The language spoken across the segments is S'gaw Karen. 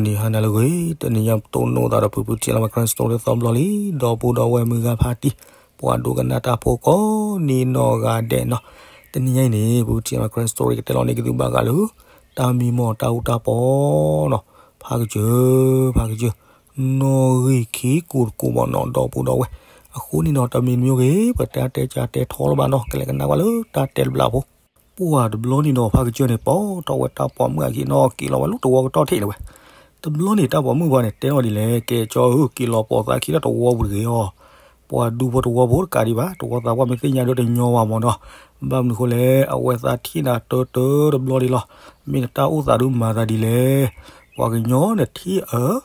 နံၤဟါနၤလၢအဂ့ၤ, တနံၤညါပတိၢ်နီၣ်သးဒီးဖုဖုထံလီၤ Karen Story သီဘျီလံ, ဒီပုၢ်ဒီဝဲၢ်မုၢ်ဂၤဖါတံၢ်, ပှၤဒိကနၣ်တၢ်ဖိကိးနံၤနီၢ်ဂၤဒဲးနီၤ, တနံၤညါအံၤန့ၣ် ဖုဖုထံလီၤ Karen Story ကတဲလီၤန့ၢ်က့ၤသုဘၣ်ဃးလၢ တၢ်မံမီၢ်တၢ်အူတၢ်ပီနီၤ, ဖးကစၢၢ်, ဖးကစၢၢ်, နီၣ်ဂံၢ်ခံကိးတကိးမၢ်နီၤ ဒီပုၢ်ဒီဝဲၢ်, အဃိန့ၣ်နီၤ တမံၤတမံၤဂ့ၤ ပတဲတဲကတဲထီလၢၤဘၣ်နီၤ ကလဲၤကနၣ်ကွၢ်လၢတၢ်တဲတဘျီဖိ ပှၢ်တဘျီန့ၣ်ဒီး ဖးကစၢၢ်န့ၣ် ပိာ်ထီၣ်ဝဲတၢ်ပိာ်မုၣ်အခံနီၤ က့ၤလီၤဝဲလၢတဝီကတီၢ်ထံးဒၣ်ဝဲ, တဘျီန့ၣ်တၢ်ပိာ်မုၣ်ပှၢ်န့ၣ် တဲထီၣ်ဒ်လဲၣ်, ကဲကၠီဧၢ က့ၤလီၤပိာ်သးခံလၢတဝီပူၤတဂ့ၤအီၤ, ပှၤဒူဖိတဝီဖိတကးဒံးဘၣ်, တဝီသးပှၢ်မ့ၢ်သ့ၣ်ညါဒီးတညီဝဲမၢ်နီၤ, ဘၣ်မနုၤဃိလဲၣ် အဝဲသးထံၣ်နၤတၢတၢတဘျီဒံးလီၤ, မ့ၢ်နတၢ်အိၣ်သးဒုးမၤသးဒ်လဲၣ်, ပှၤကညီနထံၣ်အၢ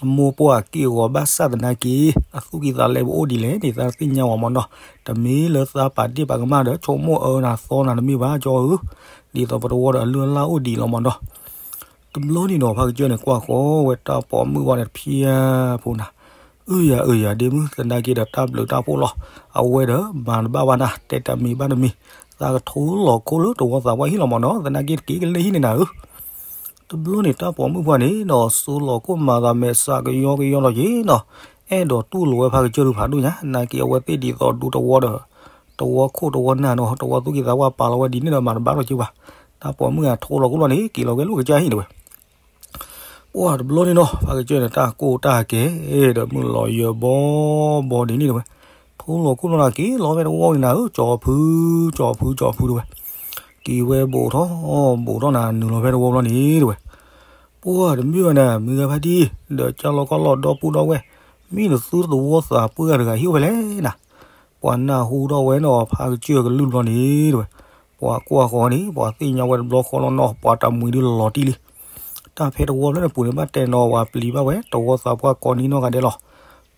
အမိၢ်ပှၢ်က့ၢ်ဂီၤဘၣ်ဆၣ်သနာ်က့ အသူၣ်ကံၢ်သးလဲပအိၣ်ဒ်လဲၣ်န့ၣ် သးသ့ၣ်ညါဝဲမၢ်နီၤ, တမ့ၢ်လၢသးပာ်ဒ့ၣ်ပာ်ကမၣ်ဒီး ဆိကမိၣ်အၢနၤသီနၤတမ့ၢ်ဘၣ်ကၠီဧၢ, ဒ်သိးပတဝီဒီးအလုၢ်အလၢ်အိၣ်ဒံးလီၤမၢ်နီၤ, တဘျီန့ၣ်ဒီး ဖးကစၢၢ်န့ၣ် ကွၢ်ဃီဝဲတၢ်ပိာ်မုၣ်ဝဲန့ၣ်တဖျၢၣ်ဖိနၤ, အုယၤအုယၤဒ့မုၣ် သနာ်က့ဒီးတၢ်ဘျုးတၢ်ဖှိၣ်လီၤ, အဝဲဒီးမၤတဘၣ်ဘၣ်နၤ တဲတမံၤဘၣ်တမံၤ, သးကထိလီၤခိၣ်လၢတဝီသးပှၢ်ဟံၣ်လီၤမၢ်နီၤ, သနာ်က့တက့ၢ်ကလဲၤဟံၣ်န့ၣ်နၤဧၢ တဘျီန့ၣ်တၢ်ပိာ်မုၣ်ပှၢ်န့ၣ်ဒီး စူလီၤခိၣ်မၤသးမဲာ်ဆှးကယီကယီလီၤက့ၤနီၤ, အဲၣ်ဒိးတူၢ်လိာ်ဝဲဖးကစၢၢ်ဒုးဖးဒိၣ်ညါ, သနာ်က့အဝဲသ့ၣ်ဒ်သိးဒူတဝီဒီး တဝီခိၣ်တဝီနၢ်နီၤ, တဝီသူၣ်ကံၢ်သးပှၢ်ပာ်လီၤဝဲဒ်န့ၣ်ဒီးမၤတဘၣ်လီၤက့ၤဘၣ်, တၢ်ပိာ်မုၣ်အထိလီၤခိၣ်လီၤန့ၣ် က့ၤလီၤဝဲလၢကစၢ်ဟံၣ်ဒၣ်ဝဲ ပှၢ်တဘျီန့ၣ်နီၤ ဖးကစၢၢ်န့ၣ် တၢ်ကိၢ်တၢ်ကဲဒီးမုၢ်လီၤယၢၤဘီဘီဒ်န့ၣ်ဒၣ်ဝဲ, ထိလီၤခိၣ်လီၤနၤက့ၤလီၤဝဲတဝီန့ၣ်နၤဧၢ, ကၠီဖု, ကၠီဖု, ကၠီဖုဒၣ်ဝဲ, က့ၤဝဲဘူးထီၣ်, ဘူးထီၣ်နၤ နုာ်လီၤဖဲတဝီဘျီန့ၣ်ဒၣ်ဝဲ, ပှၢ်တမ့ၢ်ဘၣ်နၤ မုၢ်ဂၤဖါတံၢ်, ဒီးကၢ်လီၤကီၢ်လီၤဒီပုၢ်ဒီဝဲၢ်, မ့ၢ်နသုတဝီသးပှၢ်တဂၤဟံၣ်အိၣ်ဖဲလဲၣ်နၤ ပှၤနၢ်ဟူထီၣ်ဝဲနီၤ ဖးကစၢၢ်ကလုၢ်တဘျီန့ၣ်တဝဲ, ပှၤကွၢ်ဃီန့ၣ် ပှၤသ့ၣ်ညါဝဲတဘျီဃီလီၤနီၤ ပှၤတမှံၤဒုးလီၤတံၢ်လံ, တၢ်ဖဲတဝီဖျၢၣ်န့ၣ်ပူၤန့ၣ် ဘၣ်တဲနီၤ ပှၤပျံၤဘၣ်ဝဲ တဝီသးပှၢ်ကိးနံၤနီၢ်ဂၤဒဲးလီၤ,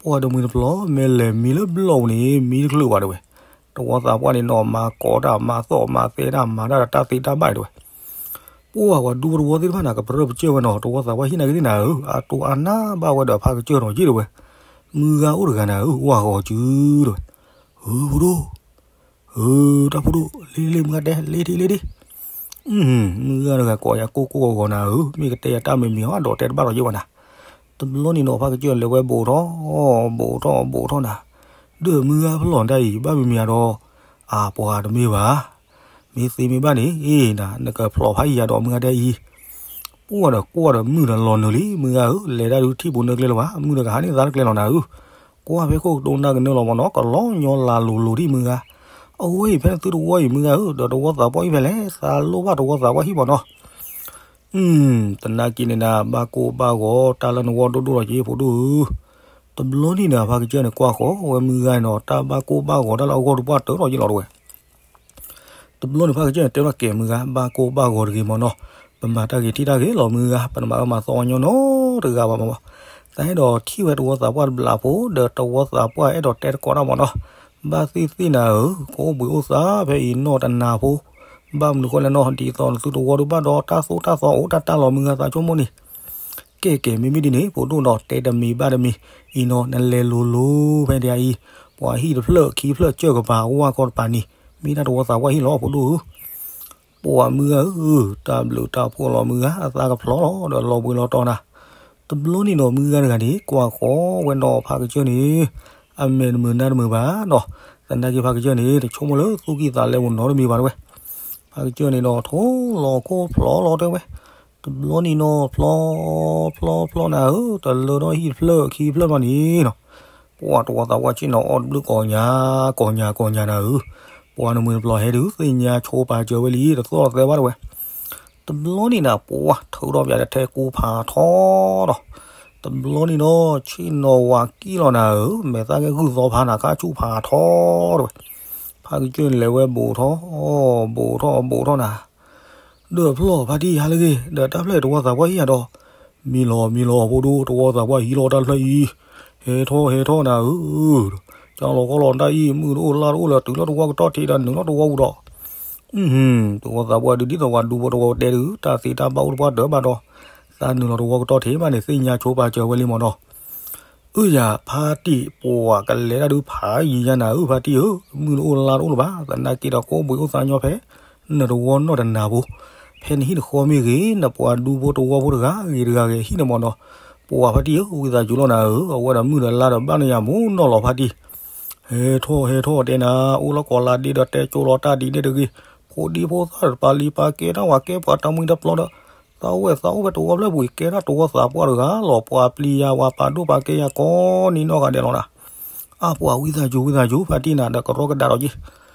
ပှၢ်တမှံၤတပျီၤ မ့ၢ်လဲၤမံလၢဘျီၣ်ပူၤန့ၣ် မံတချုးဘၣ်တဝဲ, တဝီသးပှၢ်န့ၣ်နီၤ မၤကိးတၢ် မၤသီၣ်မၤသဲတၢ် မၤတၢ်ဒီးတၢ်သ့တၢ်ဘၣ်တဝဲ ပှၢ်ပှၤဒူဖိတဝီသ့ၣ်တဖၣ်န့ၣ် ကပြၢပစၢၢ်ဝဲနီၤ တဝီသးပှၢ်ဟံၣ်နာ်က့ၤသ့ၣ်နၤဧၢ, အတိၢ်အါနၢ်ဘၣ်ဝဲဒီးဖးကစၢၢ်နီၤက့ၤတဝဲ, မုၢ်ဂၤအိၣ်တဂၤနၤဧၢ, ဝၢ်ဂီၤစုတဝဲ, ဧၢဖိဒိၣ်, ဧၢ တၢ်ဖိဒိၣ်, လ့လ့မုၢ်ဂၤတဲ လ့ထံလ့ထံ, မုၢ်ဂၤတဂၤကိးယၤကိၢ်ကိၢ်ဂီၤဂီၤနၤဧၢ, မ့ၢ်ကတဲယၤတၢ်မံၤမံၤအီၤ ဒီးတဲတဘၣ်ဒီးယ့ၢ်ဝဲနၤ, တဘျီန့ၣ်နီၤ ဖးကစၢၢ်လဲၤဝဲဘူးထီၣ်, ဘူးထီၣ်ဘူးထီၣ်နၤ, ဒီးမုၢ်ဂၤဖျီၣ်တၢ်အံၤ ဘၣ်မံၤမံၤအဒီး, အပှၤတမ့ၢ်ဘၣ် မ့ၢ်သ့မ့ၢ်ဘၣ်န့ၣ် နကဖျီၣ်ဖးယံၤယၤဒီးမုၢ်ဂၤဒဲးအံၤ, ပှၢ်ဒီးကွၢ်ဒီးမုၢ်ဒီးလီၤနုာ်လံ မုၢ်ဂၤဧၢ, လဲၤတၢ်ဒုးထံၣ်ပူၤနၢကျဲလၢၤဘၣ်, မုၢ်ဒီးကဟးန့ၢ်သါတကျဲလီၤနၤဧၢ, ကွၢ်ဖဲခိၣ်ကတိၤနၢ်ကနၢလီၤမၢ်နီၤ ကလီညီလၤလိၤလိၤဒံးမုၢ်ဂၤ, အဝဲအံၤဖဲနသုတဝီအံၤမုၢ်ဂၤဧၢ, ဒီးတဝီသးပှၢ်အံၤဖဲလဲၣ် သးလိၣ်ဘၣ်တဝီသးပှၢ်ဟံၣ်မၢ်နီၤ သနာ်က့န့ၣ်နၤ ဘၣ်ကိၢ်ဘၣ်ဂီၤတၢ်လၢနဂီၢ်ဒိၣ်ဒိၣ်လီၤက့ၤဖိဒိၣ်ဧၢ, တဘျီန့ၣ်နၤ ဖးကစၢၢ်န့ၣ်ကွၢ်ဃီဝဲမုၢ်ဂၤနီၤ တၢ်ဘၣ်ကိၢ်ဘၣ်ဂီၤတၢ်လၢအဂီၢ်ဒုးပှၢ်တၢၢ်လီၤက့ၤလီၤတဝဲ တဘျီန့ၣ် ဖးကစၢၢ်န့ၣ်တဲထီၣ်ကဲမုၢ်ဂၤ ဘၣ်ကိၢ်ဘၣ်ဂီၤတဂ့ၤမၢ်နီၤ, ပမၤတၢ်ဂ့ၤထံၣ်တၢ်ဂ့ၤလီၤမုၢ်ဂၤ, ပနမၤအၢမၤသီညီနီတဂၤဘၣ်မၢ်, သးအဲၣ်ဒိးထံၣ်ဝဲတဝီသးပှၢ်တဘျးဖိ ဒီးတဝီသးပှၢ်အဲၣ်ဒိးတဲတကိးတၢ်မၢ်နီၤ, ဘၣ်သ့ၣ်သ့ၣ်နၤဧၢ, ကအိၣ်ဘှံးအိၣ်သါဖဲအံၤနီၢ်တနၤဖိ, ဘၣ်မနုၤဃိလဲၣ်နီၤ ဒ်သိးနသုတဝီဒုးဘၣ်ဒီးတၢ်သိၣ်တၢ်သီအိၣ်တၢ်တၢ်လီၤမုၢ်ဂၤသးဆိကမိၣ်န့ၣ် ကဲကဲ မ့မ့ၢ်ဒ်န့ၣ် ဖိဒိၣ်နီၤ တဲတမံၤဘၣ်တမံၤ, အံၤနီၤ နလဲၤလိၤလိၤဖဲဒ်အံၤ, ပှၤဟံၣ်တဖျၢၣ်ခံဖျၢၣ်ကၢၢ်ကပၤဝၢ်ကီတပၤန့ၣ် မ့ၢ်ဒၣ်တဝီသးပှၢ်ဟံၣ်လီၤ ဖိဒိၣ်ဧၢ, ပှၤမုၢ်ဂၤဧၢ, တၢ်ဘျုးတၢ်ဖှိၣ်လီၤမုၢ်ဂၤ အသးကဖျီလီၤဒီးလီၤဘှံးလီၤတီၤနၤ, တဘျီန့ၣ်နီၤ မုၢ်ဂၤတဂၤန့ၣ် ကွၢ်ဃီဝဲနီၤ ဖးကစၢၢ်န့ၣ် အမဲာ်တမုာ်နါတမုာ်ဘၣ်နီၤ, သနာ်က့ဖးကစၢၢ်န့ၣ် တဆိကမိၣ်လၢသူၣ်ကံၢ်သးလဲပူၤနီတမံၤဘၣ်တဝဲ, ဖးကစၢၢ်န့ၣ်ဒီး ထိလီၤခိၣ်ဖျီလီၤတဲဝဲ, တဘျီန့ၣ်နီၤ ဖျီ ဖျီဖျီနၤဧၢ, တလၢထီၣ်ဟံၣ်တဖျၢၣ်ခံဖျၢၣ်ဘျီန့ၣ်နီၤ, ပှၤတဝီသးပှၢ်ဆ့ၣ်နီၤအီၣ်တဘျုးကိးညါ ကိးညါကိးညါနၤဧၢ, ပှၤနမှံၤတပျီၤဟဲဒုး သ့ၣ်ညါဆိပာ်စၢၤဝဲလံ တသီၣ်သဲဘၣ်တဝဲ, တဘျီန့ၣ်နၤ ပှၤထုးထီၣ်ပၠးတထဲကူဖးထီဒီး, တဘျီန့ၣ်နီၤ ဆ့ၣ်နီၤဝၤကံၣ်လီၤနၤဧၢ, မဲာ်သၣ်ကဲဂုၢ်သီဖးနၤ ခါဆူၣ်ဖးထီတဝဲ, ဖးကစၢၢ်န့ၣ်လဲၤဝဲဘူးထီၣ်, ဘူးထီၣ်ဘူးထီၣ်နၤ ဒီးဖျီၣ်ဖါတံၢ်ဟါလၢဂ့ၤ ဒီးတၢ်ဖျၢၣ်တဝီသးပှၢ်ဟံၣ်ယၤဒီး, မံလီၤမံလီၤဖိဒိၣ် တဝီသးပှၢ်ဟံၣ်လီၤတၢ်ဖျၢၣ်အံၤ, ဟဲထီၣ်ဟဲထီၣ်နၤဧၢ, ကၢ်လီၤကီၢ်လီၤတၢ်အံၤ မုၢ်တအိၣ်လါတအိၣ်လၢတုၤလီၤတဝီကတီၢ်ထံးဒီးနုာ်လီၤတဝီပူၤဒီး, တဝီသးပှၢ်ဒုးဒ်သိးပှၤဒူဖိတဝီတဲဒုး တၢ်သ့တၢ်ဘၣ်အိၣ်တပှၢ်တၢၢ်ဘၣ်ဒီး, သးနုာ်လီၤတဝီကတီၢ်ထံးမးန့ၣ် သ့ၣ်ညါဆိပာ်စၢၤဝဲလံမၢ်နီၤ အၢယၤ ဖါတံၢ်ပှၤကလဲၤတၢ်ဒုးဖးယံၤညါနၤဧၢ ဖါတံၢ်ဧၢ, မုၢ်တအိၣ်လါတအိၣ်လၢၤဘၣ်, သနာ်က့ဒီးကအိၣ်ဘှံးအိၣ်သါညီဖဲ နတဝီနီၢ်တနၤဖိ, ဖဲ ဖဲနဟံၣ်တဃီမ့ၢ်ဂ့ၤ, နပှၤဒူဖိတဝီဖိတဂၤဂ့ၤတဂၤဂ့ၤ ဟံၣ်န့ၣ်မ့ၢ်နီၤ, ပှၤဖါတံၢ်ဧၢ, ဝံသးစူၤလီၤနၤဧၢ, အဝဲဒီးမုၢ်ဒီးလါဒီးဘၣ်နယၤမူနီၢ်လီၤဖါတံၢ်, ဟဲထီၣ်ဟဲထီၣ်တဲနၤ, အိၣ်လၢကီးလါဒ့ဒီးတဲကၠိလီၤတၢ်ဒ်န့ၣ်တဂ့ၤ, ဖိဒံဖိသၣ်တပာ်လံပာ်ကဲတၢ်ဝဲကဲပှၤတမှံၤတပျီဒီး, သးအိၣ်ဝဲသးအိၣ်ဖဲတဝီဖျၢၣ်ပူၤအံၤ ကဲတၢ်တဝီသးပှၢ်တဂၤလီၤ, ပှၤပျံၤယၤဝဲပာ်ဒိၣ်ပာ်ကဲယၤကိးနံၤနီၢ်ဂၤဒဲးလီၤနၤ, အါပှၤဝံသးစူၤဝံသးစူၤ ဖါတံၢ်နၤဒီးကရီကဒါဒီးက့ၤ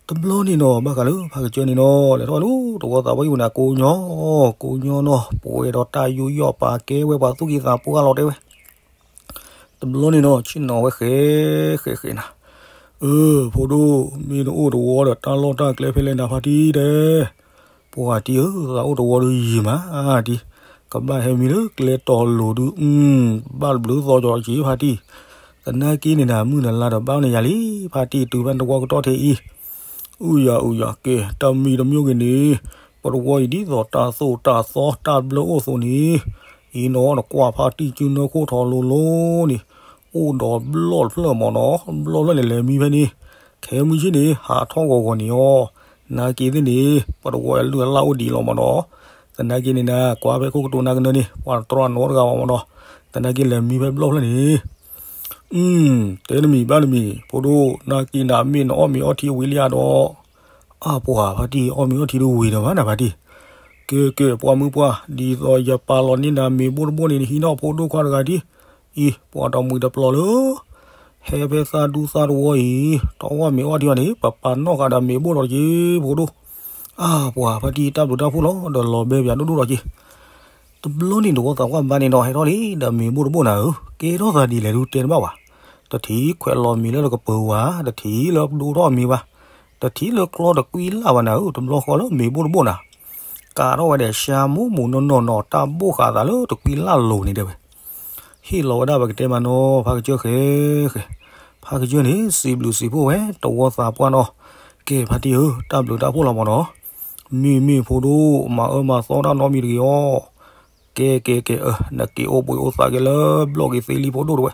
တဘျီန့ၣ်နီၤ ဘၣ်ဃးလၢဖါကစၢၢ်န့ၣ်နီၤ လဲၤထီၣ်ဝဲလၢ တဝီသးပှၢ်ဟံၣ်ပူၤန့ၣ် ကိးညီ, ကိးညီနီၤ ပဝဲဒီးတၢ်ယူးယီၣ်ပာ်ကဲဝဲပှၤသူၣ်က့သးပှၢ်လီၤတဲဝဲ, တဘျီန့ၣ်နီၤ ဆ့ၣ်နီၤဝဲဃဲ, ဃဲဃဲနၤ, အၢ ဖိဒိၣ် မ့ၢ်တအိၣ်တဝီဒီးတၢ်လီၢ်တၢ်ကျဲဖဲလဲၣ်နၤဖါတံၢ်တဲ ပှၤတံၢ်ဧၢ, သးအိၣ်တဝီဒုးယံာ်မးတံၢ်, ကဘၣ်ဟဲမံလၢကျဲတီၤလိၤဒုး, ဘၣ်တဘျုးသီကၠီၤက့ၤဖါတံၢ်, သနာ်က့န့ၣ်နၤ မုၢ်နၤလါဒီးဘၣ်နယၤလံ, ဖါတံၢ်တုၤဖဲတဝီကတီၢ်ထဲအံၤ, အုယၤအုယၤက့ၤ တမံၤတမံၤဂ့ၤန့ၣ်, ပတဝီအံၤဒ်သိးတၢ်သိၣ်တၢ်သီတၢ်ဘျၢအိၣ်အသိးန့ၣ်, အံၤနီၤနကွၢ်ဖါတံၢ်စုနၢခိၣ်ထီၣ်လိၤလိၤန့ၣ်, အိၣ်ဒီးဘျီၣ်တဖျၢၣ်မ့ၢ်နီၤ, ဘျီၣ်ဖျၢၣ်န့ၣ်လဲၤမံဖဲန့ၣ်, ခဲမုၢ်ဆ့ၣ်န့ၣ် ဟးထီၣ်ဂီၤဂီၤန့ၣ်အီၤ, နာ်က့သ့ၣ်န့ၣ် ပတဝီအလုၢ်အလၢ်အိၣ်ဒံးလီၤမ့ၢ်နီၤ, သနာ်က့န့ၣ်နၤ ကွၢ်ဖဲခိၣ်ကတိၤနၤကနၢန့ၣ် ပှၤတတြီနီတဂၤဘၣ်မ့ၢ်နီၤ, သနာ်က့လဲၤမံဖဲဘျီၣ်ဖျၢၣ်န့ၣ် တဲတမံၤဘၣ်တမံၤ ဖိဒိၣ် နာ်က့နၤမ့ၢ်နအီၣ်မ့ၤအီထံဝံၤလံဧါဒီး, အါပှၤဖါတံၢ် အီၣ်မ့ၤအီထံတဝံၤဒီးဘၣ်နၤဖါတံၢ်, ကဲကဲ ပှၤမုၢ်ပှၢ် ဒ်သိးယပာ်လီၤန့ၢ်နၤမ့ၤဘိၣ်တဘိၣ်န့ၣ် နဟံးထီၣ်ဖိဒိၣ်ခွါတဂၤဒံး, အံၤ ပှၤတမှံၤတပျီလၢ ဟဲဖဲသးဒူသးတဝီအံၤ တအီၣ်မ့ၤအီထံအီၤန့ၣ် ပပာ်နီၣ်ဃာ်ဒီးမ့ၤဘိၣ်ဒီးက့ၤဖိဒိၣ်, အါပှၤဖါတံၢ်တၢ်ဘျုးတၢ်ဖှိၣ်လီၤ ဒီးလီၤဘဲပၠးဒိၣ်ဒိၣ်ဒီးက့ၤ တဘျီန့ၣ်တဝီသးပှၢ်ဘါန့ၣ်ဒီး ဟဲထီၣ်လံဒီးမ့ၤဘိၣ်တဘိၣ်နၤဧၢ, ကဲထီၣ်သးဒ်လဲၣ်ဒုးတဲတဘၣ်ဘၣ်, တထံၣ်ခွဲးလီၤမ့ၤလၢတကပၤဝၤ, တထံၣ်လၢဒိထီၣ်မ့ၤဘၣ်, တထံၣ်လၢကျီတကွံလၢ်ဘၣ်နၤဧၢ, တဘျီဃီလၢမ့ၤဘိၣ်တဘိၣ်နၤ, ကးထီၣ်ဝဲဒီးရှါမိၢ်မိၢ်နီၢ်နီၢ်နီၢ် တၢ်ဘိၣ်ဃာ်သးလၢတကွံလၢ်လိၤန့ၣ်တဲဝဲ ဟ့ၣ်လီၤဝဲဒၣ်ပကတဲမးနီၤ ဖါကစၢၢ်ဃဲဃဲ, ဖါကစၢၢ်န့ၣ် စံးဘျုးစံးဖှိၣ်ဝဲ တဝီသးပှၢ်နီၤ, ကဲဖါတံၢ်ဧၢ, တၢ်ဘျုးတၢ်ဖှိၣ်လီၤမးနီၤ, မ့မ့ၢ်ဖိဒိၣ် မၤအၢမၤသီတၢ်နီတမံၤတဂ့ၤအီၤ, ကဲကဲကဲအၢ, နက့ၤအိၣ်ဘှံးအိၣ်သးက့ၤလၢဘျီၣ်က့ၤသ့လံဖိဒိၣ်တဝဲ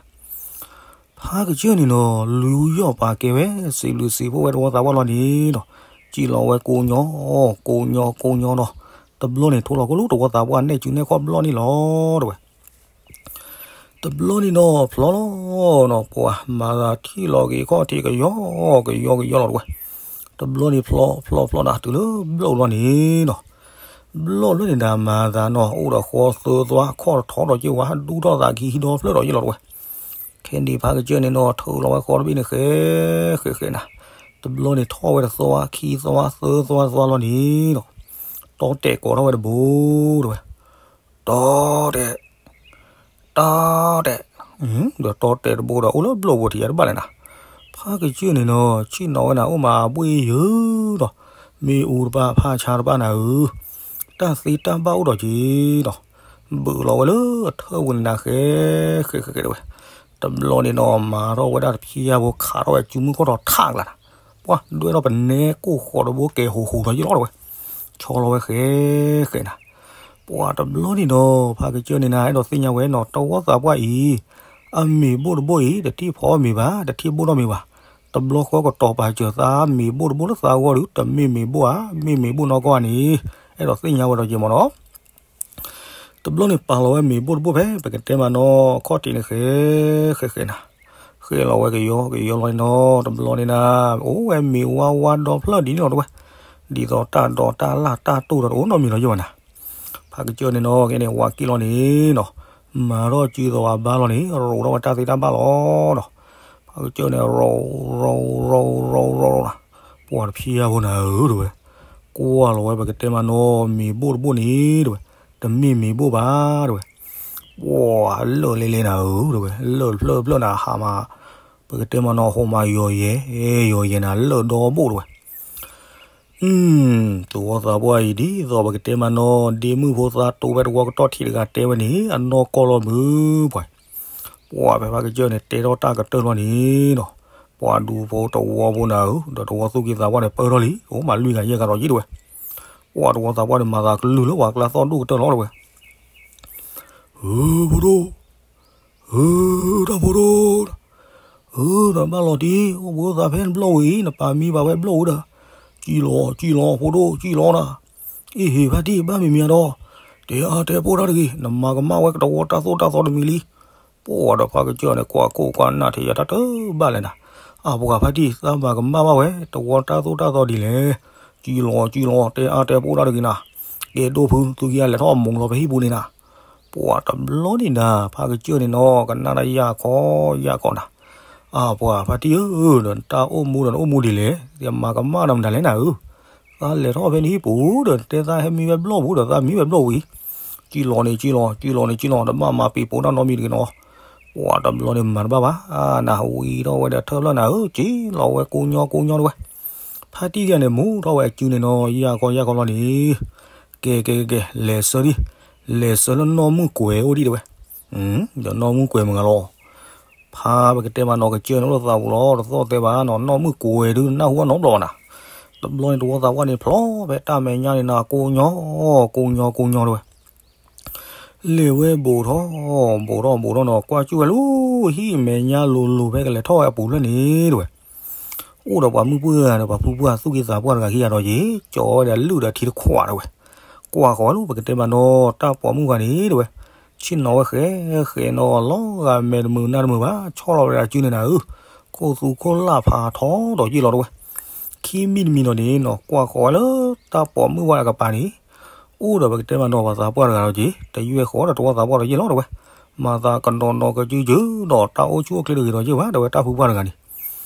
ဖါကစၢၢ်န့ၣ်နီၤ လူယီၢ်ပာ်ကဲဝဲ စံးဘျုးစံးဖှိၣ်ဝဲတဝီသးပှၢ်လီၤန့ၣ်နီၤ, စံးလီၤဝဲကိးညီ, ကိးညီကိးညီနီၤ, တဘျီန့ၣ်ထိလီၤကလူတဝီသးပှၢ်နဲၣ်စုနဲၣ်ခီၣ်ဘျီၣ်န့ၣ်လီၤတဝဲ တဘျီန့ၣ်နီၤ ဖျီလီၤနီၤ ပှၤမၤသးထံၣ်လီၤက့ၤခီၣ်ထံးကယီ ကယီကယီလီၤတဝဲ, တဘျီန့ၣ်ဖျီဖျီဖျီနၤ တုၤလၢဘျီၣ်ဘျီၣ်န့ၣ်နီၤ, ဘျီၣ်ဘျီၣ်န့ၣ်ဒၣ်မၤသးနီၤ အိၣ်ဒီးဃီသၢသွါ ခီၣ်တထီဒီးက့ၤဝဲ ဒူထီၣ်သးကဟံးဒီဖျၢၣ်ဒီးယ့ၢ်လီၤတဝဲ, ခဲန့ၣ်ဖါကစၢၢ်န့ၣ်နီၤ ထုးလီၤဝဲဃီတဘ့ၣ်န့ၣ် ဃဲဃဲဃဲနၤ, တဘျီန့ၣ်ထီၣ်ဝဲတသွါ ခံသွါ သၢသွါ သွါလီၤန့ၣ်နီၤ, တီတဲာ်ကိးထီၣ်ဝဲတဘိတဝဲ တီတဲာ် တီတဲာ်, ဒီးတီတဲာ်တဘိဒီး အိၣ်လၢဘျီၣ်ဘိထံးယၤတဘၣ်လဲၣ်နၤ, ဖါကစၢၢ်န့ၣ်နီၤ ဆ့ၣ်နီၤဝဲနၤ အိၣ်မးဘှ့ၣ်ယၢၤဒီး မ့ၣ်အူတပၣ်ဖးဆါတပၣ်နၤဧၢ, တၢ်သ့တၢ်ဘၣ်အိၣ်ဒီးက့ၤဒီး ဘုးလီၤဝဲလၢအထၢပူၤန့ၣ်နၤ ဃဲ ဃဲဃဲဃဲတဝဲ, တဘျီန့ၣ်နီၤ မၤထီၣ်ဝဲဒၣ်တဖျံယါဖိ ခးထီၣ်ဝဲစုမုၢ်ခီၣ်ထီၣ်ထးကလၤနၤ, ပှၤဒွဲၣ်ထီၣ်ပနဲကိၢ်ဃီတဘိကဲၤဟူးဟူးဒီးယ့ၢ်လီၤတဝဲ, ဆီလီၤဝဲဃဲဃဲနၤ ပှၤတဘျီန့ၣ်နီၤ ဖါကစၢၢ်န့ၣ်နၤ အဲၣ်ဒိးသ့ၣ်ညါဝဲနီၤ တဝီသးပှၢ်အံၤ အမ့ၤဘိၣ်တဘိၣ်အံၤ တထံၣ်ဖီမ့ၤဘၣ် တထံၣ်ဘိၣ်ထီၣ်မ့ၤဘၣ်, တဘျီဃီကတီၤပာ်စၢၤသး မ့ၤဘိၣ်တဘိၣ်လၢသးဂီၢ်ဒုး တမ့ၢ်မ့ၤဘိၣ်ဧါ မ့ၢ်မ့ၤဘိၣ်နီၢ်ကီၢ်ဧါန့ၣ် အဲၣ်ဒိးသ့ၣ်ညါဝဲဒီးက့ၤမ့ၢ်နီၤ တဘျီန့ၣ်ပာ်လီၤဝဲမ့ၤဘိၣ်တဘိၣ်ဖဲ ပကတဲမးနီၤ ခီၣ်ထံးန့ၣ်ဃဲ ဃဲဃဲနၤ, ဃဲလီၤဝဲကယီကယီလီၤန့ၣ်နီၤ တဘျီန့ၣ်နၤ အိၣ်ဝဲမ့ၤဝါဝါဒီဖျၢၣ်ဒ်န့ၣ်လီၤတဝဲ, ဒ်သိးတၢ်ဒိးတၢ်လၢ်တၢ်တိၢ်ဒီးတအိၣ်နီတမံၤလီၤယိၣ်ဘၣ်နၤ, ဖါကစၢၢ်န့ၣ်နီၤ ကဲန့ၣ် ဝၤက့ၢ်လီၤန့ၣ်နီၤ, မၤထီၣ်စုသဝးဘါလီၤန့ၣ် ရိးထီၣ်ဝဲတၢ်သ့တၢ်ဘၣ်လီၤနီၤ, ဖါကစၢၢ်န့ၣ် ရိး ရိး ရိး ရိး ရိး ရိး နၤ, ပှၤတဖံးယါဖိနၤဧၢတဝဲ, ကွၢ်လီၤဝဲပကတဲမးနီၤ မ့ၤဘိၣ်တဘိၣ်န့ၣ်တဝဲ, တမ့ၢ်မ့ၤဘိၣ်ဘၣ်တဝဲ, ပှၤလၢာ်လဲလဲနၤဧၢတဝဲ, လၢာ်တဖျၢၣ်တဖျၢၣ်နၤ ဟးမး, ပကတဲမးနီၤ ဟိးမးယီၤယဲ, ယီၤယဲနၤ လၢာ်ဒီဘိၣ်တဝဲ သဝီသးပှၢ်အံၤ ဒ်သိးပကတဲမးနီၤ ဒ့မုၣ်ဖိသးတိၤဖဲတဝီကတီၢ်ထံးတဂၤတဲဝဲန့ၣ် အနီၢ်ကီၢ်လီၤမုၢ်ပှၤ, ပှၤဖဲဖါကစၢၢ်န့ၣ် တဲထီၣ်တၢ်ကတၢၢ်လီၤန့ၣ်နီၤ, ပှၤဒူဖိတဝီဖိနၤဧၢ ဒီးတဝီသူၣ်က့သးပှၢ်န့ၣ် ပၢထီၣ်လံ အိၣ်မးလွံၢ်ဂၤယဲၢ်ဂၤဒီးယံၤတဝဲ, ပှၤတဝီသးပှၢ်န့ၣ် မၤသးကလုၢ်လၢပှၤကျါသီၣ်ဒိၣ်ကတၢၢ်လီၤတဝဲ, ဧၢ ဖိဒိၣ် ဧၢ တၢ်ဖိဒိၣ်, ဧၢ ဒီးဘၣ်လီၤတံၢ် အိၣ်ဘှံးအိၣ်သးဖဲနဘျီၣ်ဝံၤ နပာ်မံဘၣ်ဝဲဘျီၣ်ဝံၤဒီး, ကံၣ်လီၤ ကံၣ်လီၤ ဖိဒိၣ် ကံၣ်လီၤနၤ, အ့ၣ် ဖါတံၢ် ဘၣ်မံၤမံၤဒီး, တဲအါတဲပိၢ်တၢ်တဂ့ၤ, နမၤကမၣ်ဝဲတဝီတၢ်သိၣ်တၢ်သီတမံၤလံ. ပှၢ်ဒီးဖါကစၢၢ်န့ၣ် ကွၢ်ခိၣ်ကွၢ်နၢ်ထံးယၤတၢ်တဘၣ်လဲၣ်နၤ, အပှၤဖါတံၢ် သးမၤကမၣ်ဘၣ်ဝဲ တဝီတၢ်သိၣ်တၢ်သီဒ်လဲၣ်. ကံလီၤကံလီၤ တဲအါတဲပိၢ်တၢ်တဂ့ၤနၤ, ကဲဒိၣ်ဖု သုကယၤလဲၤထီၣ်မိၢ်လီၤဖဲဟံၣ်ပူၤန့ၣ်နၤ. ပှၢ်တဘျီန့ၣ်နၤ ဖါကစၢၢ်န့ၣ်နီၤ ကနၣ်တၢ်ယၢ်ခီယၢ်ခီနၤ, အပှၤဖါတံၢ်ဧၢ, ဒီးတၢ်အိၣ်မူဒီးနအိၣ်မူဒ်လဲၣ်, ယမၤကမၣ်နမတၤလဲၣ်နၤဧၢ. သးလဲၤထီၣ်ဖဲန့ၣ်ဟံၣ်ပူၤဒီး တဲသးဟဲမံဝဲဘျီၣ်ပူၤဒီး သးမံဝဲဘျီၣ်ဝံၤ, ကံလီၤန့ၣ်ကံလီၤ ကံလီၤန့ၣ်ကံလီၤ တဘၣ်မၤပံာ်ပိာ်တၢ်နီတမံၤတဂ့ၤနီၤ. ပှၢ်တဘျီန့ၣ်မၤတဘၣ်ဘၣ်, နဝံၤထီၣ်ဝဲဒီးထၢၣ်ဖျၢၣ်နၤဧၢ, ကံလီၤဝဲကိးညီကိးညီတဝဲ. ဖါတံၢ်ခံဂၤန့ၣ် မူထီၣ်ဝဲအစုန့ၣ်နီၤ ယၢ်ခီယၢ်ခီလီၤန့ၣ်, ကဲကဲကဲ လဲၤဆၢဒံး, လဲၤဆၢလၢနီၢ်မုၢ်ကွဲၤအိၣ်ဒံးတဝဲ. ဒီးနီၢ်မုၢ်ကွဲၤမုၢ်ဂၤလီၤ. ဖါပကတဲမးနီၤ ကစၢၢ်န့ၣ်အိၣ်လၢသးပူၤလီၤ တသီၣ်သဲဘၣ်နီၤ, နီၢ်မုၢ်ကွဲၤဒုးနၢ်ဟူအနီတဘျီဘၣ်နၤ. တဘျီန့ၣ် တဝီသးပှၢ်န့ၣ်ဖျီဖဲတၢ်မဲာ်ညါန့ၣ်နၤ ကိးညီ, ကိးညီကိးညီတဝဲ. လဲၤဝဲဘူးထီၣ်, ဘူးထီၣ်ဘူးထီၣ်နီၤ ကွၢ်ကၠူၣ်ဝဲလၢ ဟံၣ်မဲာ်ညါလိၤလိၤဖဲကလဲၤထီၣ်ဝဲအပူၤဖျၢၣ်န့ၣ်တဝဲ. အိၣ်ဒီးပှၤမုၣ်ပှၢ်ဒီးပှၤဖုပှၢ်သူၣ်က့သးပှၢ်တဂၤခံဂၤဒီးယ့ၣ်, ကၠီဝဲဒီးလုၢ်ဒီးထံတခွးတဝဲ. ကွၢ်ဃီၤဝဲလၢပကတဲမးနီၤ တၢ်ပိာ်မုၣ်ဂၤန့ၣ်တဝဲ. ဆ့ၣ်နီၤဝဲဃဲဃဲနီၤ လီၤဂာ်မဲာ်တမုာ်နၢ်တမုာ်ဘၣ် ဆီၣ်လီၤဝဲဒၣ်စုန့ၣ်နၤဧၢ, ခိၣ်သူခိၣ်လၢ်ဖးထီဒီးယ့ၣ်လီၤတဝဲ. ခံမံၤတမံၤနီၤန့ၣ်နီၤ ကွၢ်ဃီၤဝဲလၢတၢ်ပိာ်မုၣ်ဝဲအကပၤန့ၣ် အိၣ်ဒီးပကတဲမးနီၤ ပှၤသးပှၢ်တဂၤဒီးက့ၤ တယွဲၢ်ဃီဒီးတဝီသးပှၢ်ဒီးယ့ၣ်လီၤတဝဲ. မၤသးကနီၤနီၤကစုကစုဒီးတၢ်အိၣ်ဆူၣ်အိၣ်ချ့တဂ့ၤဒီးယ့ၣ်ဘၣ် တဝဲတၢ်ဖုပှၢ်တဂၤန့ၣ်.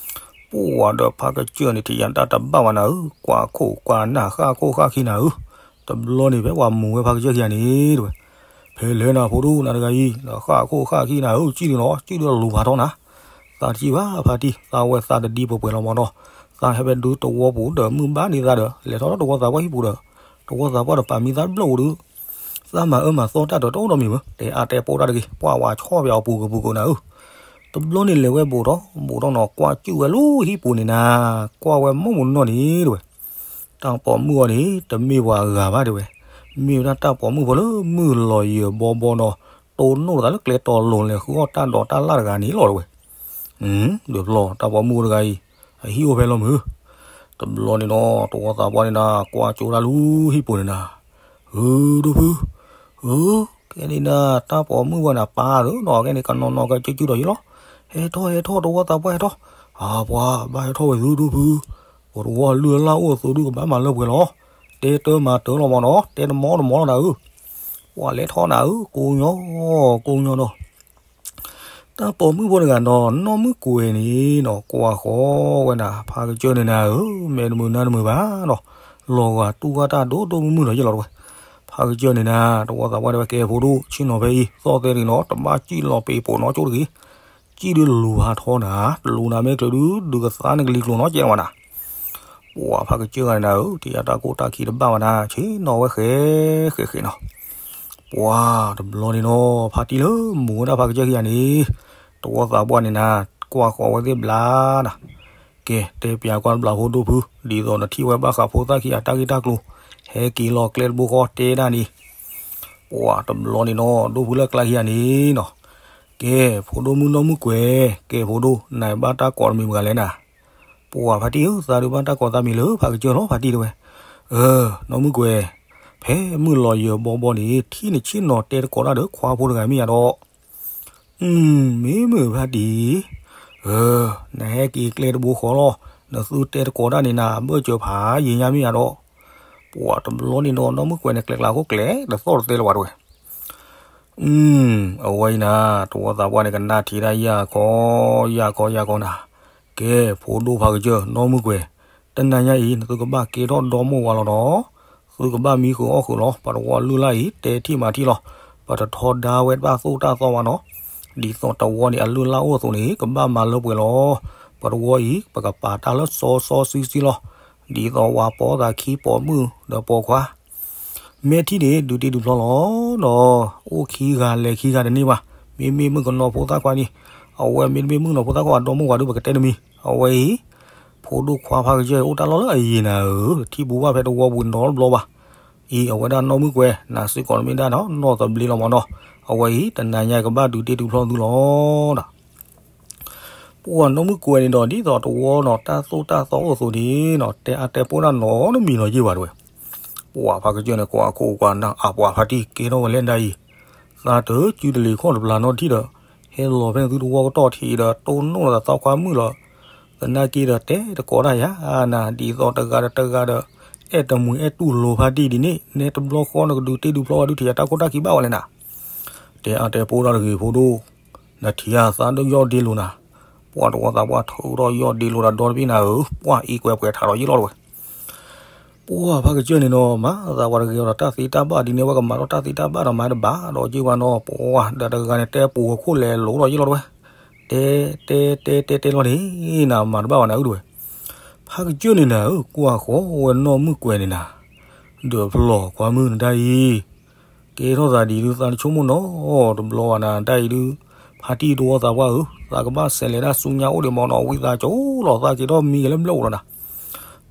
ပှၢ်ဒီးဖါကစၢၢ်န့ၣ် ထံၣ်ယၤတၢ်တဘၣ်ဘၣ်နၤဧၢ, ကွၢ်ခိၣ်ကွၢ်နၢ်ဃၣ်ခိၣ်ဃၣ်ခံနၤဧၢ. တဘျီန့ၣ်ဖဲပှၤမူၤဝဲဖါကစၢၢ်ခံဂၤန့ၣ်တဝဲ. ဖဲလဲၣ်နၤဖိဒိၣ်နၤတဂၤအံၤ ဒီးဃၣ်ခိၣ်ဃၣ်ခံနၤဧၢ, ကံၣ်ဒုးလီၤ ကံၣ်ဒုးလီၤဖးထီနၤ. သးတထံၣ်ဘၣ်ဖါတံၢ် သးဝဲသးတဒံပှဲၤပှဲၤလီၤမးနီၤ. သးဟဲဖဲဒုတဝီပူၤဒီးမုၢ်ဘၣ်န့ၢ်သးဒီး လဲၤထီၣ်လၢတဝီသးပှၢ်ဟံၣ်ပူၤဒီး တဝီသးပှၢ်ဒီးပာ်မံသးတဘျီၣ်အိၣ်ဒီး သးမၤအၢမၤသီတၢ်ဒီးတအိၣ်နီတမံၤဘၣ်, တဲအါတဲပိၢ်တၢ်တဂ့ၤ, ပှၢ်ဝဲဆီၣ်ပၠးအီၤပူၤကပူၤကနၤဧၢ. တဘျီန့ၣ်လဲၤဝဲဘူးထီၣ်ဘူးထီၣ်နီၤ ကွၢ်ကၠူၣ်ဝဲလၢဟံၣ်ပူၤန့ၣ်နၤ, ကွၢ်ဝဲမိၢ်မုၢ်နီၢ်န့ၣ်တဝဲ. တၢ်ပိာ်မုၣ်အီၤန့ၣ် တမ့ၢ်ပှၤဂၤဘၣ်တဲဝဲ, မ့ၢ်ဝဲဒၣ်တၢ်ပိာ်မုၣ်ဖိလၢမုၢ်လီၤယၢၤဘီဘီနီၤ, တိၢ်နီၣ်သးလၢကျဲတီၤလိၤလဲၤဃုအီၣ်တၢ်ဒိးတၢ်လၣ်တဂၤန့ၣ်လီၤတဲဝဲ. ဒုးဖျီတၢ်ပိာ်မုၣ်တဂၤအံၤ အဟံၣ်အိၣ်ဖဲလီၤမုၢ်. တဘျီန့ၣ်နီၤ တဝီသးပှၢ်န့ၣ်နၤ ကွၢ်ကၠိတၢ်လၢဟံၣ်ပူၤန့ၣ်နၤ, ဧၢ ဒိၣ်ဖု, ဧၢ ကဲန့ၣ်နၤ တၢ်ပိာ်မုၣ်ဝဲနၤပၢ်ဧၢနီၤ ကဲန့ၣ်ကနီၤနီၤကစုကစုဒီးယ့ၣ်လီၤ. ဟဲထီၣ်ဟဲထီၣ် တဝီသးပှၢ်ဟဲထီၣ်, အပှၤ ဘၣ်ဟဲထီၣ်ဝဲသုဒိၣ်ဖု, ပတဝီလုၢ်လၢ်အိၣ်အသိးဒုကဘၣ်မၤလၢပှဲၤလီၤ. တဲတၢ်မၤတၢ်လီၤမးနီၤ တဲတမီတမီလီၤနၤဧၢ. ပှၤလဲၤထီၣ်နၤဧၢ ကိးညီ, ကိးညီဒီး တၢ်ပိာ်မုၣ်ဖိတဂၤနီၤ နီၢ်မုၢ်ကွဲၤန့ၣ်နီၤ ကွၢ်ဃီၤဝဲနၤ ဖါကစၢၢ်န့ၣ်နၤဧၢ, မဲာ်တမုာ်နါတမုာ်ဘၣ်နီၤ, လီၤဂာ်တူၢ်ဂာ်တၢ်ဒိၣ်ဒိၣ်မုၢ်မုၢ်ဒီးယ့ၣ်လီၤတဝဲ. ဖါကစၢၢ်န့ၣ်နၤ တဝီသးပှၢ်တဲဝဲ ကဲဖိဒိၣ် ဆ့ၣ်နီၤဖဲအံၤ သီၣ်သဲတဂ့ၤနီၤ တဘၣ်ကံၣ်လီၤပ့ၤပိာ်နီကၠိတဂ့ၤ, ကံၣ်ဒုးလူၤဖးထီနၤ, တလူၤနၤမ့ၢ်ချုးဒုး ဒုးကသါနကလံၤကျိၤနီၤ ကဲဝဲနၤ ပှၤဖါကစၢၢ်ဂၤန့ၣ်နၤဧၢ, ထံၣ်ယၤတၢ်ကိၢ်တၢ်ခံတဘၣ်ဝဲနၤ ဆ့ၣ်နီၤဝဲဃဲဃဲဃဲနီၤ. ပှၤတဘျီန့ၣ်နီၤ ဖါတံၢ်လၢမူၤဝဲဒၣ်ဖါကစၢၢ်ခံဂၤန့ၣ်, တဝီသးပှၢ်န့ၣ်နၤ ကွၢ်ဃီၤဝဲသ့ၣ်ဘျါနၤ, ကဲ တဲပၠးကွၢ်တဘျီဖိဒိၣ်ဖု, ဒ်သိးနထံၣ်ဝဲဘၣ်ဃးဖိသၣ်ခံဂၤတၢ်ဂ့ၢ်တၢ်ကျိၤ, ဟဲက့ၤလီၤကျဲတဘိဃီတဲဒၣ်န့ၣ် ပှၤတဘျီန့ၣ်နီၤ ဒိၣ်ဖုလၢကျါခံဂၤန့ၣ်နီၤ, ကဲ ဖိဒိၣ်မုၣ်နီၢ်မုၢ်ကွဲၤ, ကဲဖိဒိၣ် နဘၣ်တၢ်ကိးတမံၤမတၤလဲၣ်နၤ. ပှၤဖါတံၢ်ဧၢ, သးဒုးဘၣ်တၢ်ကိးသးမံၤလၢဖါကစၢၢ်လီၤ ဖါတံၢ်တဲဝဲ. အၢ နီၢ်မုၢ်ကွဲၤ, ဖဲမုၢ်လီၤယၢၤဘီဘီန့ၣ် ထံၣ်နဆ့ၣ်နီၤတဲတကိးတၢ်ဒီးခွါဖိတဂၤမ့ၢ်ယၤဒီး. အၢ မ့ၢ်မုၢ်ဖါတံၢ်, အၢ နဟဲက့ၤကျဲတဘိဃီလီၤ, နသုတဲတကိးတၢ်န့ၣ်နၤ ဘၢၣ်စၢၤဖးယံာ်ညါမ့ၢ်ယၤဒီး. ပှၤတဘျီန့ၣ်ဒီး နီၢ်မုၢ်ကွဲၤန့ၣ် ကျဲကျါခိၣ်ကျဲ တသီၣ်တသဲလၢၤဘၣ်တဲဝဲ. အၢ အဝဲအံၤနၤ တဝီသးပှၢ်န့ၣ် ကနၣ်ထံၣ်ဒၣ်ယၢ်ခီယၢ်ခီယၢ်ခီနၤ, ကဲ ဖိဒိၣ်ဖါကစၢၢ် နီၢ်မုၢ်ကွဲၤ, တနၤညါအံၤ နသုကဘၣ်ကဲထီၣ်ဒီမိၢ်ဝၤလီၤဒီး သုကဘၣ်မံဃုာ်အီၣ်ဃုာ်လီၤ, ပှၤတဝီလုၢ်လၢ်အံၤ တဲထံၣ်မၤထံၣ်လီၤ, ပတထီဒါဝဲတၢ်သိၣ်တၢ်သီဘၣ်နီၤ, ဒ်သိးတဝီန့ၣ် အလုၢ်လၢ်အိၣ်အသိးန့ၣ် ကဘၣ်မၤလၢပှဲၤလီၤ, ပှၤတဝီအံၤ ပကပာ်တၢ်လၢစီစီဆှံဆှံလီၤ, ဒ်သိးဝၤပိာ်သးခံပိာ်မုၣ်ဒီးပိာ်ခွါ မ့ၢ်ထံၣ်န့ၣ် ဒုးတ့ဒုးဖျီလီၤဒီး အိၣ်ခံဂၤလဲၤခံဂၤတန့ၢ်ဘၣ်, မ့မ့ၢ်မုၣ်ကနီၤဖိသၣ်ခွါန့ၣ်, အဝဲမ့တမ့ၢ်မုၣ်ကနီၤဖိသၣ်ခွါဒီမိၢ်ဝၤဒုး ပကတဲတမံၤ, အဝဲအံၤ ဖိဒိၣ်ခွါဖါကစၢၢ်အံၤ အိၣ်တၢ်လီၢ်လၢအယံၤနၤဧၢ, ထံၣ်ဘူးဘၣ်ဖဲတဝီပူၤနီတဘျီဘၣ်, အံၤ အဝဲဒၣ်နီၢ်မုၢ်ကွဲၤ နၤစ့ၢ်ကီးတမ့ၢ်ဒၣ်နီၤ နီၢ်သဘျ့လီၤမးနီၤ, အဝဲအံၤ တနၤညါကဘၣ်ဒုးတ့ဒုးဖျီသုလီၤဒီး ပှၤနီၢ်မုၢ်ကွဲၤန့ၣ်ဒီး ဒ်သိးတဝီနီၤ တၢ်သိၣ်တၢ်သီအိၣ်အသိးန့ၣ်နီၤ တဲအါတဲပိၢ်တၢ်နီတမံၤလီၤယ့ၢ်ဘၣ်တဲဝဲ, ပ ပှၤဖးကစၢၢ်န့ၣ် ကွၢ်ခိၣ်ကွၢ်နၢ် အပှၤဖါတံၢ်ကဲထီၣ်ဝဲလဲၣ်ဒၣ်အံၤ, သးတစုတလံၤခီၣ်တပျၢ်နီတထံၣ်ဒီး ဟဲလီၤဖဲန့ၣ်သုတဝီကတီၢ်ထံးဒီး တိၢ်နီၣ်လီၤသးသီခွါမုၣ်လီၤ. သနာ်က့ဒီးတဲတကိးတၢ်ယၤနၤ ဒ်သိးတဂၤဒီးတဂၤဒီး အဲၣ်တမှံၤအဲၣ်တူၢ်လိာ်ဖါတံၢ်ဒ်န့ၣ် နဲတဘျီဃီနကဒုးတ့ဒုးဖျီဝဲဒုးထံၣ်ယၤတၢ်ခိၣ်တၢ်ခံဘၣ်ဝဲလဲၣ်နၤ. တဲအါတဲပိၢ်ဒီးတဂ့ၤဖိဒိၣ်, နထံၣ်အသးဒိၣ်ယီၢ်ဒ့လိာ်နၤ, ပှၤတဝီသးပှၢ်ထုးထီၣ်ယီၢ်ဒ့လိာ်ဒီးဒီတဘ့ၣ်နၤဧၢ, ပှၤအံၤကွဲးပှဲးထးဒီးယ့ၢ်လီၤတဝဲ. ပှၤဖးကစၢၢ်န့ၣ်နီၤ မၤသးပှၤတဂ့ၤဒီးတၢ်သ့တၢ်ဘၣ်ဒ်န့ၣ် ဝဲကမၤထီၣ်တၢ်သ့တၢ်ဘၣ်ဒီးမၤတဘၣ်ဒီးက့ၤဝဲနီၤ ပှၤဒီးတဂၤန့ၣ် တဲပူၤဝဲခိၣ်လဲၤလိာ်ဒီးယ့ၢ်လီၤတဝဲ. တဲ တဲ တဲ တဲ တဲလီၤန့ၣ် နမၤတဘၣ်ဘၣ်နၤဧၢတဝဲ. ဖးကစၢၢ်န့ၣ်နၤဧၢ ကွၢ်ဃီဝဲနီၢ်မုၣ်ကွဲးန့ၣ်နၤ, ဒီးဖျီၣ်ခွါမုၣ်နတၢ်အံၤ ကဲထီၣ်သးဒ်ဒုးသးတဆိကမိၣ်နီၤ တဘျီဘၣ်နၤတၢ်အံၤဒုး, ဖါတံၢ်တဝီသးပှၢ်ဧၢ, သးကဘၣ်ဆဲးလဲၤဒၣ်ဆူညါအိၣ်ဒံးမးနီၤ ဝံသးစူၤလီၤ သးက့ၤထီၣ်မံကလဲၤဘျၢၣ်အိၣ်လီၤနၤ.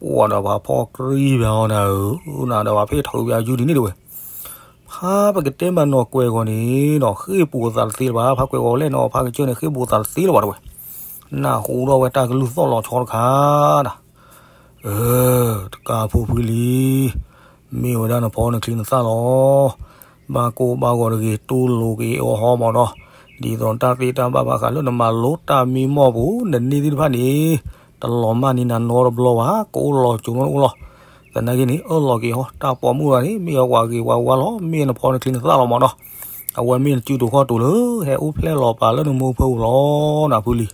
ပှၤဒီးပှၤဖီၣ်ကြံၢ်ဘၣ်အီၤနၤဧၢ, နၤဒီးပှၤဖ့ၣ်ထုးဘၣ်ယုၢ်ဒ်န့ၣ်တဝဲ. ဖါပကတဲမးနီၤကွဲးဂီၤန့ၣ်နီၤ ဃ့ၢ်ပူၤအသးတသ့လၢၤဘၣ်, ဖါကွဲးဂီၤလဲၣ်နီၤ ဖါကစၢၢ်န့ၣ် ဃ့ၢ်ပူၤအသးတသ့လၢၤဘၣ်တဝဲ. နၢ်ဟူထီၣ်ဝဲတၢ်ကလုၢ်သီၣ်လီၤဆီတခါနၤ အၢ တကးဖိဖုလံ, မ့ၢ်ဝဲဒၣ်နဖီနချံနသၣ်လီၤ. ဘၣ်ကိၢ်ဘၣ်ဂီၤတဂ့ၤ တူၢ်လိာ်က့ၤအီၤဟီမးနီၤ, ဒ်သိးတၢ်သ့တၢ်ဘၣ်ဘၣ်ဃးလၢနမၤလိတၢ်မံမီၢ်ပူၤ နန့ၢ်သ့ၣ်တဖၣ်န့ၣ် တလီၤမၢ်န့ၢ်နၤနီတဘျီဘၣ်, ကအိၣ်လီၤစိၤနီတအိၣ်လီၤ. သနာ်က့န့ၣ် အၢၣ်လီၤက့ၤဟီ တၢ်ပိာ်မုၣ်တဂၤန့ၣ် မ့ၢ်အဝဲဂ့ၤဝဲဝါလီၤ, မ့ၢ်နဖီနချံနသၣ်လီၤမးနီၤ, အဝဲမ့ၢ်နစုတူာ်ခီၣ်တူာ်လၢ ဟဲအိၣ်ဖျဲၣ်လီၤပာ်လၢနမိၢ်ဖၢပူၤလီၤ နဖုလံ.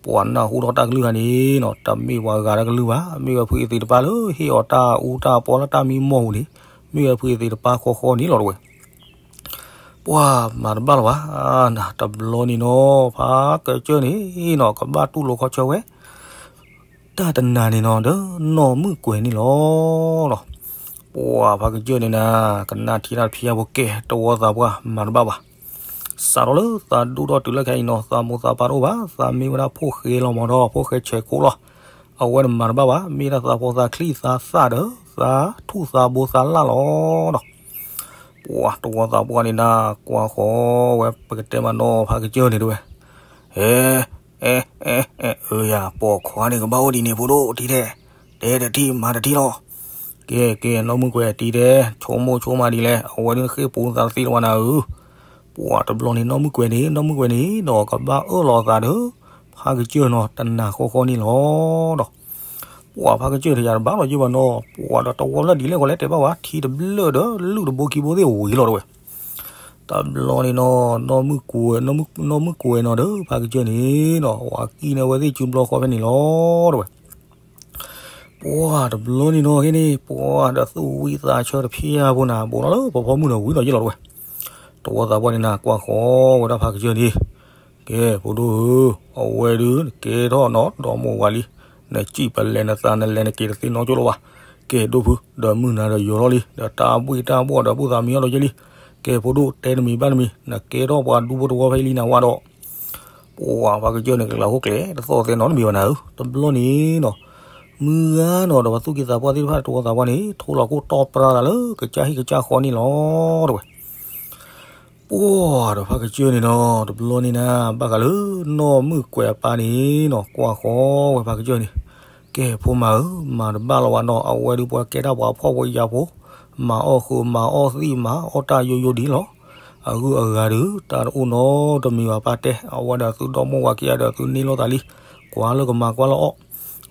ပှၤနၢ်ဟူထီၣ်တၢ်ကလုၢ်တခါန့ၣ်နီၤ တမ့ၢ်ပှၤဂၤတၢ်ကလုၢ်ဘၣ်, မ့ၢ်ဝဲဖုအသ့ၣ်တဖၣ်လၢဟ့ၣ်အီၤတၢ်အူတၢ်ပီလၢတၢ်မံမီၢ်ပူၤန့ၣ်, မ့ၢ်ဝဲဖုအသ့ၣ်တဖၣ်ဃီဃီန့ၣ်လီၤတဝဲ. ပှၤမၤတဘၣ်လၢၤဘၣ်, နတဘျီန့ၣ်နီၤ ဖးကစၢၢ်န့ၣ်နီၤ ကဘၣ်တူၢ်လိာ်ခီဆၢဝဲ တၢ်တနၤန့ၣ်နီၤ ဒီးနီၢ်မုၣ်ကွဲးန့ၣ်လီၤ. ပှၤဖးကစၢၢ်န့ၣ်နၤ ကနၣ်ထံတၢ်ဖံးအပူၤကဲ တဝီသးပှၢ်မၤတဘၣ်ဘၣ်. စးထီၣ်လၢသးဒိၣ်ထီၣ်တုၤလၢခဲအံၤနီၤ သးမိၢ်သးပၢ်တအိၣ်ဘၣ်, သးမ့ၢ်ဝဲဒၣ်ဖိဃဲလီၤမးဒီး ဖိဃဲဆဲးခိၣ်လီၤ. အဝဲန့ၣ်မၤတဘၣ်ဘၣ်, မ့ၢ်ဒၣ်သးဖိသးချံသးသၣ်ဒီး သးထူၣ်သးဘိသးလၣ်လီၤဒီး ပှၤတဝီသးပှၢ်န့ၣ်နၤ ကွၢ်ဃီဝဲပကတဲမးနီၤ ဖးကစၢၢ်န့ၣ်တဝဲ. အဲ အဲ အဲ အဲ အၢယၤ ပိာ်ခွါန့ၣ်ကဘၣ်အိၣ်ဒ်န့ၣ်ဖိဒိၣ် ထံၣ်ထဲ, တဲတထံၣ်မၤတထံၣ်လီၤ. ကဲ ကဲ နီၢ်မုၣ်ကွဲးထံၣ်ထဲ, ဆိကမိၣ်ဆိကမးဒ်လဲၣ်, အဝဲဒၣ်ဃ့ၢ်ပူၤသးတသ့လၢၤဘၣ်နၤဧၢ. ပှၤတဘျီန့ၣ် နီၢ်မုၣ်ကွဲးန့ၣ် နီၢ်မုၣ်ကွဲးန့ၣ်ဒီးကဘၣ်အၢၣ်လီၤအသးဒီး ဖးကစၢၢ်နီၤ တနၤဃီဃီန့ၣ်လီၤဒီး ပှၤဖးကစၢၢ်တယၤတဘၣ်လီၤယ့ၢ်ဘၣ်နီၤ, ပှၤဒီးတဝီလၢဒ်လဲၣ်ဃီလဲၣ်တဲဘၣ်ဝဲ ထံတဘျၢၣ်ဒီးလုၢ်တဘိခံဘိသ့ၣ်ဝံၤလီၤတဝဲ. တဘျီန့ၣ်နီၤ နီၢ်မုၣ်ကွဲး နီၢ်မုၣ်ကွဲးနီၤဒီး ဖးကစၢၢ်န့ၣ်နီၤ ဝၤကံၣ်န့ၢ်ဝဲသ့ၣ်စုဘျီဃီဖဲန့ၣ်လီၤတဝဲ. ပှၤတဘျီန့ၣ်နီၤ ကဲန့ၣ်ပှၤဒီးသူၣ်ဝံသးဆၢတဖၣ်ဖိနၤ ဘိးနီၤလၢပဖီမုၢ်ဒီးဝံၤဒီးယ့ၢ်လီၤတဝဲ. တဝီသးပှၢ်န့ၣ်နၤ ကွၢ်ဃီဝဲဒၣ်ဖးကစၢၢ်န့ၣ်, ကဲ ဖိဒိၣ်ဧၢ, အဝဲဒုးကဲထီၣ်နီၤ ဒီမိၢ်ဝၤလံ, နစံၣ်ပလဲၤနသးနလဲၤနက့ၤတသ့နီတကၠိလၢၤဘၣ်. ကဲ ဒိၣ်ဖု ဒီးမုၢ်နၤဒီးယိၤထီၣ်လံ, ဒီးတၢ်ဘှ့ၣ်တၢ်ဘှီၣ်ဒီးဘူၣ်သးမံအီၤဒီးယ့ၢ်လံ. ကဲ ဖိဒိၣ် တဲတမံၤဘၣ်တမံၤ နကဲထီၣ်ပှၤဒူဖိတဝီဖဲအံၤလံနၤဝဲဒီး ပှၤဖးကစၢၢ်န့ၣ် ကကျးဟိကျဲ တသီၣ်သဲနီတမံၤဘၣ်နၤဧၢ. တဘျီန့ၣ်နီၤ မုၢ်ဂၤနီၤ ဒီးပှၤသူၣ်က့သးပှၢ်သ့ၣ်တဖၣ် တဝီသးပှၢ်န့ၣ် ထိၣ်လီၤကိၢ်တီပျၢ်သးလၢကစၢ်ဟံၣ်ကစၢ်ဃီန့ၣ်လီၤတဝဲ. ပှၤဒီးဖးကစၢၢ်န့ၣ်နီၤ တဘျီန့ၣ်နၤ ဘၣ်ဃးလၢနီၢ်မုၣ်ကွဲးအပၢ်န့ၣ်နီၤ ကွၢ်ဃီဝဲဖးကစၢၢ်န့ၣ်, ကဲ ဖိမါဧၢ, မၤတဘၣ်လီၤဘၣ်နီၤ အဝဲဒုးပှၤကဲတၢ်ပှၤဖှီၣ်ဖိယာ်ဖိ, မၤအီၣ်ဃုာ်မၤအီၣ်သံၣ်မၤအီၣ်တၢ်ယိယိဒ်လီၤ. အဂုၤအဂၤဒုး တၢ်တအိၣ်နီတမံၤဘၣ်ပၢ်တဲ, အဝဲဒီးသုဒီမိၢ်ဝၤခံဂၤဒီးသုန့ၢ်လိာ်သးလံ, ကွၢ်လၢကမၤကွၢ်လၢအီၣ်,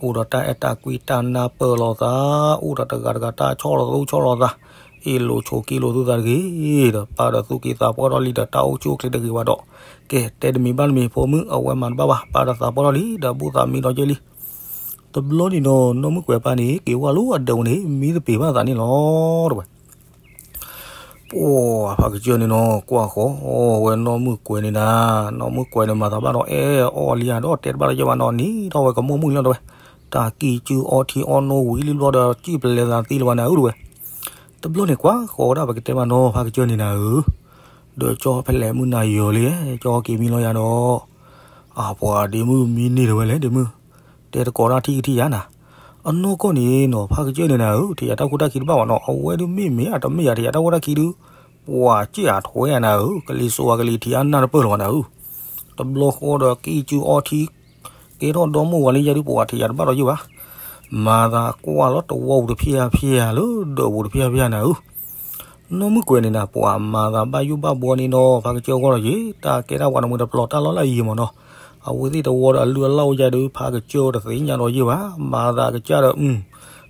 အိၣ်ဒီးတၢ်အဲၣ်တၢ်ကွံတၢ်နၢ်ပၢၢ်လိာ်သး, အိၣ်ဒီးတဂၤတဂၤတၢ်ဆီၣ်လီၤသူဆီၣ်လီၤသး, အ့ၣ်လိာ်ဆိးက့လိာ်သုသးတဂ့ၤ, ဒီးပၢ်ဒီးသူၣ်က့သးပှၢ်ထီၣ်လံဒီးတၢ်အိၣ်ဆူၣ်အိၣ်ချ့တဂ့ၤဘၣ်ဒီး, ကဲ တဲတမံၤဘၣ်တမံၤ ဖိမုၣ် အဝဲမၤတဘၣ်ဘၣ် ပၢ်ဒီးသးပှၢ်ထီၣ်လံဒီးဘူၣ်သးမံဒီးက့ၤလံ. တဘျီန့ၣ်နီၤ နီၢ်မုၣ်ကွဲးပၢ်န့ၣ် က့ၤဝဲလၢအဒၢးပူၤန့ၣ် မံသပ့ၤဘၣ်သးန့ၣ်လီၤတဝဲ. ပှၤဖးကစၢၢ်န့ၣ်နီၤ ကွၢ်ဃီဝဲနီၢ်မုၣ်ကွဲးန့ၣ်နၤ, နီၢ်မုၣ်ကွဲးန့ၣ်မၤသးဘၣ်ဒီး အဲၣ်အီၣ်လံဧါဒီး တဲတဘၣ်လၢၤဘၣ်နီၤ နံၤထီၣ်ဝဲကမိၢ်မုၣ်လံလီၤတဝဲ. တၢ်ကံၢ်စုအီထံအီနိဝံၤလံဘျီဒီး ကံၢ်ပလဲၤသးသံလၢၤဘၣ်နၤဧၢတဝဲ. တဘျီန့ၣ်ကွၢ်ဃီဝဲဒၣ်ပကတဲမးနီၤ ဖးကစၢၢ်န့ၣ်နၤဧၢ, ဒီးကၠီဖဲလဲၣ်မုၢ်နၤယီၤလံ, ကၠီက့ၤမံလီၤယၤဒီး, အပှၤဒ့မုၣ်မံန့ၢ်တဝဲလဲၣ်ဒ့မုၣ်, တဲတကိးတၢ်ထံၣ်ကထံၣ်ယၤနၤ. အနီၢ်ကီၢ်န့ၣ်နီၤ ဖးကစၢၢ်န့ၣ်နၤဧၢ, ထံၣ်ယၤတၢ်ခိၣ်တၢ်ခံတဘၣ်ဘၣ်နီၤ, အဝဲဒုးမ့ၢ်မ့ၢ်အတမ့ၢ်ယၤ ထံၣ်ယၤတၢ်ခိၣ်တၢ်ခံဒုး, ပှၤစ့ၢ်အထွဲယၤနၤဧၢ, ကလံၤစိးဝဲကလံၤထံးအနၢ်တပၢၢ်လီၤဘၣ်နၤဧၢ. တဘျီဃီဒီးကံၢ်စုအီထံ, ကဲထီၣ်ဒီမိၢ်ဝၤလံယၤဒုး ပှၤထံၣ်ယၤတဘၣ်ဒီးယုၢ်ဘၣ်. မၤသးကွၢ်လီၤတဝီပူၤတဖျၢၣ်ဖျၢၣ် လၢဒၢးပူၤတဖျၢၣ်ဖျၢၣ်နၤဧၢ, နီၢ်မုၣ်ကွဲၤန့ၣ်နၤ ပှၤမၤသးဘၣ်ယိၣ်ဘၣ်ဘှီန့ၣ်နီၤ ဖးကစၢၢ်ဂီၢ်လီၤက့ၤ တၢ်ကဲတၢ်ဝၤတမုာ်တပျီၤတၢ်လီၢ်လၢအယံၤမးနီၤ, အဝဲသ့ၣ်တဝီဒီးအလုၢ်အလၢ်အိၣ်ယၤဒီး ဖးကစၢၢ်တသ့ၣ်ညါဒီးယ့ၢ်ဘၣ်, မၤသးကစၢ်ဒီး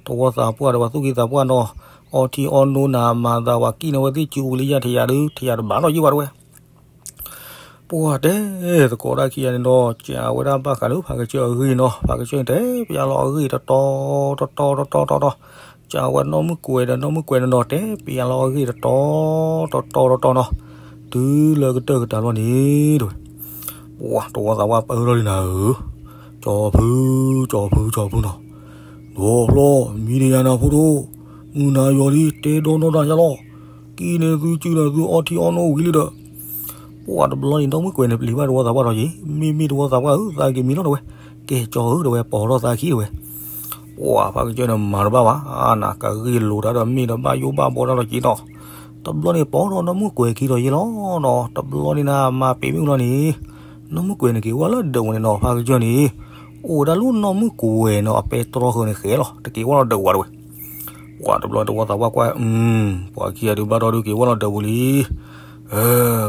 တဝီသးပှၢ်ဒီးပှၤသူၣ်က့သးပှၢ်နီၤ, အီထံအီနိနၤ မၤသးပှၤကံၣ်န့ၢ်ဝဲသ့ၣ်စုပူၤလၢယၤထံးယၤဒီး ထံးယၤတဘၣ်လီၤယ့ၢ်ဘၣ်တဝဲ ပှၤတဲသကိးတၢ်ခံဂၤန့ၣ်ဒီး ကးဝဲဒၣ်ဘၣ်ဃးလၢဖးကစၢၢ်အဂ့ၢ်နီၤ, ဖးကစၢၢ်န့ၣ်တဲပျးလီၤအဂ့ၢ်တတီၤတတီၤတတီၤတတီၤ, ကးဝဲနီၢ်မုၣ်ကွဲၤဒီးနီၢ်မုၣ်ကွဲၤန့ၣ်ဒီး တဲပျးလီၤအဂ့ၢ်တတီၤတတီၤတတီၤနီၤ, တုၤလၢကတၢၢ်ကတၢၢ်လီၤန့ၣ်တဝဲ, ပှၤတဝီသးပှၢ်ပၢၢ်ထီၣ်လံနၤဧၢ, ကၠီဖု, ကၠီဖု, ကၠီဖုနီၤ, ဒီးဖျီ မံၤဒယၤနၤဖိဒိၣ်, မုၢ်နၤယီၤလံ တဲဒီနီၢ်တၢ်ယါလီၤ, ကံၣ်န့ၢ်သုစုဒီးသုအီထံအီနိဝံၤလံဒီး ပှၤတဘျီန့ၣ် နီၢ်မုၣ်ကွဲၤန့ၣ် ပျံၤဘၣ်တဝီသးပှၢ်ထီၣ်က့ၤ, မ့ၢ်မ့ၢ်တဝီသးပှၢ်ဧၢ သးက့ၤမံလီၤတဝဲ, ကဲကၠီဧၢတဝဲ ပိာ်ထီၣ်သးခံတဝဲ, ပှၤဖးကစၢၢ်န့ၣ်မၤတဘၣ်ဘၣ်, နကဂ့ၢ်လိာ်တၢ်ဒီးမ့ၢ်ဒီးဘၣ်ယိၣ်ဘၣ်ဘှီတၢ်လီၤက့ၤနီၤ, တဘျီန့ၣ်ပိာ်ထီၣ်နီၢ်မုၣ်ကွဲၤခံထီၣ်ယ့ၢ်လီၤနီၤ, တဘျီန့ၣ်နၤ မၤပ့ၤမ့ၣ်အူလီၤန့ၣ်, နီၢ်မုၣ်ကွဲၤန့ၣ်က့ၤဝဲလၢဒၢးပူၤန့ၣ်နီၤ ဖးကစၢၢ်န့ၣ်, အိၣ်ဝဲဒၣ်လၢနီၢ်မုၣ်ကွဲၤနီၤ အပဲတြီဃၢၤန့ၣ်ဃဲလီၤ တက့ၤဝဲလီၤဒၢးပူၤတဝဲ ပှၤတဘျီတဝီသးပှၢ်ကွၢ်, ပှၤခံဂၤဒုးဘၣ်ဒီဒုးက့ၤဝဲလီၤဒၢးပူၤလံ,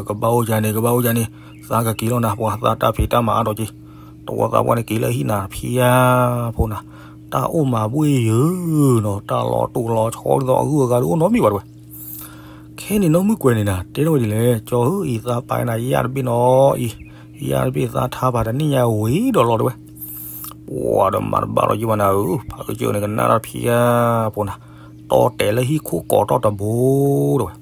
ကဘၣ်အိၣ်ယၤန့ၣ် ကဘၣ်အိၣ်ယၤန့ၣ်, သးကက့ၤလီၤနၤ ပှၤသးတၢ်ဖံးတၢ်မၤအါထီၣ်က့ၤ, တဝီသးပှၢ်န့ၣ်က့ၤလၢဟံၣ်နၤဖံးယါဖိနၤ, တၢ်အိၣ်မၤဘှ့ၣ်ယၢၤနီၤ တၢ်လီၤတိၢ်လီၤဆီဒ်သိးအဂုၤအဂၤဒုးအိၣ်နီတမံၤဘၣ်တဝဲ ခဲန့ၣ်နီၢ်မုၣ်ကွဲၤန့ၣ်နၤ တဲထီၣ်ဝဲဒ်လဲၣ်, ကၠီဧၢ အံၤသးပာ်နၤယၣ်တဘ့ၣ်နီၤအံၤ, ယၣ်တဘ့ၣ်သးထါပာ်တနံၣ်ညါဝံၤဒီးလီၤတဝဲ, ပှၤဒီးမၤတဘၣ်လီၤယံၤဘၣ်နၤဧၢ, ဖးကစၢၢ်န့ၣ်ကနၣ်တၢ်ဖံးယါဖိနၤ, တီတဲာ်လၢဟံၣ်ခိၣ်ကိးထီၣ်တဘိတဝဲ,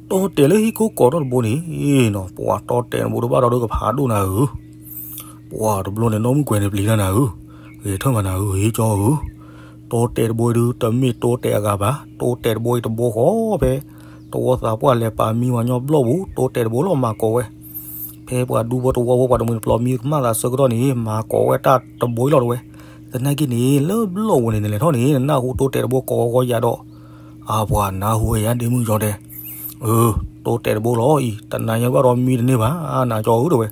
တီတဲာ်လၢဟံၣ်ခိၣ်ကိးထီၣ်တဘိန့ၣ်နီၤ ပှၤတီတဲာ်တဘိတဘၣ်ဒီးကဖးဒိၣ်နၤဧၢ ပှၤတဘျီန့ၣ် နီၢ်မုၣ်ကွဲၤန့ၣ်ပျံၤတၢ်နၤဧၢ, ဂဲၤထၢၣ်မးနၤဧၢ ဟ့ကၠီဧၢ, တိတဲာ်တဘိအံၤဒုး တမ့ၢ်တိတဲာ်အဂၤဘၣ်, တိတဲာ်တဘိအံၤတဘိဃီဖဲ တဝီသးပှၢ်လဲၤပာ်မံဝဲညီဘျီၣ်ပူၤ, တိတဲာ်တဘိလီၤမၤကိးဝဲ, ဖဲပှၤဒူဖိတဝီဖိပှၤတမှံၤတပျီၤမံကမၣ်သးဆၢကတီၢ်န့ၣ် မၤကိးဝဲတၢ်တဘိအံၤလီၤတဝဲ, သနာ်က့န့ၣ် လၢဘျီၣ်ပူၤန့ၣ်န့ၣ်လဲၤထီၣ်န့ၣ် နနၢ်ဟူတိတဲာ်တဘိကိးဂီၤယၤဒီး, အပှၤနၢ်ဟူဝဲယၤဒ့မုၣ်ကၠီတဲ, တိတဲာ်တဘိလီၤအံၤ တနၤညါဘၣ်ဒီးမံတန့ၢ်ဘၣ် နၤကၠီဧၢတဝဲ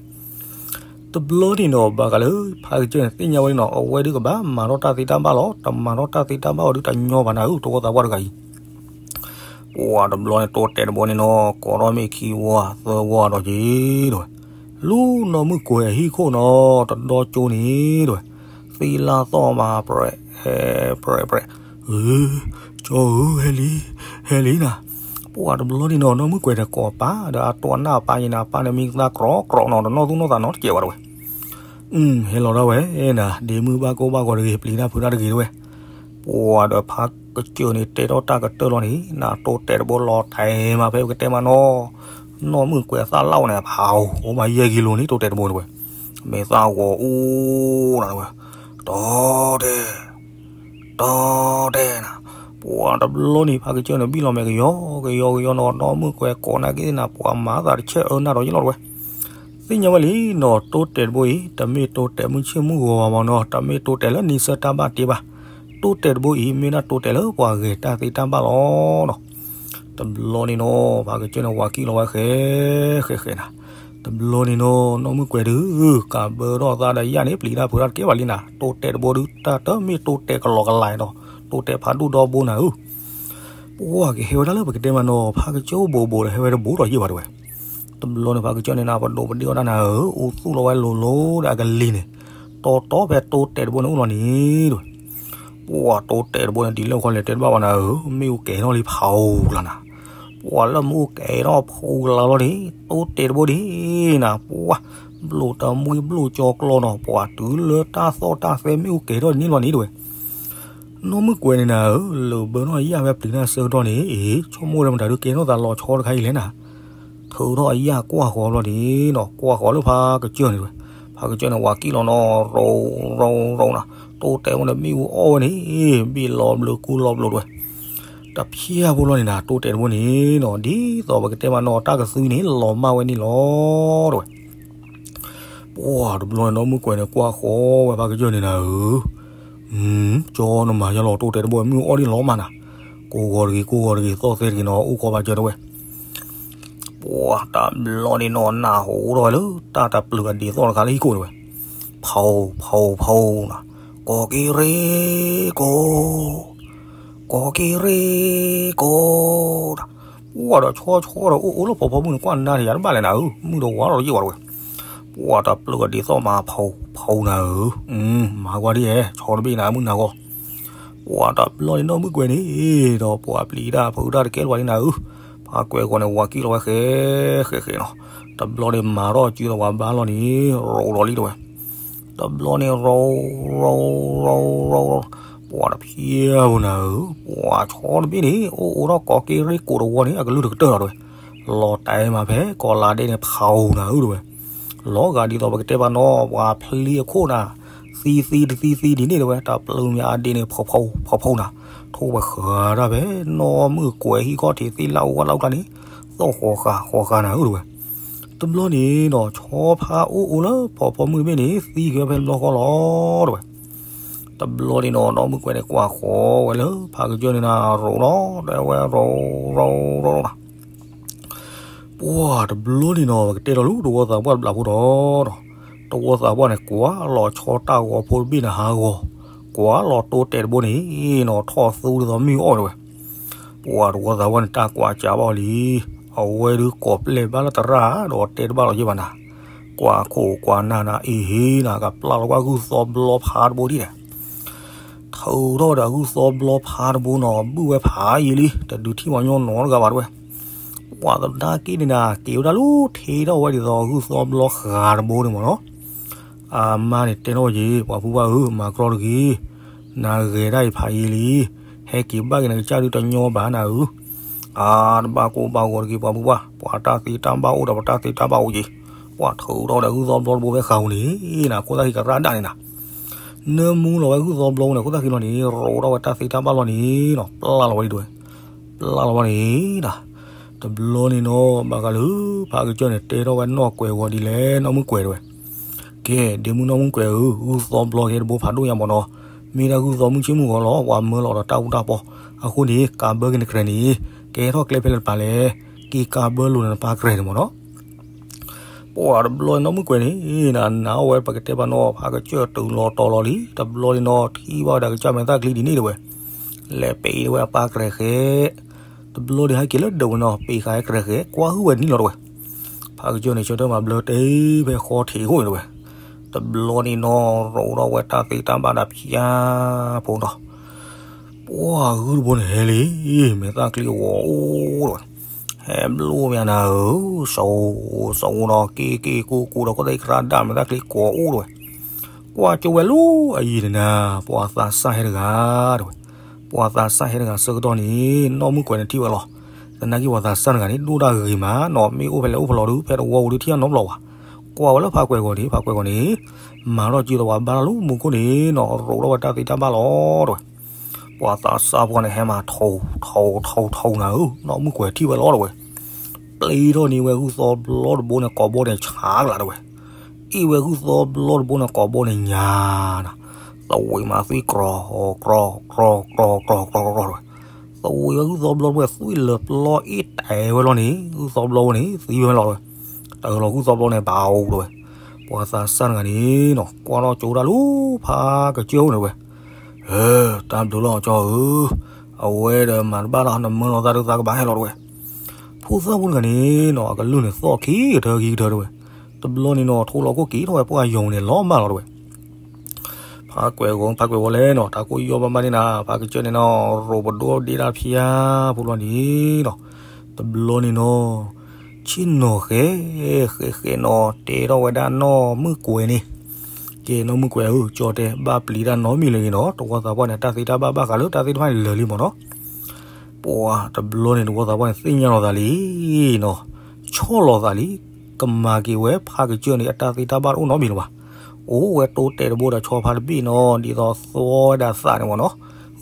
တဘျီန့ၣ်နီၤ ဘၣ်ဃးလၢ ဖးကစၢၢ်န့ၣ်သ့ၣ်ညါဝဲလံနီၤ အဝဲဒုးကဘၣ်မၤထီၣ်တၢ်သ့တၢ်ဘၣ်လီၤ. တမၤထီၣ်တၢ်သ့တၢ်ဘၣ်အီၤဒုးတညီဘၣ်နၤဧၢ တဝီသးပှၢ်တဂၤအံၤ. ပှၤတဘျီန့ၣ် တိတဲာ်တဘိန့ၣ်နီၤ ကိးထီၣ်မ့ၢ်ခံဝီသၢဝီဒီးက့ၤဒီးဝဲ လူၤနီၢ်မုၣ်ကွဲၤအဟံၣ်ခိၣ်နီၤ တဒီကၠိန့ၣ်ဒီးဝဲ သံလၢ်သီၣ်မးပြဲး ပြဲး ပြဲး အၢ ကၠီဧၢ ဟဲလံ ဟဲလံနၤ. ပှၤတဘျီန့ၣ်နီၤ နီၢ်မုၣ်ကွဲၤန့ၣ်ကိးပၢ်ဒီးအတိၢ်နၢ်ပၢ်ယံၤနၤ ပၢ်န့ၣ်မံသးကြီကြီနီၤ တနီၢ်သူၣ်နီၢ်သးနီတစဲးဝဲတဝဲ အၢ ဟဲလီၤဒၣ်ဝဲနၤ ဒ့မုၣ်ဘၣ်ကိၢ်ဘၣ်ဂီၤတဂ့ၤ ပျံၤတၢ်ဖုးတၢ်တဂ့ၤတဝဲ. ပှၤဒီးဖးကစၢၢ်န့ၣ်တဲထီၣ်တၢ်ကတၢၢ်လီၤန့ၣ် နၤတိတဲာ်တဘိလီၤတဲာ်မးဖဲပကတဲမးနီၤ နီၢ်မုၣ်ကွဲၤသၣ်လၣ်ဝဲန့ၣ် ဖးအိၣ် အိၣ်မးယဲၢ်ကံလိၤန့ၣ် တိတဲာ်တဘိတဝဲ မ့ၢ်သၣ်ဂီၤအူနၤတဝဲ တိတဲာ် တိတဲာ်နၤ. ပှၤတဘျီန့ၣ် ဖးကစၢၢ်န့ၣ် ဘံၣ်လီၤမဲာ်ကယီကယီကယီနီၤ နီၢ်မုၣ်ကွဲၤကိးနာ်က့ၤနၤ ပှၤမၤသးတဆဲးအၢနၤဒီးယလီၤတဝဲ သ့ၣ်ညါဝဲလံနီၤ တိတဲာ်တဘိအံၤ တမ့ၢ်တိတဲာ်မုၢ်ဆ့ၣ်မုၢ်ဂီၤဘၣ်မးနီၤ တမ့ၢ်တိတဲာ်လၢနံၤဆၢတၢ်ဘၣ်တ့ဘၣ်. တိတဲာ်တဘိအံၤ မ့ၢ်ဒၣ်တိတဲာ်လၢပှၤဂဲၤတၢ်သ့တၢ်ဘၣ်လီၤနီၤ. တဘျီန့ၣ်နီၤ ဖးကစၢၢ်န့ၣ် ဝၤကံၣ်လီၤဝဲဃဲ ဃဲ ဃဲနၤ. တဘျီန့ၣ်နီၤ နီၢ်မုၣ်ကွဲၤဒုး ကးဘၢထီၣ်သးဒီးယၣ်န့ၣ် ပျံၤတၢ်ဖုးတၢ်တကဲဘၣ်လံနၤ. တိတဲာ်တဘိဒုး တၢ်တမ့ၢ်တိတဲာ်ကလီကလီနီၤ တိတဲာ်ဖးဒိၣ်ဒီဘိနၤဧၢ ပှၤကဟဲဝဲဒၣ်လၢပကတဲမးနီၤ ဖးကစၢၢ်အိၣ်ဘူးဘူးဒီး ဟဲဝဲတဘူးဒီးယ့ၢ်ဘၣ်တဝဲ. တဘျီန့ၣ် ဖးကစၢၢ်န့ၣ်နၤ ပဒိးပဒ့ၣ်အီၣ်တၢ်နၤဧၢ အိၣ်သူၣ်လီၤဝဲလိၤလိၤဒီးအကလံၤန့ၣ် တီတီဖဲတိတဲာ်တဘိန့ၣ်အိၣ်လီၤန့ၣ်တဝဲ. ပှၤတိတဲာ်တဘိန့ၣ် ဒ်လဲၣ်ခီလဲၣ်တဲတဘၣ်ဘၣ်နၤဧၢ မ့ၣ်အူကဲၤထီၣ်လံဖးအူကလါနၤ. ပှၤလၢမ့ၣ်အူကဲၤထီၣ်ဖးအူကလါလီၤန့ၣ် တိတဲာ်တဘိဒ်နၤ ပှၤ ဘျိၣ်တမှံဘျိၣ်ကၠီကျီနီၤ ပှၤတုၤလၢတၢ်သီၣ်တၢ်သဲမ့ၣ်အူကဲၤထီၣ်န့ၣ်လီၤန့ၣ်တဝဲ. နီၢ်မုၣ်ကွဲၤန့ၣ်နၤဧၢ လၢာ်ဘၢထီၣ်ယၣ်ဖဲပျံၤတၢ်ဆၢကတီၢ်န့ၣ် အ့ ဆိကမိၣ်ဒီးမတၤဒုးကဲထီၣ်သးလီၤဆီတခါအံၤလဲၣ်နၤ. ထုးထီၣ်အယၣ်ကွၢ်ဃီၤဘျီန့ၣ်နီၤ ကွၢ်ဃီၤလၢဖးကစၢၢ်န့ၣ်တဝဲ. ဖးကစၢၢ်န့ၣ် ဝၤကံၣ်လီၤနီၤ ရိၤ ရိၤ ရိၤနၤ တိတဲာ်တဘိန့ၣ် မ့ၣ်အူအီၣ်ဝဲန့ၣ် ဘ့ၣ်လီၤဘျုးကူလီၤဘျုးတဝဲ. တဖျၢၣ်ဖိလီၤန့ၣ်နၤ တိတဲာ်တဘိန့ၣ်နီၤ ဒ်သိးပကတဲမးနီၤ တၢ်ကသုန့ၣ် လီၤမၢ်ဝဲန့ၣ်လီၤတဝဲ. ပှၤတဘျီန့ၣ် နီၢ်မုၣ်ကွဲၤန့ၣ် ကွၢ်ဃီၤဝဲဖးကစၢၢ်န့ၣ်နၤဧၢ ကၠီနမၤယါလီၤ တိတဲာ်တဘိ မ့ၣ်အူအီၣ်ဒ်လီၤမၢ်နၤ. ကိးဂီၤတဂ့ၤ ကိးဂီၤတဂ့ၤ သီၣ်သဲတဂ့ၤနီၤ အိၣ်ခိးဘၣ်စၢၤတဝဲ. ပှၤတဘျီန့ၣ်နီၤ နၢ်ဟူထီၣ်ဝဲလၢ တၢ်တပျုာ်အဒ့သိၣ်တခါလၢဟံၣ်ခိၣ်တဝဲ. ဖီ ဖီ ဖီနၤ. ကီၢ်က့ၤရ့ၣ်ကီၢ်, ကီၢ်က့ၤရ့ၣ်ကီၢ်, ပှၤဒီးဆီဆီဒီးအိၣ်အိၣ်လၢဖီဖီမုၢ်န့ၣ် ကွၢ်နါထံၣ်ယၤတဘၣ်လဲၣ်နၤဧၢ, မုၢ်ဒီးဝါထီၣ်ဒီးယံာ်ဝဲတဝဲ, ပှၤတၢ်ပျုၢ်အဒ်သိးမၤဖီဖီနၤဧၢ, မၤကွၢ်ဒ်ဟဲ ဆီတဘ့ၣ်နၤ မုၢ်နၤဂီၢ်, ပှၤတၢ်ပျီန့ၣ်နီၢ်မုၣ်ကွဲၤန့ၣ်, ဒီးပှၤပျံၤတၢ်ဖုးတၢ်တကဲလၢၤဘၣ်န့ၣ်နၤဧၢ, ဖးကွဲးဂီၤန့ၣ် ဝၤကံၣ်လီၤဝဲဃဲဃဲဃဲနီၤ, တဘျီန့ၣ်မၤထီၣ်စုဒီးဝၤဘါလီၤန့ၣ် ရိးလီၤလံတဝဲ, တဘျီန့ၣ်ရိး, ရိး, ရိး, ရိး, ပှၤတဖျဲဖိနၤဧၢ, ပှၤဆီတဘ့ၣ်န့ၣ် အိၣ်အိၣ်ထီၣ်ကီၢ်က့ၤရ့ၣ်ကိးတဝီန့ၣ် အကလုၢ်တကတၢၢ်လီၤတဝဲ, လီၤတဲာ်မးဖဲ ကီၢ်လါဒဲန့ၣ် ဖးနၤဧၢတဝဲ, လီၤဂာ်ဒ်သိးပကတဲဘၣ်နီၤ ပှၤဖျံအခိၣ်နၤ, သံသံတသံသံဒ်န့ၣ်တဝဲ, တၢ်ပျုၢ်မ့ၢ်အါဒ့န့ၣ် ဖီဖီဖီဖီနၤ, ထိၣ်ဝဲဃာ်တၢ်ဖဲ နီၢ်မုၣ်ကွဲၤဟံၣ်ခီၣ်ထံးသ့ၣ်လၢအအိၣ်ဝဲလၢအကျါန့ၣ်, သီၣ်ဃီဃာ်ဃီဃာ်နၤဧၢတဝဲ, တဘျီန့ၣ်ဒီး ဆီဖါအိၣ်အိၣ်လၢဖီဖီမုၢ်တဘ့ၣ်န့ၣ် သံဃဲဖဲတဘျီဃီလီၤတဝဲ, တဘျီန့ၣ်ဒီး နီၢ်မုၣ်ကွဲၤန့ၣ် ကွၢ်ဃီဝဲလၢဖးကစၢၢ်န့ၣ်နၤ ရိးလီၤ တဲဝဲရိး, ရိး, ရိး, ရိး ပှၤတဘျီန့ၣ်နီၤ ပကတဲဒီးလၢတဝီသးပှၢ်တဘျီဖိဒီး, တဝီသးပှၢ်န့ၣ် ကွၢ်လီၤဆီတၢ်ဂီၤဖိတဘ့ၣ်န့ၣ်ဟးဂီၤ, ကွၢ်လီၤတိတဲာ်တဘိန့ၣ်နီၤ ထီၣ်သူဒ်သိးမုၢ်အီၣ်တဝဲ, ပှၤတဝီသးပှၢ်န့ၣ် တၢ်ကွၢ်ကးဘၣ်အီၤလံ, အဝဲဒုးကိးပျဲၢ်ဘၣ်လၢသရၣ်ဒီးတဲတဘၣ်လီၤယဲၢ်ဘၣ်နၤ, ကွၢ်ခိၣ်ကွၢ်နၢ်နၤအ့ဟ့နၤ ကပျၢ်လီၤကွၢ်ဂုၢ်သီဘျီဖးတဘိဒ်လဲၣ် ထုးထီၣ်ဒီးဂုၢ်သီဘျီဖးတဘိနီၤ ဘုၣ်ဝဲဖးယံာ်လံ တဒုးထံၣ်ပှၤကညီနီတဂၤဘၣ်တဝဲ, ပှၤသနာ်က့န့ၣ်နၤ က့ၤဝဲဒၣ်လၢထံထီၣ်ဝဲဒ်သိးဂုၢ်သီဘျီဃာ်တဘိန့ၣ်မ့ၢ်နီၤ, အမါန့ၣ်တဲထီၣ်ဝဲက့ၤ ပှၤဖုဘၣ်ဧၢ မၤကြီတဂ့ၤ, နဂဲၤဒၣ်အံၤဖးယံာ်လံ, ဟဲက့ၤဘၣ်က့ၤနကစၢ်ဒုးတညီဘၣ်နၤဧၢ, အါတဘၣ်ကိၢ်ဘၣ်ဂီၤတဂ့ၤ ပှၤဖုဘၣ် ပှၤတၢ်သ့တၢ်ဘၣ်အိၣ်ဒီးပတၢ်သ့တၢ်ဘၣ်အိၣ်က့ၤ, ပှၤထုးထီၣ်ဒီးဂုၢ်သီဘျီတဘိဖဲဃာ်ပူၤန့ၣ်နၤ ခိၣ်သၣ်ခံကရၣ်ဒၣ်န့ၣ်နၤ နၢမူလီၤဝဲဂုၢ်သီဘျီန့ၣ် ခိၣ်သၣ်ခံလီၤန့ၣ် ရိးထီၣ်ဝဲတၢ်သ့တၢ်ဘၣ်လီၤန့ၣ်နီၤ ပျၢ်လီၤဝဲဒ်တဝဲ, ပျၢ်လီၤဝဲန့ၣ်နၤ, တဘျီန့ၣ်နီၤ ဘၣ်ဃးလၢ ဖးကစၢၢ်န့ၣ် တဲထီၣ်ဝဲနီၢ်ကွဲးဂီၤဒ်လဲၣ် နီၢ်မုၣ်ကွဲၤတဝဲ, ကဲ ဒ့မုၣ်နီၢ်မုၣ်ကွဲၤဧၢ ဂုၢ်သီဘျီကဲတဘိဖးဒိၣ်ညါမ့ၢ်နီၤ, မ့ၢ်ဒၣ်ဂုၢ်သီမုၢ်ဆ့ၣ်မုၢ်ဂီၤလီၤ ပှၤမၢလီၤဒီးတၢ်အူတၢ်ပီ, အဃိန့ၣ် ကးဘၢက့ၤနကြဲးန့ၣ်, ကဲထီၣ်ကျဲဖဲလဲၣ်တပၤလဲၣ်, က့ၤကးဘၢလိာ်နပၢ်ကြဲးန့ၣ်မ့ၢ်နီၤ ပှၤတဘျီနီၢ်မုၣ်ကွဲၤန့ၣ် နနာ်အီၣ်ဝဲပကတဲဘၣ်နီၤ ဖးကစၢၢ်တုၤလီၤတီၤလီၤလံ တဘျီန့ၣ်နီၤ ထံၣ်ဘၣ်ဝဲဒၣ်ကစၢ်မဲာ်သၣ်ချံဒ်န့ၣ်တဝဲ, လဲၤပ့ၤဝဲအပၢ်ကြဲးဃဲ, တဘျီန့ၣ်ဟဲက့ၤလၢဒၢးဝဲနီၤ ပ့ၤဃာ်ဟဲကြဲးဃဲ ကွၢ်ဟုၣ်ဝဲန့ၣ်လီၤတဝဲ, ဖးကစၢၢ်န့ၣ် ဆၢထၢၣ်မၤဘျၢတ့ၢ်ဖဲဃီထံးခိၣ်န့ၣ်တဝဲ, တဘျီန့ၣ်နီၤ ရိးထီၣ်ဝဲတၢ်သ့တၢ်ဘၣ်ဒီးဖၠါဖိနီၤ ပှၤဂုၢ်တဘိန့ၣ်ဟဲလံ, မဲာ်သၣ်ချံဂီၤအိၣ်တဝဲ, ဟဲဘျိမးနၤဧၢ, စိၤစိၤဒီးက့ၤက့ၤကိၤကိၤဒီး ခိၣ်သၣ်ခံကရၣ်ဒၣ် မဲာ်သၣ်ချံဂီၤအိၣ်တဝဲ, ကွၢ်ကၠိဝဲလၢအယံၤန့ၣ်နၤ ပှၤသးစၢ်ဟဲတဂၤတဝဲ, ပှၤသးစၢ်ဟဲတဂၤဆၢကတီၢ်န့ၣ် နီၢ်မုၣ်ကွဲၤန့ၣ်ထံၣ်ဝဲလီၤ, သနာ်က့ပှၤသးစၢ်တဂၤန့ၣ် ဒိၣ်တၢ်ဂ့ၤမးနီၤ မ့ၢ်အိၣ်ဖဲလဲၣ်အိၣ်ဖဲလဲၣ်ဒီး ဖဲတဝီပူၤဒုးထံၣ်အနီတဘျီဘၣ်, ကွၢ်ဝဲလၢဖးကွဲးဂီၤန့ၣ် ဖးကွဲးဂီၤန့ၣ် မၤထီၣ်စုဒီးပှၤဘါထီၣ်လၢမူခိၣ်န့ၣ်နီၤ ရိးထီၣ်ဝဲတၢ်သ့တၢ်ဘၣ်လီၤတဝဲ, ပှၤသးစၢ်ပှၢ်န့ၣ် ဟဲမၤထီထီထီနၤဧၢ, နီၢ်မုၣ်ကွဲၤထံၣ်ဝဲလီၤတဝဲ, ပျံၤထီၣ်န့ၢ်ဝဲဂုၢ်သီဘျီတဘိန့ၣ် ကိာ်ဘီန့ၣ်ဆါကလာ်တဝဲ, အ့ၣ်ဝဲဂုၢ်သီဘျီတဘိန့ၣ် ကိာ်ဘီန့ၣ်ညါနၤ, သဝံးမၤသွံၣ်ကြီၤကြီၤကြီၤကြီၤကြီၤကြီၤတဝဲ, သဝံးဝဲဂုၢ်သီဘျီတဘိ သွံၣ်လၢာ်ပျီအ့ၣ်တဲာ်ဝဲလီၤန့ၣ် ဂုၢ်သီဘျီဝဲန့ၣ် သံဝဲလီၤတဝဲ, တၢ်လီၤဂုၢ်သီဘျီန့ၣ် ဘၣ်အိၣ်တဝဲ, ပှၤသးစၢ်တဂၤန့ၣ်နီၤ ကွၢ်ထီၣ်ကၠိဒၣ်လၢဖးကစၢၢ်အိၣ်န့ၣ်တဝဲ ဧၢ, တၢ်ဘျုးလီၤကၠီဧၢ, အဝဲဒီးမၤတဘၣ်လီၤ နမၢလီၤသးဒီးသးကဘၣ်ဟဲလီၤတဝဲ, ဖိသၣ်ဖိတဂၤန့ၣ်နီၤ အကလုၢ်န့ၣ်သီၣ်ခံကထၢခံကထၢတဝဲ, တဘျီန့ၣ်နီၤ ထိၣ်လီၤခိၣ်က့ၤထီၣ်ဝဲပှၢ်ယီၤန့ၣ်လီၤမၢ်လီၤတဝဲ, ဖးကွဲးဂီၤ ဖးကွဲးဂီၤလဲၣ်နီၤ တၢ်ကိၢ်ယီၢ်ဘၣ်မးန့ၣ်နၤ ဖးကစၢၢ်န့ၣ်နီၤ ရိးပဒိၣ်ဒ့ဒၣ်ဖၠါဖိလီၤန့ၣ်နီၤ, တဘျီန့ၣ်နီၤ ဆ့ၣ်နီၤဃဲ ဃဲဃဲနီၤ တဲထီၣ်ဝဲဒၣ်နီၢ်မုၣ်ကွဲၤန့ၣ်, ကဲနီၢ်မုၣ်ကွဲၤဧၢ ကၠီတဲ ဘၣ်ပျံၤတၢ်နီတမံၤလၢၤဂ့ၤနီၤ တဝီသးပှၢ်န့ၣ် တၢ်သ့တၢ်ဘၣ်ဘၣ်ဃးလၢတၢ်သ့ၣ်တဖၣ်န့ၣ်လၢာ်လံမ့ၢ်နီၤ, ပှၤတဘျီန့ၣ် တဝီသးပှၢ်န့ၣ် သ့ၣ်ညါလီၤသးလံနီၤ, ဆီၣ်လီၤသးလံ, ကမၤက့ၤဝဲဖးကစၢၢ်န့ၣ် အတၢ်သ့တၢ်ဘၣ်တအိၣ်နီတမံၤလၢၤဘၣ်, အိၣ်ဝဲတိတဲာ်တဘိဒီးဆီဖါတဘ့ၣ်နီၤ ဒ်သိးသီဝဲဒၣ်သးန့ၣ်မ့ၢ်နီၤ,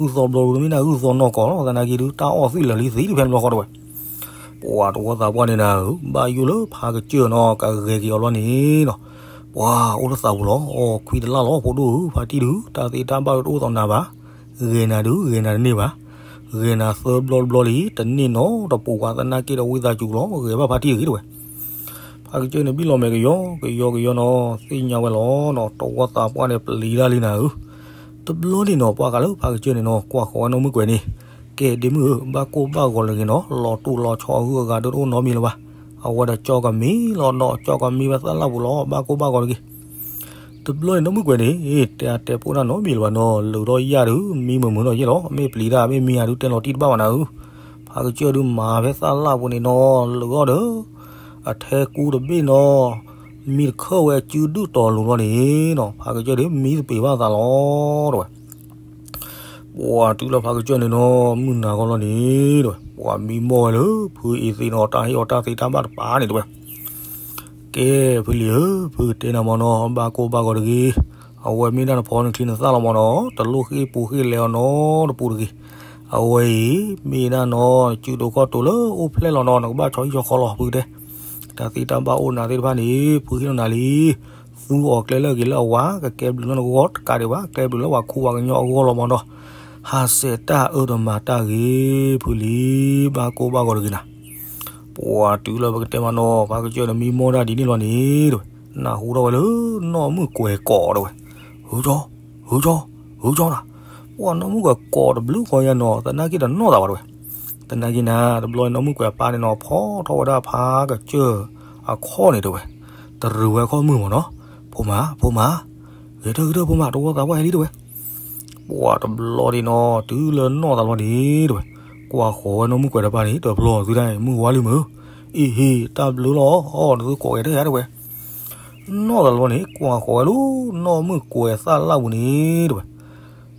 ဂုၢ်သီဘျီတမ့ၢ်နၤ ဂုၢ်သီနီၢ်ကီၢ်လီၤ သနာ်က့ဒုး တၢ်အီၣ်သွံၣ်လၢာ်လံသံဖဲန့ၣ်ဘျီဃီတဝဲ ပှၤတဝီသးပှၢ်န့ၣ်နၤဧၢ, ဘၣ်ယိၣ်လၢဖးကစၢၢ်နီၤ ကဂဲၤက့ၤအီၤဘျီန့ၣ်နီၤ, ပှၤအိၣ်လၢသးပူၤလီၤ, ခွံတလၢ်လီၤ ဖိဒိၣ်ဧၢ, ဖါတံၢ်ဒုး တၢ်သ့တၢ်ဘၣ်တအိၣ်သိးနၤဘၣ်, ဂဲၤနၤဒုး ဂဲၤနၤတန့ၢ်ဘၣ်, ဂဲၤနၤသၢဘျီတဘျီလံ တန့ၢ်နီတပူၤဘၣ် သနာ်က့ဒီးဝံသးစူၤလီၤ ဂဲၤဘၣ်ဖါတံၢ်တဂ့ၤတဝဲ ဖးကစၢၢ်န့ၣ် ဘံၣ်လီၤမဲာ်ကယီကယီကယီနီၤ သ့ၣ်ညါဝဲလီၤနီၤ တဝီသးပှၢ်န့ၣ် ပျံၤတၢ်လံနၤဧၢ, တဘျီန့ၣ်နီၤ ပှၤဂၤလၢဖးကစၢၢ်န့ၣ်နီၤ ကွၢ်ဃီၤဝဲနီၢ်မုၣ်ကွဲၤန့ၣ်, ကဲဒ့မုၣ်ဧၢ, ဘၣ်ကိၢ်ဘၣ်ဂီၤလၢဂ့ၤနီၤ, လီၤတူာ်လီၤဆီအဂုၤအဂၤဒိၣ်တအိၣ်နီတမံၤလၢၤဘၣ်. အဝဲဒီးကၠီကမံလီၤနီၤကၠီကမံဝဲသၣ်လၣ်ပူၤလီၤ, ဘၣ်ကိၢ်ဘၣ်ဂီၤတဂ့ၤ. တဘျီန့ၣ်နီၢ်မုၣ်ကွဲၤန့ၣ် တဲအါတဲပိၢ်တၢ်နီတမံၤလၢၤဘၣ်နီၤ, လၢာ်ထီၣ်ယၢ်ဒုး မံမုာ်မုာ်နီၤယဲၢ်လီၤ, မ့ၢ်ပျံၤတၢ်မ့ၢ်မံဧါဒုး တဲလီၤတံၢ်တဘၣ်ဘၣ်နၤဧၢ. ဖးကစၢၢ်ဒုးမၤဖဲသၣ်လၣ်ပူၤန့ၣ်နီၤ လၢာ်ထီၣ်ဒီး အထဲကူတဘ့ၣ်နီၤ မံတခၢၣ်ဝဲစုဒုၣ်တီၤလိၤလီၤန့ၣ်နီၤ, ဖးကစၢၢ်ဒုး မံသပ့ၤဘၣ်သးလီၤ တဲဝဲ. ပှၤတုၤလၢဖးကစၢၢ်န့ၣ်နီၤ မုၢ်နၤဂီၢ်လီၤန့ၣ် တဲဝဲ, ပှၤမံမီၢ်ဝဲလၢ ဖုအံၤသ့ၣ်နီၤ တၢ်ဟ့ၣ်အီၤတၢ်သ့တၢ်ဘၣ်တပၤန့ၣ် တဲဝဲ. ကဲ ဖုလံၤဧၢ, ဖုကတဲနၤမ့ၢ်နီၤ ဘၣ်ကိၢ်ဘၣ်ဂီၤတဂ့ၤ. အဝဲမ့ၢ်ဒၣ်နဖီနချံနသၣ်လီၤမ့ၢ်နီၤ, တလိၣ်ဃ့ၢ်ပူၤဃ့ၢ်လဲၤအီၤနီတပူၤတဂ့ၤ. အဝဲအံၤ မ့ၢ်ဒၣ်နီၤ စုဒိၣ်ခီၣ်တိၤလၢအိၣ်ဖျဲၣ်လီၤနီၤ, နကဘၣ်ဆီဟံၣ်ဆီဃီလီၤ ဖုကတဲ. တၢ်သ့တၢ်ဘၣ်အိၣ်နၤသ့ၣ်တဖၣ်န့ၣ် ဖုဟ့ၣ်လီၤနၤလံ. သူအီၤကျဲလၢအဂ့ၤလၢအဝါ, ကကဲဘျုးလၢနဂီၢ်တကးဒံးဘၣ်, ကဲဘျုးလၢပှၤခူပှၤကညီအဂီၢ်လီၤမ့ၢ်နီၤ. ဟးဆှဲးတၢ်အၢတမၤတၢ်ဂ့ၤ ဖုလံၤ, ဘၣ်ကိၢ်ဘၣ်ဂီၤတဂ့ၤနၤ. ပှၤတုၤလၢပကတဲမ့ၢ်နီၤ ဖးကစၢၢ်န့ၣ်မံမီၢ်တၢ်ဒ်န့ၣ်လီၤန့ၣ် တဲဝဲ, နၢ်ဟူထီၣ်ဝဲလၢနီၢ်မုၣ်ကွဲၤကိးတဲဝဲ, ဟုကၠီ, ဟုကၠီ, ဟုကၠီနၤ. ပှၤနီၢ်မုၣ်ကွဲၤကိးတဘျုးဃီယါနီၤ သနာ်က့တနီၣ်သးဘၣ်တဲဝဲ. သနာ်က့နၤ တဘျီနီၢ်မုၣ်ကွဲၤအပၢ်န့ၣ်နီၤ ဖီထီၣ်ဝဲဒၣ်ဖးကစၢၢ်အခီၣ်န့ၣ်တဲဝဲ, တရံးဝဲအခီၣ်မုၢ်မ့ၢ်နီၤ. ဖိမါ, ဖိမါ, ဂဲၤထၢၣ်ဂဲၤထၢၣ်ဖိမါ တဝီသးပှၢ်ဟဲလံတဲဝဲ. ပှၤတဘျီဒ်နီၤ တုၤလၢနီၢ်သးလီၤန့ၣ်တဲဝဲ, ကွၢ်ဃီၤဝဲနီၢ်မုၣ်ကွဲၤတပၢ်န့ၣ် တဘျီသုဒၣ်မုၢ်ဝါလံမုၢ်, အ့ဟ့ တၢ်ဘျုးလီၤ အီၣ်နသုကိးဂဲၤထၢၣ်ယါတဲဝဲ. နီၢ်သးလီၤန့ၣ် ကွၢ်ဃီၤဝဲလၢနီၢ်မုၣ်ကွဲၤသၣ်လၣ်ပူၤန့ၣ်တဲဝဲ,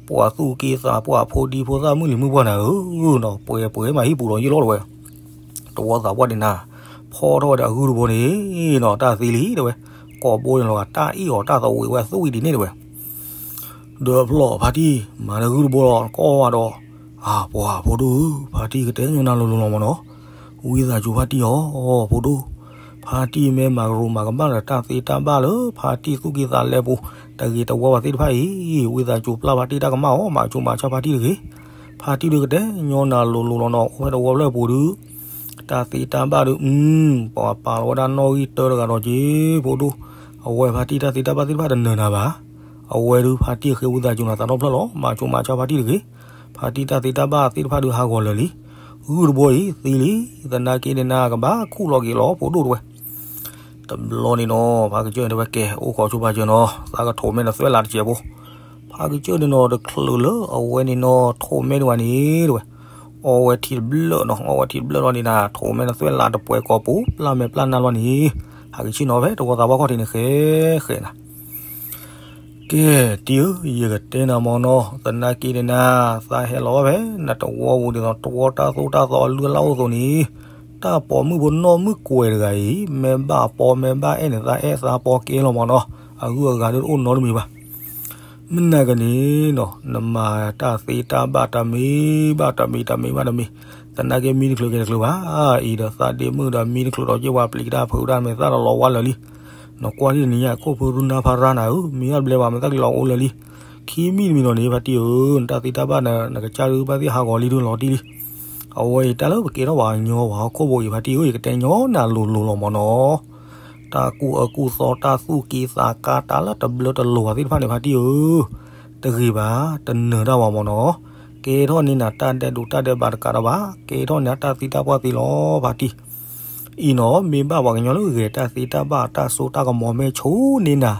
ပှၤသူၣ်က့သးပှၢ်ဖိဒံဖိသၣ်မုၣ်လံၤမုၣ်ပှၢ်နၤဧၢနီၤ, ပှဲၤပှဲၤမးဟံၣ်ပူၤဒီးယ့ၢ်လီၤတဲဝဲ. တဝီသးပှၢ်ဒ်နၤ ဖီထီၣ်ဝဲဒီးအဂုၢ်တဘိန့ၣ်နီၤ တၢ်သံလံတဲဝဲ, ကိာ်ဘိန့ၣ်လီၤဂာ် တၢ်အ့ၣ်အီၤတၢ်သဝံးဝဲသွံၣ်ဒ်န့ၣ်တဲဝဲ. ဒီးဖျီၣ်ဖါတံၢ် မၤလၢဂုၢ်တဘိလီၤ ကိးဝဲဒီး, အပှၤဖိဒိၣ်ဧၢ, ဖါတံၢ်ကတဲညီနၤလိၤလိၤလီၤမ့ၢ်နီၤ, ဝံသးစူၤဖါတံၢ်အီၤ ဖိဒိၣ်, ဖါတံၢ်မ့ၢ်မၤကရူၤမၤကမၣ်ဒီးတၢ်သ့တၢ်ဘၣ်လၢ ဖါတံၢ်သူၣ်က့သးလဲပူၤ တဂ့ၤတဝါဘၣ်သ့ၣ်တဖၣ်အံၤ, ဝံသးစူၤပျၢ်ဖါတံၢ်တၢ်ကမၣ်အီၤ မၤစူၤမၤဆါဖါတံၢ်တဂ့ၤ. ဖါတံၢ်ဒုးကတဲညီနၤလိၤလိၤလီၤနီၤ အိၣ်ဖဲတဝီဖျၢၣ်ပူၤဒုး တၢ်သ့တၢ်ဘၣ်ဒုး ပှၤပာ်လီၤဝဲဒၣ်နီၣ်ဂံၢ်တၢတဂၤဒီးက့ၤ ဖိဒိၣ်, အဝဲဖါတံၢ်တၢ်သ့တၢ်ဘၣ်သ့ၣ်တဖၣ်တနၢၤနၤဘၣ်. အဝဲဒုးဖါတံၢ်ဃ့ဝံသးစူၤနၤသးထီၣ်ဖျၢၣ်လီၤ မၤစူၤမၤဆါဖါတံၢ်တဂ့ၤ. ဖါတံၢ်တၢ်သ့တၢ်ဘၣ်သ့ၣ်တဖၣ်ဒုးဟးဂီၤလၢာ်လံ. ဂုၢ်တဘိအံၤသံလံ. သနာ်က့န့ၣ်နၤကဘၣ်ခူၣ်လီၤက့ၤလီၤဖိဒိၣ်တဲဝဲ. တဘျီန့ၣ်နီၤ ဖါကစၢၢ်န့ၣ်တဲဝဲကဲ အိၣ်ခိးဆိဖါကစၢၢ်နီၤ သးကထိးမဲနသွဲၣ်လးတစဲးဖိ. ဖါကစၢၢ်န့ၣ်နီၤ တချုးလၢအဝဲန့ၣ်နီၤ ထိးမဲဒံးဘၣ်န့ၣ်တဲဝဲ, အီဝဲထံတဘျၢၣ်နီၤ အီဝဲထံတဘျၢၣ်လီၤန့ၣ်နၤ ထိးမဲနသွဲၣ်လးတပှဲၤကိာ်ပူၤ ပျၢ်မဲာ်ပျၢ်နါလီၤန့ၣ် ဟးက့ၤဆ့ၣ်နီၤဖဲတဝီသးပှၢ်ခီၣ်ထံးန့ၣ် ဃဲဃဲနၤ ကဲ တံၤဧၢ, ယကတဲနၤမ့ၢ်နီၤ သနာ်က့န့ၣ်နၤ သးဟဲလီၤဘၣ်ဖဲ နတဝီပူၤဒ်သိး တဝီတၢ်သိၣ်တၢ်သီအလုၢ်အလၢ်အိၣ်အသိးန့ၣ်, တၢ်ပိာ်မုၣ်ဖိနီၢ်မုၣ်ကွဲၤတဂၤအံၤ မ့ၢ်ဘၣ်ပီမ့ၢ်ဘၣ်အဲၣ်န့ၣ် သးအဲၣ်သးပီကဲလီၤမ့ၢ်နီၤ, အဂုၤအဂၤဒုးတအိၣ်နီတမံၤဘၣ်. မနၤကန့ၣ်နီၤ နမၤတၢ်သ့တၢ်ဘၣ်တမံၤဘၣ်တမံၤ တမံၤဘၣ်တမံၤ, သနာ်က့မံတချုးက့ၤတချုးဘၣ်, အံၤဒီးသးဒ့မုၣ်ဒီးမံတချုးဒီးက့ၤဝဲပျံၤကဒါဖုးကဒါမဲာ်သၣ်ဒီးလီၤဝါလၢာ်လံ. နကွၢ်ဒ်နံၤညါ ခိၣ်ဖုရူနါဖါရါနၤဧၢ, မံဘၣ်တဘျဲဘၣ် မဲာ်သၣ်ကလီၤအိၣ်လၢာ်လံ. ခံမံၤတမံၤဒီးန့ၣ် ဖါတံၢ်ဧၢ, နတၢ်သ့တၢ်ဘၣ်န နကစၢ်ဒုးဘၣ်သ့ၣ်ဟးဂီၤလံဒုးလီၤတံၢ်လံ. အဝဲအံၤတၢ်လၢပကဲထီၣ်ပှၤကညီပှၤဟီၣ်ခိၣ်ဖိအံၤ ဖါတံၢ်ဧၢ, ယကတဲညီနၤလိၤလိၤလီၤမ့ၢ်နီၤ. တၢ်ကူၣ်အၢကူၣ်သီ တၢ်သူၣ်က့သးကါ တၢ်လၢတဘျၢတလိၤဘၣ်သ့ၣ်တဖၣ်န့ၣ် ဖါတံၢ်ဧၢ, တဂ့ၤဘၣ်, တနၢၤတၢ်ဘၣ်မ့ၢ်နီၤ. ကဲထီၣ်န့ၢ်နၤတၢ်ဒဲးဒိးတၢ်ဒဲးဘးတကးဒီးဘၣ်, ကဲထီၣ်န့ၢ်နၤတၢ်သံတၢ်ပှၢ်သ့လီၤ ဖါတံၢ်. အံၤနီၤ မ့ၢ်ဘၣ်ပှၤကညီလၢဂဲၤတၢ်သ့တၢ်ဘၣ်တၢ်စိတၢ်ကမီၤ မ့ၢ်ဆိၣ်န့ၢ်နၤ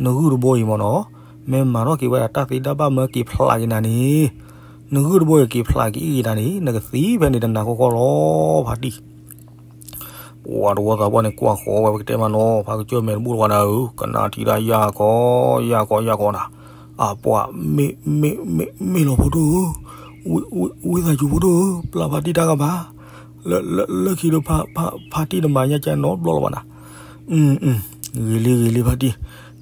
နဂုၢ်တဘိအံၤမ့ၢ်နီၤ, မ့ၢ်မၤထီၣ်က့ၤဝဲဒၣ်တၢ်သ့တၢ်ဘၣ် မၢက့ၤဖျးက့ၤနၤန့ၣ်, နဂုၢ်တဘိအံၤက့ၤဖျးက့ၤအံၤက့ၤနၤန့ၣ် နကသံဖဲန့ၣ်တနၤဃီဃီလီၤ ဖါတံၢ်. ပှၤတဝီသးပှၢ်န့ၣ် ကွၢ်ဃီဝဲ ပကတဲမ့ၢ်နီၤ ဖါကစၢၢ်မဲာ်တဘူၣ်လီၤဝဲနၤဧၢ, ကနၣ်ထံၣ်ဒၣ်ယၢ်ကီယၢ်ကီယၢ်ကီနၤ, အပှၤ မ့ၢ် မ့ၢ် မ့ၢ် မ့ၢ်လီၤဖိဒိၣ်ဧၢ, ဝံသးစူၤဖိဒိၣ်ဧၢ, ပျၢ်ဖါတံၢ်တၢ်ကဘၣ်, လၢ လၢခံဒီး ဖါတံၢ်တမၤညါကဲနီတဘျီလၢၤဘၣ်နၤ. ဂ့ၤလံ ဂ့ၤလံ ဖါတံၢ်,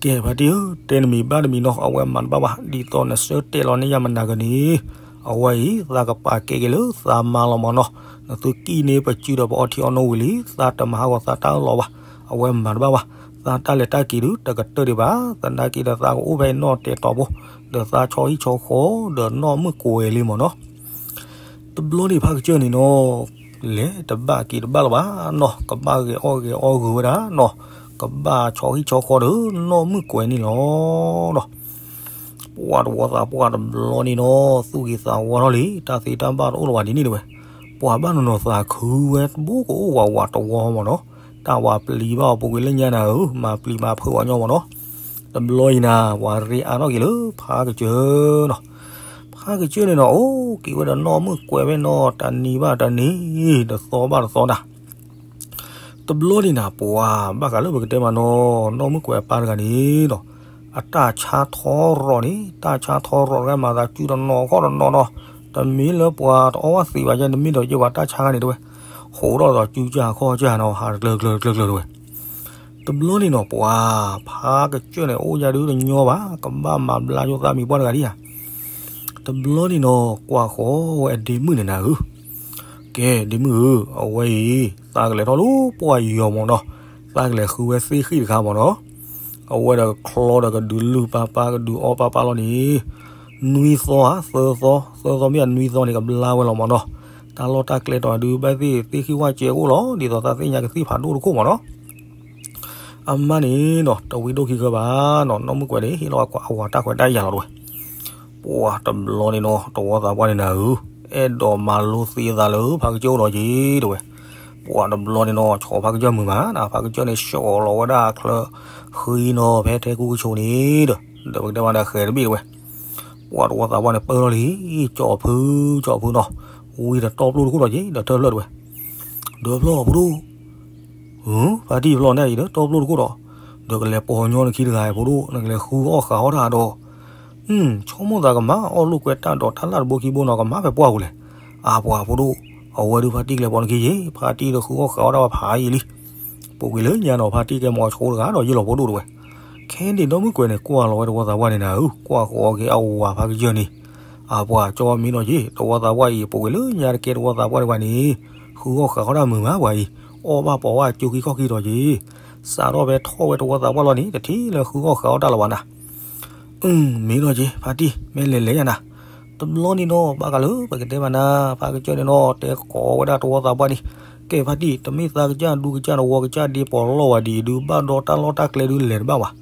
ကဲ ဖါတံၢ်ဧၢ, တဲနမံၤဘၣ်တမံၤနီၤ အဝဲမၤတဘၣ်ဘၣ်, ဒ်သိးနဆၢတဲာ်လီၤန့ၢ်ယၤမနၤကန့ၣ်, အဝဲအံၤ သးကပာ်ကဲက့ၤလၢသးမါလီၤမ့ၢ်နီၤ, နသုကံၣ်န့ၢ်ပစုဒီးပအီထံအီနိဝံၤလံ, သးတမၤဟးဂီၤသးတၢ်အၢၣ်လီၤဘၣ်, အဝဲမၤတဘၣ်ဘၣ်, သးတၢ်လဲၤတၢ်က့ၤဒုး တကတၢၢ်ဒံးဘၣ်, သနာ်က့ဒီးသးကအိၣ်ဖဲအံၤနီၢ်တဲာ်တီၤဖိ, ဒီးသးဆီဟံၣ်ဆီဃီ ဒီးနီၢ်မုၣ်ကွဲၤလံမ့ၢ်နီၤ. တဘျီန့ၣ် ဖါကစၢၢ်န့ၣ်နီၤ, လဲၤတဘၣ်က့ၤတဘၣ်လၢၤဘၣ်နီၤ, ကဘၣ်ဂဲၤအီၣ်ဂဲၤအီဂုၤဝဲဒၣ်နီၤ, ကဘၣ်ဆီဟံၣ်ဆီဃီဒီးနီၢ်မုၣ်ကွဲၤန့ၣ်လီၤနီၤ. ပှၤတဝီသးပှၢ်တဘျီန့ၣ်နီၤ သူၣ်ဂ့ၤသးဝါထီၣ်လံ တၢ်သ့တၢ်ဘၣ်တအိၣ်လၢၤဘၣ်ဒ်န့ၣ်တဝဲ, ပှၤဘၣ်နီၤနီၤသးခုဝဲတဘိကအိၣ်ဝးဝးတဝီမ့ၢ်နီၤ, တၢ်ဝၤပျံၤဘၣ်အီၤပူၤကွံာ်လၢညါနၤဧၢ, မၤပျံၤမၤဖုးအီၤညီမ့ၢ်နီၤ, တဘျီအံၤနၤ ပှၤရ့အါထီၣ်က့ၤလၢဖးကစၢၢ်နီၤ, ဖးကစၢၢ်န့ၣ်နီၤ အိၣ်က့ၤဝဲဒီးနီၢ်မုၣ်ကွဲးဝဲနီၤ တနံၤဘၣ်တနံၤ တသီဘၣ်တသီနၤ တဘျီန့ၣ်နၤ ပှၤဘၣ်ဃးလၢပကတဲမးနီၤ နီၢ်မုၣ်ကွဲးအပၢ်တဂၤန့ၣ်နီၤ, အတၢ်ဆါထီရီၤန့ၣ် တၢ်ဆါထီရီၤတဂၤမၤသးစုတနီၤခီၣ်တနီၤနီၤ, တမ့ၢ်လၢပှၤတအီၣ်ဘၣ်သံးဘၣ်ယဲ တမ့ၢ်ဒီးယဲပှၤတၢ်ဆါဂၤန့ၣ်တဝဲ, ဟိးထီၣ်ဒီးစုကၢ်ခီၣ်ကၢ်နီၤ ဟးတကျၢၤကျၢၤတကျၢၤကျၢၤတဝဲ တဘျီန့ၣ်နီၤ ပှၤဖးကစၢၢ်န့ၣ် အိၣ်ယါဒုတညီဘၣ် ကဘၣ်မၤဘျါယိၣ်သးမံၤပှၢ်တဂၤဒံဧါ တဘျီန့ၣ်နီၤ ကွၢ်ဃီဝဲအဒ့မုၣ်န့ၣ်နၤဧၢ, ကဲဒ့မုၣ်ဧၢ, အဝဲအံၤ သးကလဲၤထီၣ်လၢပှၢ်ယီၤမ့ၢ်နီၤ, သးကလဲၤဃုဝဲသ့ၣ်ဃံၣ်တခါမ့ၢ်နီၤ, အဝဲဒီးချီဒီးကဒုးလုၢ်ပၢ်ပၢ်ကဒုးအီၣ်ပၢ်ပၢ်လီၤန့ၣ်, နွံသီဧါ သၢသီ သၢသီမ့ၢ်အနွံသီန့ၣ် ကဘျါဝဲလီၤမ့ၢ်နီၤ, တၢ်လီၢ်တၢ်ကျဲတီၤဒုး ဘၣ်သ့ၣ်သ့ၣ်ဃံၣ်ဝၣ်ကဲအိၣ်လီၤ ဒ်သိးသးသ့ၣ်ညါကသံၣ်ဖးဒိၣ်တခိၣ်မ့ၢ်နီၤ အမါန့ၣ်နီၤ တဝံဒိၣ်ခံဃၢဘၣ်နီၤ နီၢ်မုၣ်ကွဲးန့ၣ် ဟ့ၣ်လီၤအဝၤတၢ်ခွဲးတၢ်ယာ်လီၤတဝဲ, ပှၤတဘျီန့ၣ်နီၤ တဝီသးပှၢ်န့ၣ်နၤဧၢ, အဲၣ်ဒိးမၤလိသ့အသးလၢဖးကစၢၢ်အိၣ်ဒီးက့ၤတဝဲ, ပှၤတဘျီန့ၣ်နီၤ ဆီဖးကစၢၢ်မုာ်မးနၤ ဖးကစၢၢ်န့ၣ် ဆှီလီၤဝဲဒၣ်အချၢဃံနီၤ ဖဲထဲကူကဆိးန့ၣ်ဒီး, ဒီးပကတဲမးဒီးဃဲၤတဘ့ၣ်တဝဲ, ပှၤတဝီသးပှၢ်န့ၣ်ပၢၢ်ထီၣ်လံ, ကၠီဖု, ကၠီဖုနီၤ, ဝံၤဒီးတီပျိၢ်တခိၣ်ဒီးက့ၤ ဒီးထၢၣ်ဖျၢၣ်တဝဲ, ဒီးဖျီၣ်ဖိဒိၣ်, ဖါတံၢ်ဖျီၣ်န့ၣ်အံၤဒီးတီပျိၢ်တခိၣ်ဒီး, ဒီးကလဲၤပိာ်ညီနခံတဂၤဖိဒိၣ် နကလဲၤဃုအီၣ်ဃးအီၣ်တၢ်ဒီး, ဆိကမိၣ်သးကမၤအီၣ်လိာ်ကွဲတၢ်ဒီးတၢ်လၢ်တဘိခံဘိနီၤ ကမၤဖဲပှၢ်ပူၤလဲၣ်, အပှၤဖိဒိၣ်, အဝဲဒုးဖါတံၢ်ကလဲၤပိာ်နခံယ့ၣ် ဖါတံၢ်ဒီးဃုအီၣ်ဃးအီၣ်တၢ်ဝဲဖးယံာ်လံ ပူၤကွံာ်လၢညါနီၤ ဖါတံၢ်ကဲမီၤဆိတဂၤဒီးယ့ၣ်လီၤဖိဒိၣ်တဝဲ, ခဲန့ၣ်နီၢ်မုၣ်ကွဲးန့ၣ် ကွၢ်လီၤဝဲတဝီသးပှၢ်န့ၣ်နၤဧၢ, ကွၢ်ဃီက့ၤအဝၤဖးကစၢၢ်န့ၣ်, အပှၤကၠီမံနီၤက့ၤ တဝီသးပှၢ်အံၤ ပူၤကွံာ်လၢညါတကဲတဝီသးပှၢ်တဝဲန့ၣ်, ဃုအီၣ်ဃးအီၣ်တၢ်မုာ်မးပှၤအံၤ, အီၣ်ဘၣ်ပိာ်ဘၣ်ကၠိခံခီၣ်ခံဒီးက့ၤ, စးထီၣ်ဖဲထီၣ်ဝဲတဝီသးပှၢ်လီၤန့ၣ် တထံၣ်လၢဃုအီၣ်ဃးအီၣ်တၢ်လၢၤဘၣ်နၤ အၢ မ့ၢ်နီၤက့ၤ ဖါတံၢ် မ့ၢ်လဲၤလဲၤယၤနၤ, တဘျီန့ၣ်နီၤ ဘၣ်ဃးလၢပကတဲမးနၤ ဖါကစၢၢ်န့ၣ်နီၤ တဲကိးဝဲဒၣ်တဝီသးပှၢ်န့ၣ်, ကဲဖါတံၢ် တမ့ၢ်သးကစၢ်ဒူကစၢ်တဝီကစၢ်ဒ့ပိာ်လီၢ်ဝဲဒ်အံၤဒုး ဘၣ်ဒီးတၢ်လီၢ်တၢ်ကျဲဒုးလဲၤတဘၣ်ဘၣ်,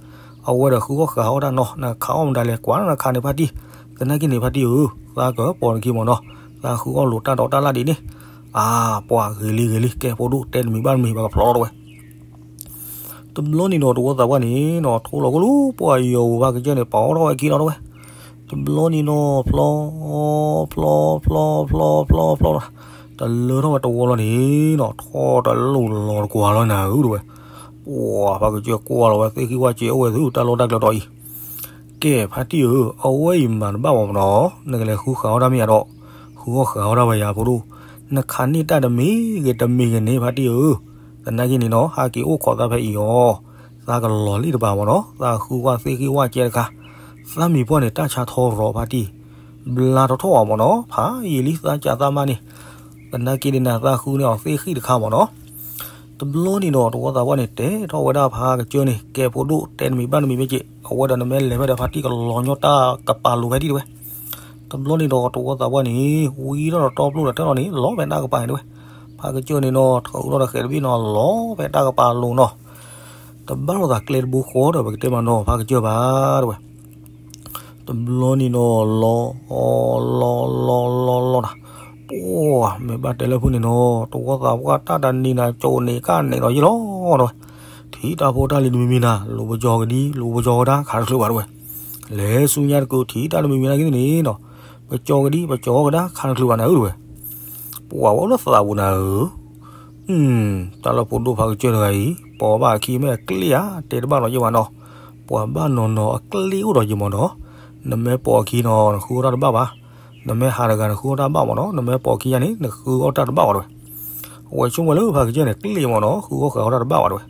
အဝဲဒီးဃုအီၣ်ဃးအီၣ်တၢ်နီၤ နခးအီၣ်မတၤလဲၣ် ကွၢ်နခးန့ၣ်ဖါတံၢ်, သနာ်က့န့ၣ်ဖါတံၢ်ဧၢ, သးကပိာ်နခံမ့ၢ်နီၤ, သးဃုအီၣ်လိာ်တၢ်ဒီးတၢ်လၢ်ဒ်န့ၣ်, အါ ပှၤဂ့ၤလံဂ့ၤလံ ကဲဖိဒိၣ် တဲတမံၤဘၣ်တမံၤ ပကဖျီထီၣ်တဝဲ တဘျီန့ၣ်နီၤ တဝီသးပှၢ်န့ၣ်နီၤ ထိၣ်လီၤခိၣ်လၢပှၢ်ယီၤပူၤ ဖါကစၢၢ်န့ၣ် ပာ်အီၣ်ထီၣ်ဝဲခံလီၤတဝဲ, တဘျီန့ၣ်နီၤ ဖျီ ဖျီ ဖျီ ဖျီ ဖျီ ဖျီ တလၢထီၣ်ဝဲတဝီလီၤန့ၣ်နီၤ ထီၣ်တလိၣ်လီၤတကွၢ်လီၤနၤဧၢတဝဲ, ပှၤဖါကစၢၢ်ကွၢ်လီၤဝဲသ့ၣ်ဃံၣ်ဝၣ်စဲအိၣ်ဝဲသုတၢ်လီၢ်တၢ်ကျဲတီၤအံၤ ကဲဖါတံၢ်ဧၢ, အဝဲအံၤမၤတဘၣ်ဘၣ်မ့ၢ်နီၤ, နကလဲၤဃုဃးအီၣ်တၢ်မ့ၢ်ယၤဒီး, ဃုအီၣ်ဃးအီၣ်တၢ်ဝဲယၤဖိဒိၣ်, နခးန့ၢ်တၢ်တမံၤဂ့ၤတမံၤဂ့ၤန့ၣ် ဖါတံၢ်ဧၢ, သနာ်က့န့ၣ်နီၤ ဟးက့ၤအိၣ်ခိးသးဖဲအံၤအီၤ, သးကလီၤလံတဘၣ်မ့ၢ်နီၤ, သးဃုကွၢ်သ့ၣ်ဃံၣ်ဝၣ်ကဲတခါ, သးမံၤပှၢ်န့ၣ် တၢ်ဆါထီရီၤဖါတံၢ်, ဘျါထီၣ်ထီၣ်အီၤမ့ၢ်နီၤ, ဖးယံာ်လံသးကးသးမါန့ၣ်, သနာ်က့န့ၣ်နၤ သးဃုန့ၢ်အီၤသ့ၣ်ဃံၣ်တခါမ့ၢ်နီၤ တဘျီန့ၣ်ဒီး တဝီသးပှၢ်န့ၣ် တဲထီၣ်ဝဲဒၣ်ဖါကစၢၢ်န့ၣ် ကဲဖိဒိၣ် တဲတမံၤဘၣ်တမံၤမ့ၢ်က့ၤ အဝဲဒီးနမ့ၢ်လဲၤဖဲဒီးဖါတံၢ်ကလီၤညီတၢ်ကပၤလိၤဖဲဒံးတဝဲ, တဘျီန့ၣ်ဒီး တဝီသးပှၢ်န့ၣ် ဝံထီၣ်ဒီးတီပျိၢ်ဒီးတၢ်လီၤန့ၣ် လီၤဖဲတၢ်ကပၤန့ၣ်တဝဲ, ဖါကစၢၢ်န့ၣ်နီၤ ထုးထီၣ်ဒီးဃဲၤတဘ့ၣ်နီၤ လီၤဖဲတၢ်ကပၤလိၤနီၤ, တဘၣ်လိာ်သးကျဲတဘိဃီဒီး ပကတဲမးနီၤ ဖါကစၢၢ်ဘၣ်တဝဲ တဘျီန့ၣ်နီၤ လီၤ လီၤ လီၤ လီၤ လီၤ လီၤနၤ, ပှၤ မ့ၢ်ဘၣ်တဲလၢဖုၣ်န့ၣ်နီၤ တဝီသးပှၢ်တၢ်တနံၤနၤ ကၠိန့ၢ်ကၣ်န့ၢ်ဒီးယ့ၢ်လီၤတဝဲ, ထံၣ်တၢ်ဖိတၢ်လံၤတမံၤမံၤနၤ လူၤပကၠီကဒံ လူၤပကၠီကဒါ ခးတချုးဘၣ်တဝဲ, လဲၤဆူညါတကုၤ ထံၣ်တၢ်တမံၤမံၤနၤက့ၤန့ၣ်နီၤ, ပကၠီကဒံ ပကၠီကဒါ ခးတချုးဘၣ်နၤဧၢတဝဲ, ပှၤဝဲအိၣ်လၢသးပူၤနၤဧၢ တၢ်လၢဖိဒိၣ်ဖါကစၢၢ်တဂၤအံၤ ပိာ်ဘၣ်အခံမ့ၢ်အကျ့ဧါ တဲတဘၣ်နီၤယ့ၢ်ဝဲနီၤ, ပှၤဘၣ်နီၤနီၤအကျ့အိၣ်ဒီးယ့ၢ်မ့ၢ်နီၤ, နမ့ၢ်ပိာ်အခံနီၤ နဃုအီၣ်တၢ်တဘၣ်ဘၣ်, နမ့ၢ်ဟးတဂၤနဃုအီၣ်တၢ်ဘၣ်မ့ၢ်နီၤ, နမ့ၢ်ပိာ်အခံယါန့ၣ် နဃုအီၣ်တၢ်တဘၣ်ဘၣ်တဝဲ, အဝဲဆိကမိၣ်လၢဖါကစၢၢ်န့ၣ် ကျ့မ့ၢ်နီၤ ဃုအီၣ်ဃာ်အီၣ်တၢ်တဘၣ်ဘၣ်တဝဲ,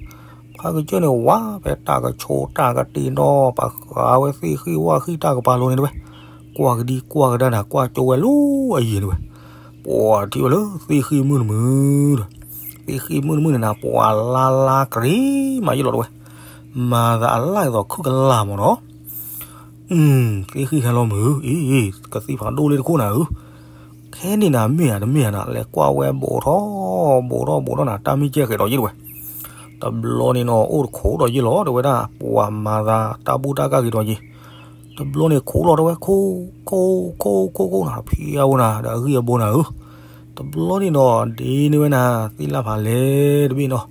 ဖါကစၢၢ်န့ၣ်ဝါဖဲတၢ်ကဆိးတၢ်ကတ့ၤနီၤ ပှၤဃးဝဲသ့ၣ်ဃံၣ်ဝၣ်ဃံၣ်တၢ်ကပၤလိၤန့ၣ်တဝဲ, ကွၢ်ကဒံကွၢ်ကဒါနၤ ကွၢ်ကၠိဝဲလၢအယံၤန့ၣ်ဝဲ ပှၤထံၣ်ဝဲလၢသ့ၣ်ဃံၣ်မုၣ်တမုၣ်ဒီး, သ့ၣ်ဃံၣ်မုၣ်တမုၣ်န့ၣ်နၤ ပှၤလါလါကရံမးယ့ၢ်လီၤတဝဲ, မၤသးအလၢ်အသိးခုၣ်ကလာ်မ့ၢ်နီၤ, သ့ၣ်ဃံၣ်ခဲလီၤမုၣ်အံၤ ကသံၣ်ဖးဒိၣ်လၢတခိၣ်နၤဧၢ, ခဲန့ၣ်နၤမ့ၢ်ဧါတမ့ၢ်ဧါနၤ လဲၤကွၢ်ဝဲဘူးထီၣ် ဘူးထီၣ်ဘူးထီၣ်နၤ တၢ်မံကဲဃဲၤဒီးယ့ၢ်တဝဲ, တဘျီန့ၣ်နီၤ အိၣ်တခိးဒီးယ့ၢ်လီၤတဝဲဒၣ် ပှၤမၤသးတၢ်ဘူၣ်တၢ်ကၢ်ဂ့ၤဒီးယ့ၢ် တဘျီန့ၣ်ခိးလီၤတဝဲ ခိး ခိး ခိး ခိး ခိးနၤ ဖံးအဝဲနၤ ဒီးအဂံၢ်အဘိနၤဧၢ, တဘျီန့ၣ်နီၤ ဒ့န့ၢ်ဝဲနၤ သ့ၣ်လၣ်ဖးလဲၢ်တဘ့ၣ်နီၤ,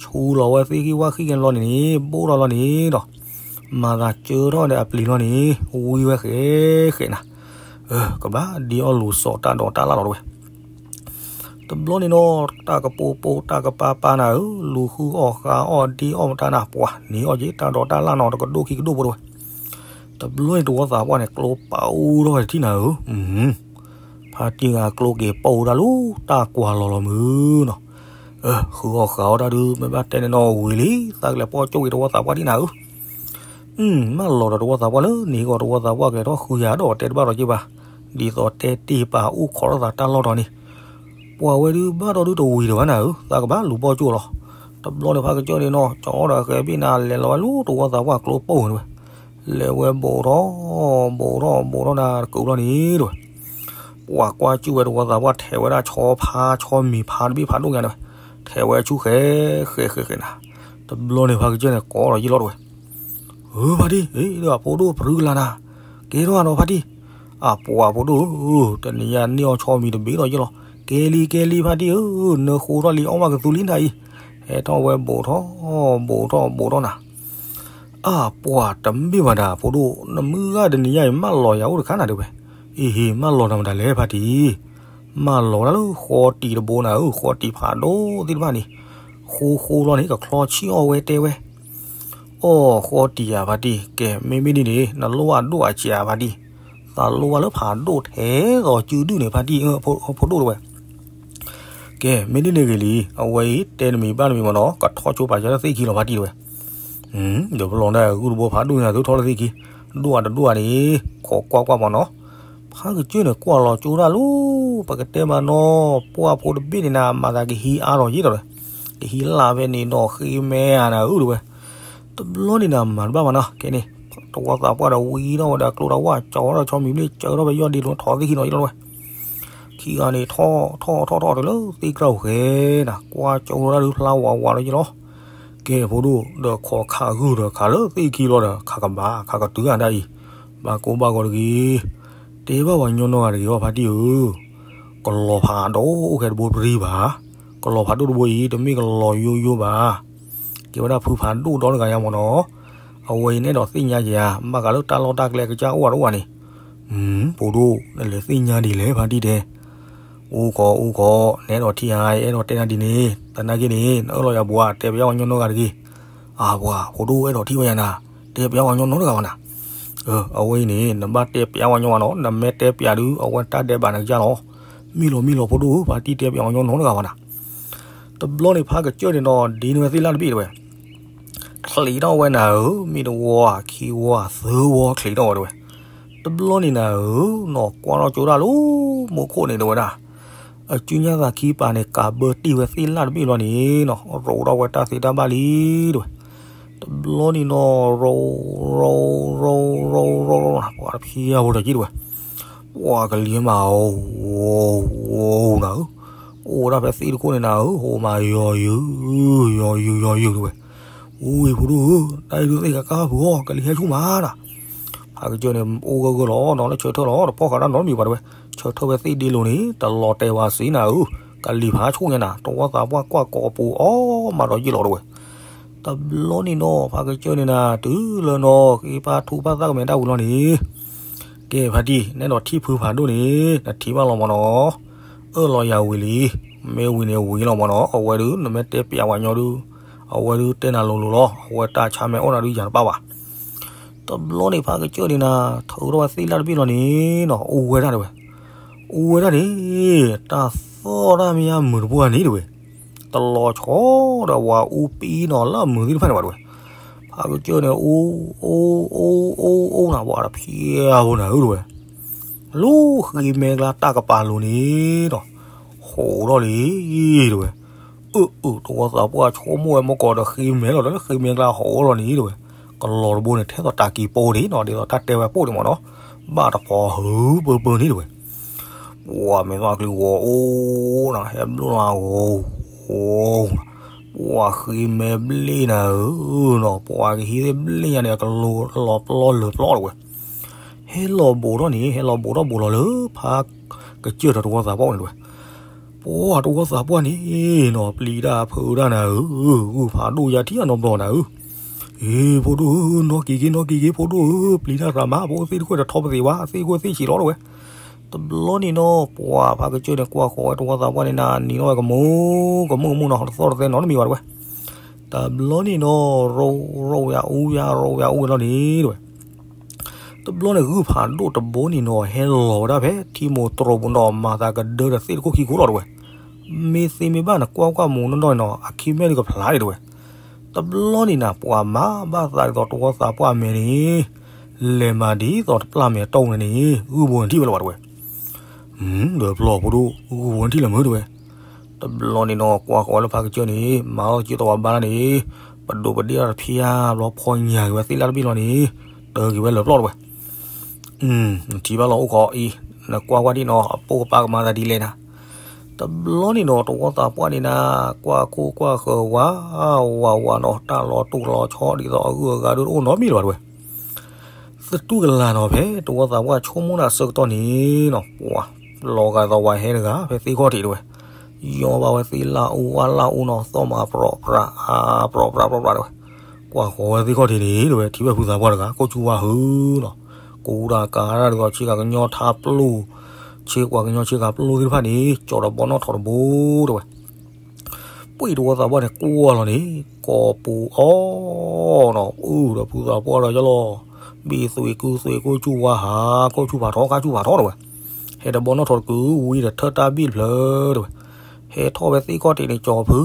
ဆူလီၤဝဲသ့ၣ်ဂံၢ်ဝၣ်ဃံၣ်ကဲဘျီန့ၣ်န့ၣ် ဘိၣ်ထီၣ်လီၤန့ၣ်ဒီး မၤသးကၢထီၣ်ဒီးအပျံၤလီၤန့ၣ် ဝံဝဲဃဲဃဲနၤ, ကဘၣ်ဒ့အီၣ်လူၤစိာ်တၢ်ဒိးတၢ်လၣ်လီၤတဝဲ တဘျီန့ၣ်နီၤ တၢ်ကပိာ်ပိာ်တၢ်ကပၤပၤနၤဧၢ, လူၤဃုအီၣ်ဃါအီၣ်ဒ့အီၣ်မတၤနၤ ပှၤန့ၢ်အီၣ်က့ၤတၢ်ဒိးတၢ်လၣ်နီၤ တကဒိၣ်ခံကဒိၣ်ဖိတဝဲ, တဘျီန့ၣ်တဝီသးပှၢ်န့ၣ် ကျိပာ်အူထီၣ်ဝဲတထံၣ်နၤဧၢ, ဖါတံၢ်ဂၤကျိက့ၤပိာ်တၢ်လၢတၢ်ကွၢ်လီၤလီၤမုၢ်နီၤ, ဃုအီၣ်ဃါအီၣ်တၢ်ဒုး မ့ၢ်ဘၣ်တဲန့ၣ်နီၤဝံၤလံ သးကလဲၤပီၢ်ကၠိက့ၤတဝီသးပှၢ်ဒံးနၤဧၢ မၢလီၤဒီးတဝီသးပှၢ်လၢန့ၣ်ဂီၢ် တဝီသးပှၢ်ကလဲၤထီၣ်ဃုယၤဒီးတဲတဘၣ်ဒီးက့ၤဘၣ်, ဒ်သိးတဲတ့ၢ်ပာ်အူခီၣ်ထီၣ်သးတၢ်လီၢ်ဒီးန့ၣ်, ပှၤဝဲဒုးဘၣ်ဒီးဒုးတဝံၤဒီးဘၣ်နၤဧၢ, သးကဘၣ်လူၤပီၢ်ကၠိလီၤ. တဘျီန့ၣ်ဖါကစၢၢ်န့ၣ်နီၤ ကၠီဒီးဃဲဘ့ၣ်နၤ လဲၤလီၤဝဲလၢတဝီသးပှၢ်ကျိပိာ်ဝဲ, လဲၤဝဲဘိးထီၣ် ဘိးထီၣ် ဘိးထီၣ်နၤတကုးဘျီန့ၣ်တဝဲ ပှၤကွၢ်ကၠူၣ်ဝဲတဝီသးပှၢ်ထဲးဝဲဒၣ်ဆီဖါဆီမံၤဖါတဘ့ၣ်ဖးဒိၣ်ညါန့ၣ်, ထဲးဝဲဆူဃဲဃဲဃဲနၤ, တဘျီန့ၣ်ဖါကစၢၢ်န့ၣ်ကိးဒီးယံာ်လီၤတဝဲ, ဧၢ ဖါတံၢ် ဒီးအဖိဒိၣ်ပရူကလာ်နၤ, ကဲထီၣ်အနီၤဖါတံၢ်, အပှၤဖိဒိၣ်ဧၢ, တနံၤညါန့ၢ်အီၣ်ဆီမံၤတဘ့ၣ်ဒီးယံာ်လီၤ, ကဲလံကဲလံဖါတံၢ်ဧၢ, နဃိထီၣ်လံအီၣ်မးကသူလံနၤအံၤ, ဟဲထီၣ်ဝဲဘိးထီၣ် ဘိးထီၣ်ဘိးထီၣ်နၤ အပှၤတမ့ၢ်ဘၣ်ဒၣ်ဖိဒိၣ် နမုၢ်ဂၤတနံၤညါအံၤ မၢလီၤယၤအိၣ်တခါနၤတဲဝဲ, အ့ဟ့ မၢလီၤနၤမတၤလဲၣ်ဖါတံၢ်, မၢလီၤဒၣ်လၢဃီတံၤတဘိနၤဧၢ, ဃီတံၤဖးဒိၣ်သ့ၣ်တဖၣ်န့ၣ်, ဃိဃိလီၤန့ၣ် ကချီဆံၣ်အီၣ်ဝဲတဲဝဲ, အိၣ်ဃီတံၤဧါဖါတံၢ်, ကဲမ့မ့ၢ်ဒ်န့ၣ် နလိၣ်ဘၣ်ဒိၣ်အစှၤဖါတံၢ်, သးလိၣ်ဘၣ်လၢဖးဒိၣ်ထဲသိးစုဒုၣ်န့ၣ်ဖါတံၢ်, ဖိဒိၣ်တဲဝဲ ကဲ မ့ၢ်ဒ်န့ၣ်ဂ့ၤလံ, အဝဲအံၤတဲနမံၤဘၣ်နမံၤမ့ၢ်နီၤ, ကထီၣ်ဆိပာ်စၢၤလၢသ့ၣ်ခံလီၤဖါတံၢ်တဲဝဲ, ဒီးပလီၤဒၣ်ဂုၢ်တဘိဖးဒိၣ်ညါသုထီၣ်လၢသ့ၣ်ခံ, ဒိၣ်အတဒိၣ်အန့ၣ်, ခိးကွၢ်ကွၢ်မ့ၢ်နီၤ, ဖါကစၢၢ်န့ၣ်ကွၢ်လီၤကၠိဒၣ်လီၤ, ပကတဲမ့ၢ်နီၤ, ပှၢ်ဖိတဘ့ၣ်န့ၣ်နၤ မၤသးကဟံးအါထီၣ်ယံာ်ဒီး, ကဟံးလၢ်ဖဲန့ၣ်နီၤ ဃ့မဲဧါနၤဧၢတဲဝဲ, တဘျီန့ၣ်နၤမၤတဘၣ်မ့ၢ်နီၤ, ကဲန့ၣ်, တဝီသးပှၢ်ဒီးဝံထီၣ်ဝဲဒီးကျိတဝၢ် ကၠီထီၣ်ဆီမံၤဘျ့ၣ် ကၢထီၣ်ဖဲယီၢ်ဒ့လိၤထီၣ်သ့ၣ်ခံနီၤယံာ်လီၤတဲဝဲ ခံဂၤန့ၣ် ထီၣ်ထီၣ်ထီၣ်ထီၣ်တုၤလၢသ့ၣ်ကြၢးအိၣ်ဃဲနၤ, ကွၢ်ကၠိဒၣ်ဒုးဖျါဝးဝးလီၤယံာ်လီၤ, ကဲဖိဒိၣ်ဒီးခိးခးဂုၢ်ဒီးခးလၢသ့ၣ်ခံလီၤဒီး ခးကဘၣ်ခးကတုၤဂၤဒၣ်အံၤ, ဘၣ်ကိၢ်ဘၣ်ဂီၤတဂ့ၤ, တဲဘၣ်ပှၤကညီနီတဂၤတဂ့ၤအီၤဖါတံၢ်ဧၢ, ကလီၤဖးဒိၣ်အိၣ်ဃဲတဘိတရံဘၣ်, ကလီၤဖးဒိၣ်တဘိအံၤ တမ့ၢ်ကလီၤယိယိဘၣ် ကဲဝဲဒၣ်ဖုဖးဒိၣ်ဒီတဂၤညါမ့ၢ်နီၤ, အဝဲအံၤနအဲၣ်ဒိးသ့ၣ်ညါယၤ ဘၣ်ဃးလၢတၢ်လီၢ်တၢ်ကျဲကစၢ်အိၣ်ဝဲတအိၣ်ဝဲန့ၣ်, ဖိဒိၣ် နလဲၤသ့ၣ်ညါဒ်လဲၣ်ဖါတံၢ်တဲ, အိၣ်ခိးအိၣ်ခိး နအဲၣ်ဒိးထံၣ်ဧါ အဲၣ်ဒိးတဲနၤဒ်န့ၣ် သနာ်က့န့ၣ် နအၢၣ်လီၤယၤဘှါ တဲပျးဝဲညီနီတဂၤတဂ့ၤ, အၢ ပှၤဖိဒိၣ်အဲၣ်ဒိးထံၣ်ဝဲယၤနၤ, တဲပျးဝဲညီနီတဂၤဘၣ်နၤ အဝဲအံၤန့ၣ် နဘၣ်တဲပျးဝဲညီဘၣ်နီၤ, နမ့ၢ်တဲပျးဒုး အဝဲတၢ်ဒဲးဘးနကစၢ်လီၤ. မ့ၢ်လီၤမ့ၢ်လီၤဖိဒိၣ်ဧၢ, ဖါတံၢ်တဲပျးဝဲညီနီတဂၤဘၣ်နၤ. တဘျီန့ၣ်ဖါကစၢၢ်န့ၣ်နီၤ ဒ်န့ၣ်ဝဲသ့ၣ်လၣ်တဘ့ၣ်တဲဝဲ, ချံးထီၣ်ဝဲနၤဧၢ, မ့ၢ်တဝီဧါ ခံဝီဧါ သၢဝီချံးထီၣ်ဝဲတဲဝဲ. တဘျီန့ၣ်နၤဧၢ, နီၢ်ကွၢ်ထီၣ်ကၠိဒၣ်လၢမူခိၣ်န့ၣ်တဲဝဲဒၣ် အစုညါသးခံပာ်န့ၣ် ကးဘၢတ့ၢ်ဝဲသ့ၣ်လၣ်တဘ့ၣ်ဘျီန့ၣ်နီၤ ရိးထီၣ်ဝဲတၢ်သ့တၢ်ဘၣ်လံတဲဝဲ. တဘျီန့ၣ်နီၤ ရိး ရိး ရိး ရိး ရိး ရိး ပှၤတဖျဲၣ်ဖိတက့ၢ်တဲဝဲ. ပှၤကလံၤမး အိၣ် အိၣ် အိၣ်နၤဧၢ, အိၣ်ဝဲဒၣ်ဖဲသ့ၣ်တခိၣ်န့ၣ်နၤဧၢ, ဟိးမးယီၤယုာ် ယီၤယုာ် ယီၤယုာ်တဲဝဲ. အူဝဲဖိဒိၣ်ဧၢ, တၢ်အံၤဒုးသ့ၣ်ကကါဖုးအီၤ ကလံၤဟဲဆူၣ်မးနၤ. ဖါကစၢၢ်န့ၣ် အိၣ်ဂၢၢ်ဂၢၢ်လီၤနီၤ လၢဆၢထၢၣ်လီၤ တဖီၣ်ဃာ်တၢ်နီတမံၤဘၣ်တဲဝဲ. ဆၢထၢၣ်ဝဲသ့ၣ်ဒ့လိၤန့ၣ် တလီၤတဲာ်ဝဲစ့နၤဧၢ, ကလံၤဖးဆူၣ်ညါနၤ တဝီသးပှၢ်ကွၢ်ကိးပူၤအီၣ်မးဒီးယံာ်လီၤတဲဝဲ. တဘျီန့ၣ်နီၤ ဖါကစၢၢ်န့ၣ်နၤ တုၤလၢနီၤ ဃ့ပၢ်ထူပၢ်သၣ်ကမဲာ်တၢ်ဝံၤလီၤန့ၣ်, ကဲဖါတံၢ် နအဲၣ်ဒိးထံၣ်ဖုဖးဒိၣ်န့ၣ် နထံၣ်ဘၣ်လီၤမးနီၤ. အၢၣ်လီၤယၤဝံၤလံ, မ့ၢ်ဝံၤန့ၣ်ဝံၤလီၤမးနီၤ. အဝဲဒုး နမ့ၢ်တဲပျးဝဲညီဒုး အဝဲဒုးတဲနၤလိၤလိၤလီၤ. အဝဲတၢ်ဆါမဲာ်အိၣ်နၤဒုးယၤတပၣ်ဘၣ်. တဘျီန့ၣ်ဖါကစၢၢ်န့ၣ်နၤ ထုးထီၣ်ဝဲသ့ၣ်လၣ်တဘ့ၣ်လီၤန့ၣ်နီၤ အိၣ်ဝဲဒၣ်တဲဝဲ. အိၣ်ဝဲဒၣ်န့ၣ် တၢ်သီၣ်တၢ်မံၤမုာ်တပှၢ်န့ၣ်တဲဝဲ. တလီၤဆီဒီးဝၤအူပံနီၤလၢအမုာ်သ့ၣ်တဖၣ်န့ၣ်ဘၣ်တဲဝဲ. ဖါကစၢၢ်န့ၣ် အိၣ် အိၣ် အိၣ် အိၣ် အိၣ်နၤ ပှၤတဖျဲၣ်ဖိနၤဧၢတဲဝဲ. လၢဃ့မဲကျါတၢ်ကပၤလိၤန့ၣ်ဒီး ဟိးထီၣ်လံတဲဝဲ. အၢ အၢ တဝီသးပှၢ်ဆိကမိၣ်ဝဲမ့ၢ်ကီးဒီးဃ့မဲလီၤဒီးလၢဃ့မဲကျါဟိးထီၣ်လံတဲဝဲ. ကလီၤတဘိန့ၣ် ထဲသိးတၢ်က့ၤပိန့ၣ်နီၤ ဒ်သိးတၢ်တဲဝဲပိၣ်န့ၣ်မးနီၤ. ဘၣ်တပီၤဟုပၢပၢန့ၣ်တဲဝဲ. ပှၤမဲာ်သၣ်ချံဂီၤအိၣ်နၤ ဟဲဘျိၣ်လီၤဂီၤ ပှၤဃ့မဲဘျ့ၣ်နၤဧၢနီၤ ပှၤကဟံးသ့ၣ်ဘျ့ၣ်ညါန့ၣ် အကလိၤလီၤပျီလၢာ်ပျီတဲဝဲ. ဟဲလီၤဘိးထီၣ်န့ၣ် ဟဲလီၤဘိးထီၣ်ဘိးလီၤလၢဖါကစၢၢ်ဒီးတဝီသးပှၢ်န့ၣ်တဝဲ. ပှၤတဝီသးပှၢ်န့ၣ်နီၤ ပျံၤတၢ်ဖုးတၢ်နၤဧၢ, ဂုၢ်ဖးဒိၣ်ယါထံၣ်အနီတဘျီနၤဧၢ. အ့ ဖိဒိၣ်ဧၢ, နီၣ်က့ၤက့ၤ နီၣ်က့ၤက့ၤ ဖိဒိၣ်ဧၢ, ပျံၤတၢ်သးမး ပအိၣ်သ့ၣ်တခိၣ်တထီပသ့ၣ်ဘၣ်, သ့ၣ်ခိၣ်သ့ၣ်ဆံးလီၤတဝဲ. တဘျီန့ၣ်နီၤ ပှၤဖါကစၢၢ်န့ၣ် ကွၢ်ဃီၤဝဲတဝီသးပှၢ်န့ၣ်နၤ နံၤထီၣ်ဝဲကမူ ကမူကမူနီၤ တသီၣ်တသဲနီတမံၤဘၣ်တဝဲ. တဘျီန့ၣ်နီၤ ရိၣ်ရိၣ်ဝဲအူဝဲ ရိၣ်ဝဲအူဝဲလီၤန့ၣ်တဝဲ. တဘျီန့ၣ် ဂုၢ်ဖးဒိၣ်တဘိန့ၣ်နီၤ ဟဲလီၤဝဲဒၣ်ဖဲထံမိၢ်တြီၤပူၤနီၤ မၤသးကဒၢဒီးသ့ၣ်တခိၣ်ခံခိၣ်လီၤတဝဲ. မ့ၢ်သ့မ့ၢ်ဘၣ်နကွၢ်ကွၢ်မူနီၢ်နီၢ်နီၤ အခ့မဲာ်ဒုးကဖျါန့ၣ်တဝဲ. တဘျီန့ၣ်နၤ ပှၤမၤဘၣ်သးဒ်သိးတဝီသးပှၢ်မဲာ်န့ၣ် လဲၤမၤဒ်သိးတပျၢ်မဲာ်တီၢ်န့ၣ်န့ၣ် ဂုၢ်ဘိန့ၣ်ထံၣ်ဝဲလီၤဘၣ်တဝဲ. ဒီးဖျီၣ်ဖိဒိၣ် ဂုၢ်ဘိန့ၣ်ထံၣ်လၢမုာ်တဝဲ. တဘျီန့ၣ်နီၤ ကွၢ်ဃီၤဝဲလၢဖါကစၢၢ်န့ၣ် မၤအီၣ်ကၠိတဝီဘါန့ၣ် ပဒိးပဒ့ၣ်တဖျၢၣ်ဘျီ ဖီညါက့ၤဝဲသ့ၣ်လၣ်တဘ့ၣ်လီၤန့ၣ် တၢက့ၤဝဲလၢဖျီၣ်တဝဲ. နထံၣ်ဘၣ်လီၤအိၣ်ခိးအံၤ နကွၢ်ကွၢ်ဒ်နီၤ အပိၢ်ကပၤကမၤသးဒ်လဲၣ်နၤ. တဘျီန့ၣ်နီၤ တဝီသးပှၢ်န့ၣ်နၤ ကွၢ်ခိၣ်ကွၢ်ဃၢၤဝး ဝးဝးနီၤ တၢ်လီၤတူၢ်လီၤဆီဒ်သိးအဂုၤအဂၤဒုးတအိၣ်နီတမံၤလၢၤဘၣ်တဝဲ. သတူၢ်ကလာ်နီၤ ဖဲတဝီသးပှၢ်ဆိကမိၣ်တၢ်ဆၢကတီၢ်န့ၣ်နီၤ ပှၤလီၤဂာ်သးဝဲဟဲတဂၤ ဖဲသ့ၣ်ခီၣ်ထံးတဝဲ. ယီဘၣ်ဝဲသ့ၣ်လၢအူဝဲလၢအူနီၤ သီၣ်မးပြီပြး အါပြီပြးပြီပြးတဝဲ. ကွၢ်ဃီၤဝဲသ့ၣ်ခီၣ်ထံးန့ၣ်တဝဲ ထံၣ်ဝဲဖုသးပှၢ်တဂၤ ကိၣ်ဆူၣ်ဝါဟုနီၤ ကူတၢ်ကၤတၢ်ဒ်သိး ဆ့ကၤကညီထါပျိၢ် ဆ့ကွၢ်ကညီဆ့ကၤပျိၢ်သ့ၣ်တဖၣ်န့ၣ် ကၠီၤဒီးဘီနီၣ်ထီၣ်တဘိတဝဲ. ပှၤတဝီသးပှၢ်န့ၣ် ကွၢ်လီၤန့ၣ် ကိးပူၤအီၤနီၤ အုၣ်ဒီးဖုသးပှၢ်ဒီးယလီၤ ဘ့ၣ်သွံၣ်ကုသွံၣ် ကိၣ်ဆူၣ်ဝါဟး ကိၣ်ဆူၣ်ဖးထီ ကါဆူၣ်ဖးထီတဝဲ. ဟဲဒီးဘီနီၣ်ထီၣ်တကုာ် ဝံၤဒီးထၢၣ်တၢ်ဘ့ၣ်တဖျၢၣ်တဝဲ. ဟဲထီၣ်ဝဲသ့ၣ်ခီၣ်ထံးန့ၣ် ကၠီၤဖု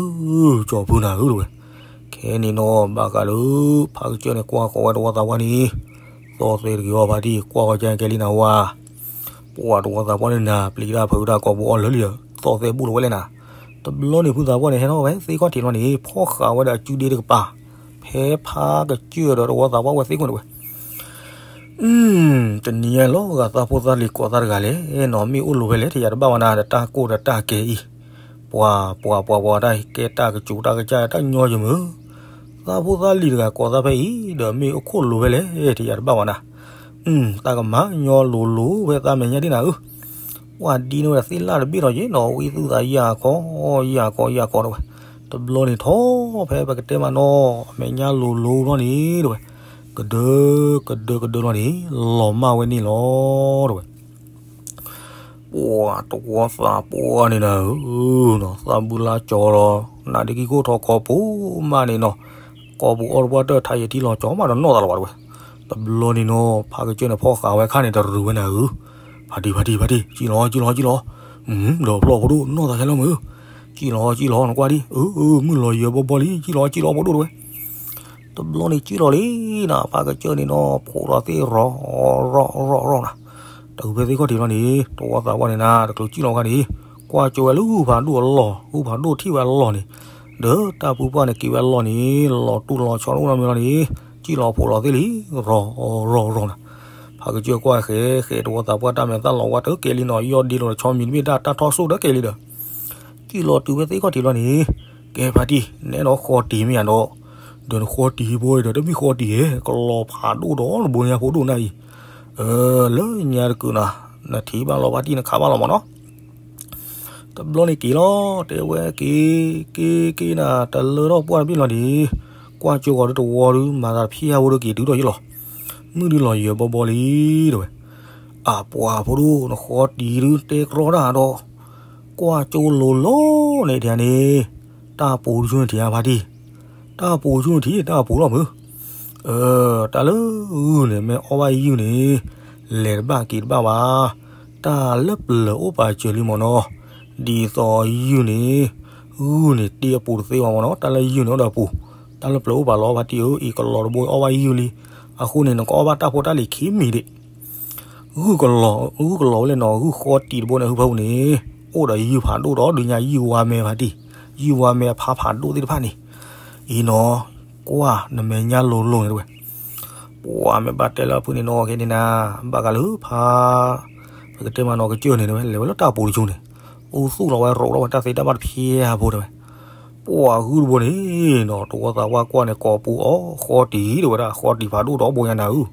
ကၠီၤဖုနၤဧၢတဝဲ. ခဲန့ၣ်နီၤ ဘၣ်ဃးလၢ ဖါကစၢၢ်န့ၣ် ကွၢ်ဃီၤဝဲတဝီသးပှၢ်န့ၣ် သီၣ်သဲးတဂ့ၤအီၤဖါတံၢ် ကွၢ်ဃီၤကဲကဲလံနၤဝါ ပှၤတဝီသးပှၢ်န့ၣ်နၤ ပျံၤတၢ်ဖုးတၢ်ကိးပူၤအီၤလၢာ်လံဒီး သီၣ်သဲးဘူးလီၤဝဲလဲၣ်နၤ. တဘျီန့ၣ် ဖုသးပှၢ်န့ၣ် ဟဲထီၣ်ဝဲသ့ၣ်ခီၣ်ထံးလီၤန့ၣ် ဖီၣ်ဃာ်ဝဲဒီးအစုဒ့တကပၤ ဖဲဖါကစၢၢ်ဒီးတဝီသးပှၢ်ဝဲသ့ၣ်ခိၣ်န့ၣ်ဝဲ. တနံၤညါလီၤဂာ်သးဖိသၢလံၤကိးသးတဂၤလဲၣ်နီၤ မ့ၢ်အိၣ်လိၤဖဲလဲၣ် တယၤတဘၣ်ဝဲနၤ ဒီးတၢ်ကိၢ်ဒီးတၢ်ကဲအံၤ ပှၤပှၤပှၤပှၤတၢ်ကဲတၢ်ကစူးတၢ်ကစၢ်တၢ်ညီယမုၢ် သးဖိသၢလံၤတဂၤကိးသးဖဲအံၤ ဒီးမ့ၢ်အိၣ်ခိၣ်လိၤဖဲလဲၣ် တယၤတဘၣ်ဝဲနၤ. တၢ်ကမၤညီလိၤလိၤဖဲသးမဲာ်ညါဒ်နၤဧၢ ပှၤဒ်န့ၣ်ဝဲဒၣ်သ့ၣ်လၢ်တဘ့ၣ်ထီၣ်ယ့ၣ်နီၤ ဝံသူၣ်သးယၢ်ခီ ယၢ်ခီ ယၢ်ခီတဝဲ. တဘျီန့ၣ်ထီၣ်ဖဲပကတဲမးနီၤ အမဲာ်ညါလိၤလိၤလီၤန့ၣ်တဝဲ. ကဒၢ ကဒၢ ကဒၢလီၤန့ၣ် လီၤမၢ်ဝဲန့ၣ်လီၤတဝဲ. ပှၤတဝီသးပှၢ်န့ၣ်နၤဧၢနီၤ သးဘုလါကၠီလီၤ နဒ့ကံခိၣ်ထီၣ်ကိးပူၤမးန့ၣ်နီၤ ကိးပူၤအီၤတပှၢ်တၢၢ်ထးယံာ်ထံလီၤကၠီမးဒီးနီၢ်သးလီၤဘၣ်တဝဲ. တဘျီန့ၣ်နီၤ ဖါကစၢၢ်န့ၣ် ဖီၣ်ဃာ်ဝဲခါန့ၣ် တရူးဝဲနၤဧၢ ဖါတံၢ် ဖါတံၢ် ဖါတံၢ် ကံၣ်လီၤ ကံၣ်လီၤ ကံၣ်လီၤ. ဒီးဖျီၣ်ဖိဒိၣ် နီၢ်သးခဲလၢာ်မုၢ် ကံၣ်လီၤ ကံၣ်လီၤ နကွၢ်ဒံး အၢ မုၢ်လီၤယၢၤဘီဘီလံ ကံၣ်လီၤ ကံၣ်လီၤဖိဒိၣ်တဝဲ. တဘျီန့ၣ်ကံၣ်လီၤလံနၤ ဖါကစၢၢ်န့ၣ်နီၤ ဖိးလီၤသ့ၣ်ရီၣ် ရီၣ် ရီၣ် ရီၣ်နၤ. တုၤဖဲသ့ၣ်ခီၣ်ထံးလီၤန့ၣ် တဝီသးပှၢ်န့ၣ်နၤ တချုးကံၣ်လီၤခါန့ၣ် ကွၢ်ကၠိဝဲလၢဂုၢ်ဖးဒိၣ်အလီၢ် ဂုၢ်ဖးဒိၣ်ထံၣ်ဝဲအလီၢ်န့ၣ် ဒီးတၢ်ပူၤပှၢ်န့ၣ်က့ၤဝဲအလီၢ်န့ၣ် လီၤတူၢ်လီၤဆီတအိၣ်နီတမံၤလီၤန့ၣ် ကံၣ်လီၤဖိးလီၤသ့ၣ်လံ ရီၣ် ရီၣ် ရီၣ်နၤ. ဖါကစၢၢ်ကွၢ်ဃဲဃဲတဝီသးပှၢ်တၢ်မဲာ်သၣ်လီၤဝါတကဲလံနီၤ ယီၢ်ဒ့လိာ်တဆီမံၤတဘ့ၣ်တၢ်တၢ်ထီၣ်စိၣ်ဒီးကဲလံဒီး ကံၣ်လီၤတုၤဖဲသ့ၣ်ခီၣ်ထံးလီၤန့ၣ် ကဲဖါတံၢ် နအဲၣ်ဒိးဃီတံၤမ့ၢ်ဧါဒီး ဒီးနဃီတံၤဘိဒီး တမ့ၢ်ဃီတံၤဧဲ ကလီၤဖးဒိၣ်ဒီးတဘိညါဖိဒိၣ်နၤအံၤ လၢညါတကုာ်နၤ နထံၣ်ဘၣ်လီၤဖါတံၢ် နခးဘၣ်လီၤမးနီၤ. တဘျီန့ၣ်က့ၤလီၤ တဲဝဲက့ၤ က့ၤက့ၤနၤ တလၢထီၣ်ပှၢ်တဘ့ၣ်လီၤန့ၣ် ကွၢ်ကၠိဂီၤဒုတဝီဒု မၤသးတဖျၢၣ်ဖိဒုက့ၤတုၤထီၣ်ယ့ၣ်လီၤ. မုၢ်ဒုလီၤယၢၤဘီဘီလံတဝဲ. အပှၤဖိဒိၣ် နဃီတံၤဒုတဲကြီတၢ်ဒီး ကွၢ်ကၠိလိၤလိၤန့ၣ်ထံၣ်န့ၣ် တၢ်ပူၤတဆူန့ၣ်ထံၣ်ဧါဖါတံၢ် တၢ်ပူၤတဆူန့ၣ်ထံၣ် တၢ်ပူၤလီၤမုၢ် တၢ်လၢဂုၢ်န့ၣ် မ့ၢ်အီၣ်ဘၣ်ယုၢ်န့ၣ် လဲၤတဘၣ်က့ၤတဘၣ်ဘၣ်. တၢ်လၢပျၢၤအိၣ်ပာ်စၢၤလံမ့ၢ်နီၤ ဒ်သိးယုၢ်န့ၣ် ဂုၢ်န့ၣ်တ့အပူၤတသ့ဘၣ်မ့ၢ်နီၤ တၢ်လၢယုၢ်န့ၣ်အိၣ်ဒီးအပူၤ တၢ်လၢပျၢၤအိၣ်ပာ်လီၤဖါတံၢ်ဧၢ အံၤကလီၤတဘိအီၣ်ဘၣ်ယုၢ်လံ အဃိန့ၣ် နကအီၣ်ဘၣ်တၢ်ဖိတၢ်လံၤခံမံၤဒံး ဂုၢ်ကလီၤ ဂုၢ်ကလီၤဝဲလဲၣ်နီၤ ဂုၢ်ဃီတံၤတဘိန့ၣ် ဟုဖၢပူၤန့ၣ် အိၣ်ဒီးယုၢ်ဖးဒိၣ်ဒီး ဒုးညါယုၢ်ဝါမဲဖါတံၢ် ယုၢ်ဝါမဲအဖါဖးဒိၣ်သ့ၣ်တဖၣ်န့ၣ် အံၤနီၤ ကွၢ်နမဲာ်ညါလိၤလိၤန့ၣ်တဝဲ ပှၤမ့ၢ်ဘၣ်တဲလၢအဖုန့ၣ်နီၤ ခဲန့ၣ်နၤ ဘၣ်ဃးလၢဖါ ပကတဲမးနီၤ ကစၢၢ်န့ၣ်တဝဲ လဲၤဝဲလၢတၢ်ပူၤတဆူန့ၣ် အိၣ်သူၣ်လီၤဝဲရိးထီၣ်ဝဲတၢ်သ့တၢ်ဘၣ်တဖၣ်ဖိတဝဲ ပှၤဂုၢ်တဘိန့ၣ်နီၤ တဝီသးပှၢ်ကွၢ်န့ၣ် ကိးပူၤအီၤဃီတံၤတဝဲဒၣ် ဃီတံၤဖးဒိၣ်ဒီးဘိညါနၤဧၢ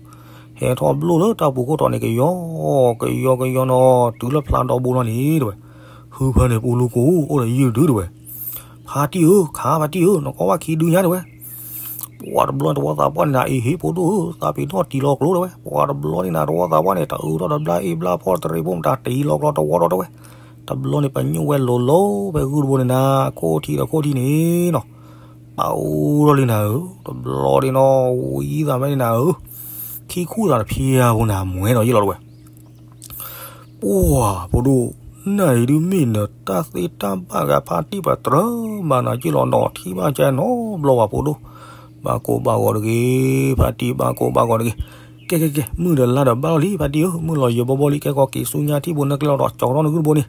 ဟဲထီၣ်ဘျိၣ်လၢတၢ်ပူၤခိၣ်ထီၣ်န့ၣ် ကယီကယီကယီနီၤ တုၤလၢဖျါဒီဘိလီၤန့ၣ် တဲဝဲ. ဟုဖၢန့ၣ်ပူၤလူၤကိးအိၣ်ဒီးယုၢ်ဒု တဲဝဲ. ဖါတံၢ်ဧၢ, ခါဖါတံၢ်ဧၢ, နကိးဘၣ်ခံဒုညါ တဲဝဲ. ပှၤတဘျီန့ၣ် တဝီသးပှၢ်န့ၣ်နၤ အ့ဟ့ၣ်ဖိဒိၣ်ဧၢ, သးပ့ၤနီၣ်တံၤလီၤကျိ တဲဝဲ. ပှၤတဘျီန့ၣ်နၤ တဝီသးပှၢ်န့ၣ် တအုးထီၣ်တဘျါအ့ဘျါဖီၣ်တရံးဖိမတၤ တံၤလီၤကျိတဝီဒီးတဲဝဲ. တဘျီန့ၣ် ပညိၣ်ဝဲလိၤလိၤဖဲဂုၢ်တဘိန့ၣ်နၤ ခိၣ်ထံးဒီးခိၣ်ထံးန့ၣ်နီၤ ပာ်အိၣ်ထီၣ်လံနၤဧၢ, တဘျီန့ၣ်နီၤ ဝံသးမ့ၢ်န့ၣ်နၤဧၢ, ခံခူၣ်သးတဖျါဖိန့ၣ် မွဲဒီးယ့ၣ်လီၤ တဲဝဲ. ပှၤဖိဒိၣ်, နၤအံၤဒုးမ့ၢ်နတၢ်သ့တၢ်ဘၣ်ဂၤဖါတံၢ်ပှၤတြၢၤမၤနၤက့ၢ်လီၤနီၤ ထံၣ်ဘၣ်ကဲနီတဘျီဘၣ်ဖိဒိၣ်, ဘၣ်ကိၢ်ဘၣ်ဂီၤတဂ့ၤ, ဖါတံၢ်ဘၣ်ကိၢ်ဘၣ်ဂီၤတဂ့ၤ, ကဲကဲကဲ မုၢ်ဒီးလါဒီးဘၣ်လီၤလံ ဖါတံၢ်ဧၢ, မုၢ်လီၤယၢၤဘီဘီလံ ကဲကီးက့ၤဆူညါထံၣ်ဘိနၢ်ကျဲလီၤဒီး ကၠီထီၣ်နဂုၢ်တဘိန့ၣ်,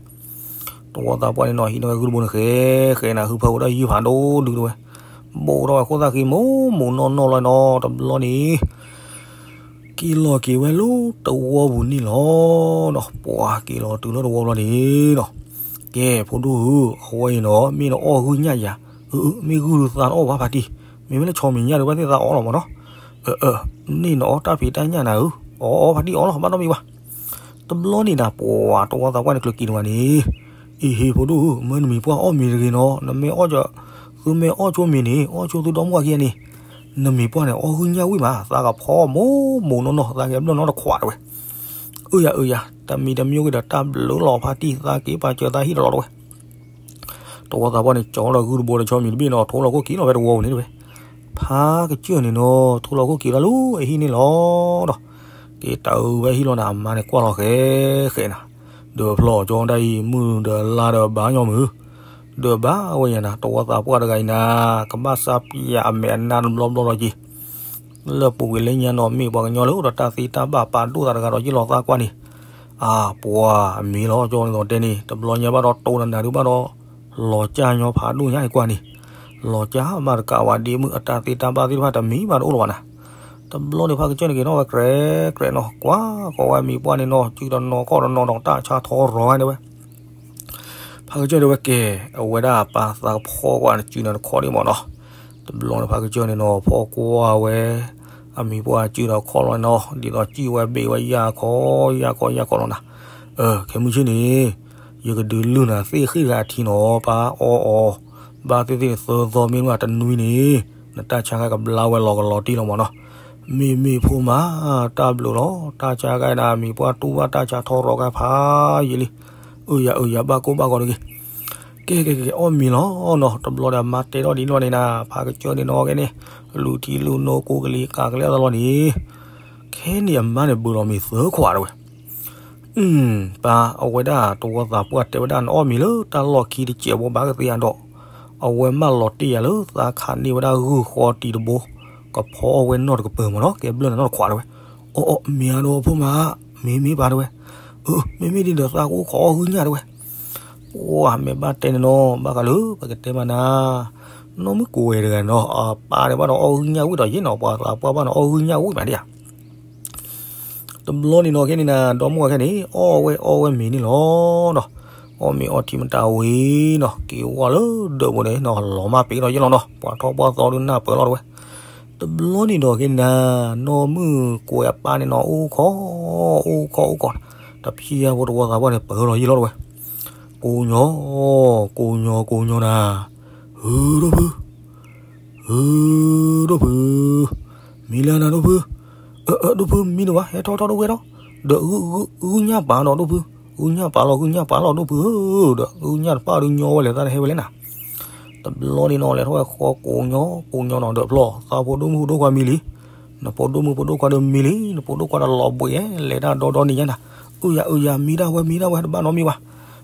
တဝီသးပှၢ်န့ၣ်နီၤ ဟံးန့ၢ်ဝဲဂုၢ်တဘိန့ၣ် ဃဲဃဲနၤ ဟုဖၢဝဲဒၣ်ယုၢ်ဖးဒိၣ်ဒု တဲဝဲ, ဘိၣ်ထီၣ်ဝဲခိၣ်သၣ်ဃံမိၢ်မိၢ်နီၢ်နီၢ်လီၤနီၤ တဘျီန့ၣ် က့ၤလီၤက့ၤဝဲလၢတဝီပူၤန့ၣ်လီၤနီၤ, ပှၤက့ၤလီၤတုၤလၢတဝီလီၤန့ၣ်နီၤ, ကဲဖိဒိၣ်ဧၢ, အဝဲအံၤနီၤ မ့ၢ်နအီၣ်ဂုၢ်ညၣ်ယၤ, အၢ မ့ၢ်ဂုၢ်ဒုးသးနအီၣ်ဘၣ်ဖါတံၢ်, မ့မ့ၢ်လၢဆီမံၤညၣ်ဒုးဘၣ်သ့ၣ်သးအီၣ်လီၤမးနီၤ, အၢ အၢ န့ၣ်နအီၣ်တၢ်ဖံးတၢ်ညၣ်နၤဧၢ, အီၣ်အီၣ်ဖါတံၢ်အီၣ်လီၤ ဘၣ်နီတမံၤဘၣ်. တဘျီန့ၣ်နၤ ပှၤတဝီသးပှၢ်န့ၣ်ကျၢၤက့ၤန့ၢ်ဝဲန့ၣ်, အ့ဟ့ၣ်ဖိဒိၣ်ဧၢ, မ့ၢ်နမံၤပှၢ်အီၣ်မ့ၤတဂ့ၤနီၤ, နမ့ၢ်အီၣ်က, သုမ့ၢ်အီၣ်ဆိမ့ၤန့ၣ် အီၣ်ဆိသုဒီမါဝၤခံဂၤန့ၣ်, နမံၤပှၢ်န့ၣ် အီၣ်ဂုၢ်ညၣ်ဝံၣ်မး သးကဖီမိၢ်မိၢ်နီၢ်နီၢ် သးကဘျၢၣ်နီတခွးတဲဝဲ, အၢယၤအၢယၤ တမံၤတမံၤအိၣ်က့ၤဒီးတၢ်ဘျုးလီၤဖါတံၢ် သးက့ၤပာ်စၢၤသးဟံၣ်တလီၤတဲဝဲ. တဝီသးပှၢ်န့ၣ် ကၠီဒီးဂုၢ်တဘိဒီးဆီမံၤတဘ့ၣ်နီၤ ထိလီၤခိၣ်က့ၤလီၤဝဲတဝီပူၤန့ၣ်တဲဝဲ, ဖါကစၢၢ်န့ၣ်နီၤ ထိလီၤခိၣ်က့ၤလီၤလၢအဟံၣ်န့ၣ်လီၤဒီး, က့ၤတၢ်အုးဝဲဟံၣ်လီၤနၤ အမါန့ၣ်ကွၢ်လီၤဃဲဃဲနၤ, ဒီးဖျီၣ်ကၠီဒၣ်အံၤ မုၢ်ဒီးလါဒီးဘၣ်ညီမုၢ်, ဒီးဘၣ်ဝဲယၤနၤ တဝီသးပှၢ်တဂၤအံၤနၤ ကဘၣ်စၢ်ပျၢ်အမဲာ်အနါတဘျီဘျီလီၤက့ၤ လၢပူၤကွံာ်လၢညါနီၤ မ့ၢ်ပှၤကညီလၢအိၣ်ဒီးတၢ်သ့တၢ်ဘၣ်ပာ်ဒိၣ်သးတဂၤဒီးယ့ၢ်လီၤသးကွၢ်န့ၣ်, အပှၤအမံၤလီၤကၠီန့ၣ်ဒီးတဲန့ၣ် တဘျီညါဘၣ်ဒီးတိၢ်နနၤဒုးဘၣ်ဒီး, လီၤကၢ်ညီဖးဒိၣ်ညါအံၤကွၢ်န့ၣ်, လီၤကၢ်မးတကးဝဲဒ်မုၢ်အတၢ်သ့တၢ်ဘၣ်သ့ၣ်တဖၣ်တမံၤဘၣ်တအိၣ်လၢၤဘၣ်နၤ. တဘျီန့ၣ်ဖါကစၢၢ်န့ၣ်က့ၤထီၣ်ဝဲကြဲးကြဲးနီၤ ကွၢ်ဃီၤဝဲမံၤပှၢ်န့ၣ်နီၤ စုဒီးနီၤခီၣ်ဒီးနီၤဒီးတၢ်ဆါထီရီၤဝဲန့ၣ်ဝဲ ဖါကစၢၢ်တဲဝဲကဲ, အဝဲဒၣ်ပၢ်သးကဖီကွၢ်နစုနၤတခီဒံးမးနီၤ. တဘျီန့ၣ်ဖါကစၢၢ်န့ၣ်နီၤ ဖီၣ်ကွၢ်ဝဲ, အမံၤပှၢ်စုဒီးခီၣ်လီၤနီၤ ဒ်သိးစံၣ်ဝဲဘ့ၣ်ဝဲယၢ်ခီ, ယၢ်ခီယၢ်ခီလီၤနၤ. အၢ ခဲမုၢ်ဆ့ၣ်န့ၣ်, ယကဒုးလုၢ်နၤသ့ၣ်ဃံၣ်တဂၤအထံနီၤ ပၢ်အီၣ်အီၤ, ဘၣ်သ့ၣ်သ့ၣ်သၢသီမ့ၢ်ဝဲတနွံန့ၣ်, နတၢ်ဆါခါကဘျါဝဲလီၤကလီၤတံၢ်လီၤမးနီၤ. မ့မ့ၢ်ဖိမး, တၢ်ဘျုးလီၤ တၢ်ဆါခါနၤ မံၤပှၢ်တူၢ်ဘၣ်တၢ်ဆါထီရီၤခါဖးယံာ်လံ. အၢယၤအၢယၤ ဘၣ်ကိၢ်ဘၣ်ဂီၤတဂ့ၤ. ကဲကဲကဲ အီၣ်မ့ၤလီၤနီၤ. တဘျီဒီးမါတဲထီၣ်ဒ်န့ၣ်လီၤန့ၣ်နၤ ဖါကစၢၢ်န့ၣ်နီၤ ကဲန့ၣ်, လူၤထံလူၤနိကိးကလံၤကးကလဲအသးလီၤန့ၣ်, ခဲန့ၣ်အမါန့ၣ်ဘုးလီၤမ့ၤသၢခွးတဲဝဲ. ပၢ် အဝဲဒၣ်တဝီသးပှၢ်တဲဝဲဒၣ် နအီၣ်မ့ၤလၢတၢ်လီၢ်ခံတစဲးဘိဘၣ်ကသ့ဧါဒီး, အဝဲမၢလီၤတ့ၢ်ယၤလၢသးခးန့ၢ်ဝဲဒၣ်ဂုၢ်ဃီတံၤတဘိ, ကဖီအီၣ်ဝဲနီၢ်တကပၤမးနီၤ ကဲဘျၢၣ်နၤနီၢ်တခွးတဲဝဲ. အီၣ်အီၣ် မ့ၢ်ဧါဒီးဖိမး, မ့ၢ်မ့ၢ်ပၢ်တဲဝဲ. အၢ မ့မ့ၢ်ဒ်ဒီးသးကအိၣ်ခိးအီၣ်ဂုၢ်ညၣ်တဲဝဲ. ပှၤမ့ၢ်ဘၣ်တဲန့ၣ်နီၤ ဘၣ်ဃးလၢပကတဲမးနၤ, နီၢ်မုၣ်ကိးဝဲတဂၤနီၤ အပၢ်န့ၣ်ဘၣ်ဒီးအီၣ်ဂုၢ်ညၣ်ဝံၣ်ဒီးယ့ၢ်နီၤ ပှၤသးပှၢ်ဘၣ်နီၤ အီၣ်ဂုၢ်ညၣ်ဝံၣ်မးဒံးဧါ. တဘျီန့ၣ်နီၤ ခဲန့ၣ်နၤ ဒီမါဝၤခဲန့ၣ် အီၣ်ဝဲအီဝဲမ့ၤန့ၣ်လီၤနီၤ. အီၣ်မ့ၤအီထံမတၤဝံၤနီၤ က့ၤဝဲလၢဒၢးပူၤန့ၣ်နီၤ လီၤမၢ်ပ့ၤဒီးယ့ၢ်လီၤနီၤ ပှၤထီၣ်ပှၢ်သီဒုးနၢ်ပၢၢ်လီၤတဲဝဲ. တဘျီန့ၣ်ဒီးခဲန့ၣ်နၤ နီၢ်မုၣ်ကွဲးအပၢ်န့ၣ်နီၤ အိၣ်ခိး, အိၣ်ခိးအိၣ်ခိး, တဖျၢၣ်ဖိတဝီသးပှၢ်န့ၣ် ပၢၢ်လီၤယ့ၢ်လီၤတဲဝဲ. ကိညိ, ကိညိ ကိညိနၤ, ဟု ဒိၣ်ဖု ဟု ဒိၣ်ဖု, မံလၢနၤဒိၣ်ဖု, အၢ အၢ ဒိၣ်ဖု မံတဝဲ ဟဲထီၣ်ထီၣ်ဒိၣ်ဝဲထီၣ်, ဒီးဂုၢ်ညၣ်ပာ်နီၤဒိၣ်ဖု, ဂုၢ်ညၣ်ပာ်လီၤ ဂုၢ်ညၣ်ပာ်လီၤဒိၣ်ဖုဧၢ, ဒီးဂုၢ်ညၣ်တပၣ်ဒုးညီဝဲလဲၣ် သးတဟဲဝဲလဲၣ်နၤ. တဘျီန့ၣ်နီၤ လဲၤထီၣ်ဝဲဃီကိညိ ကိညိနီၤ ဒီးဖျီၣ် သးဖိဒိၣ်မုၣ်ဖိဒိၣ်ခွါမံလံ, နဖိဒိၣ်မုၣ်ဖိဒိၣ်ခွါဒီးမံလံ, နဖိဒိၣ်ခွါဒီးလီၤဘှံး လဲၤတၢ်ဒီဒီန့ၣ်ညါနၤ, အုယၤ အုယၤ မံဒၣ်ဝဲ မံဒၣ်ဝဲ တဘၣ်နီတမံၤဘၣ်.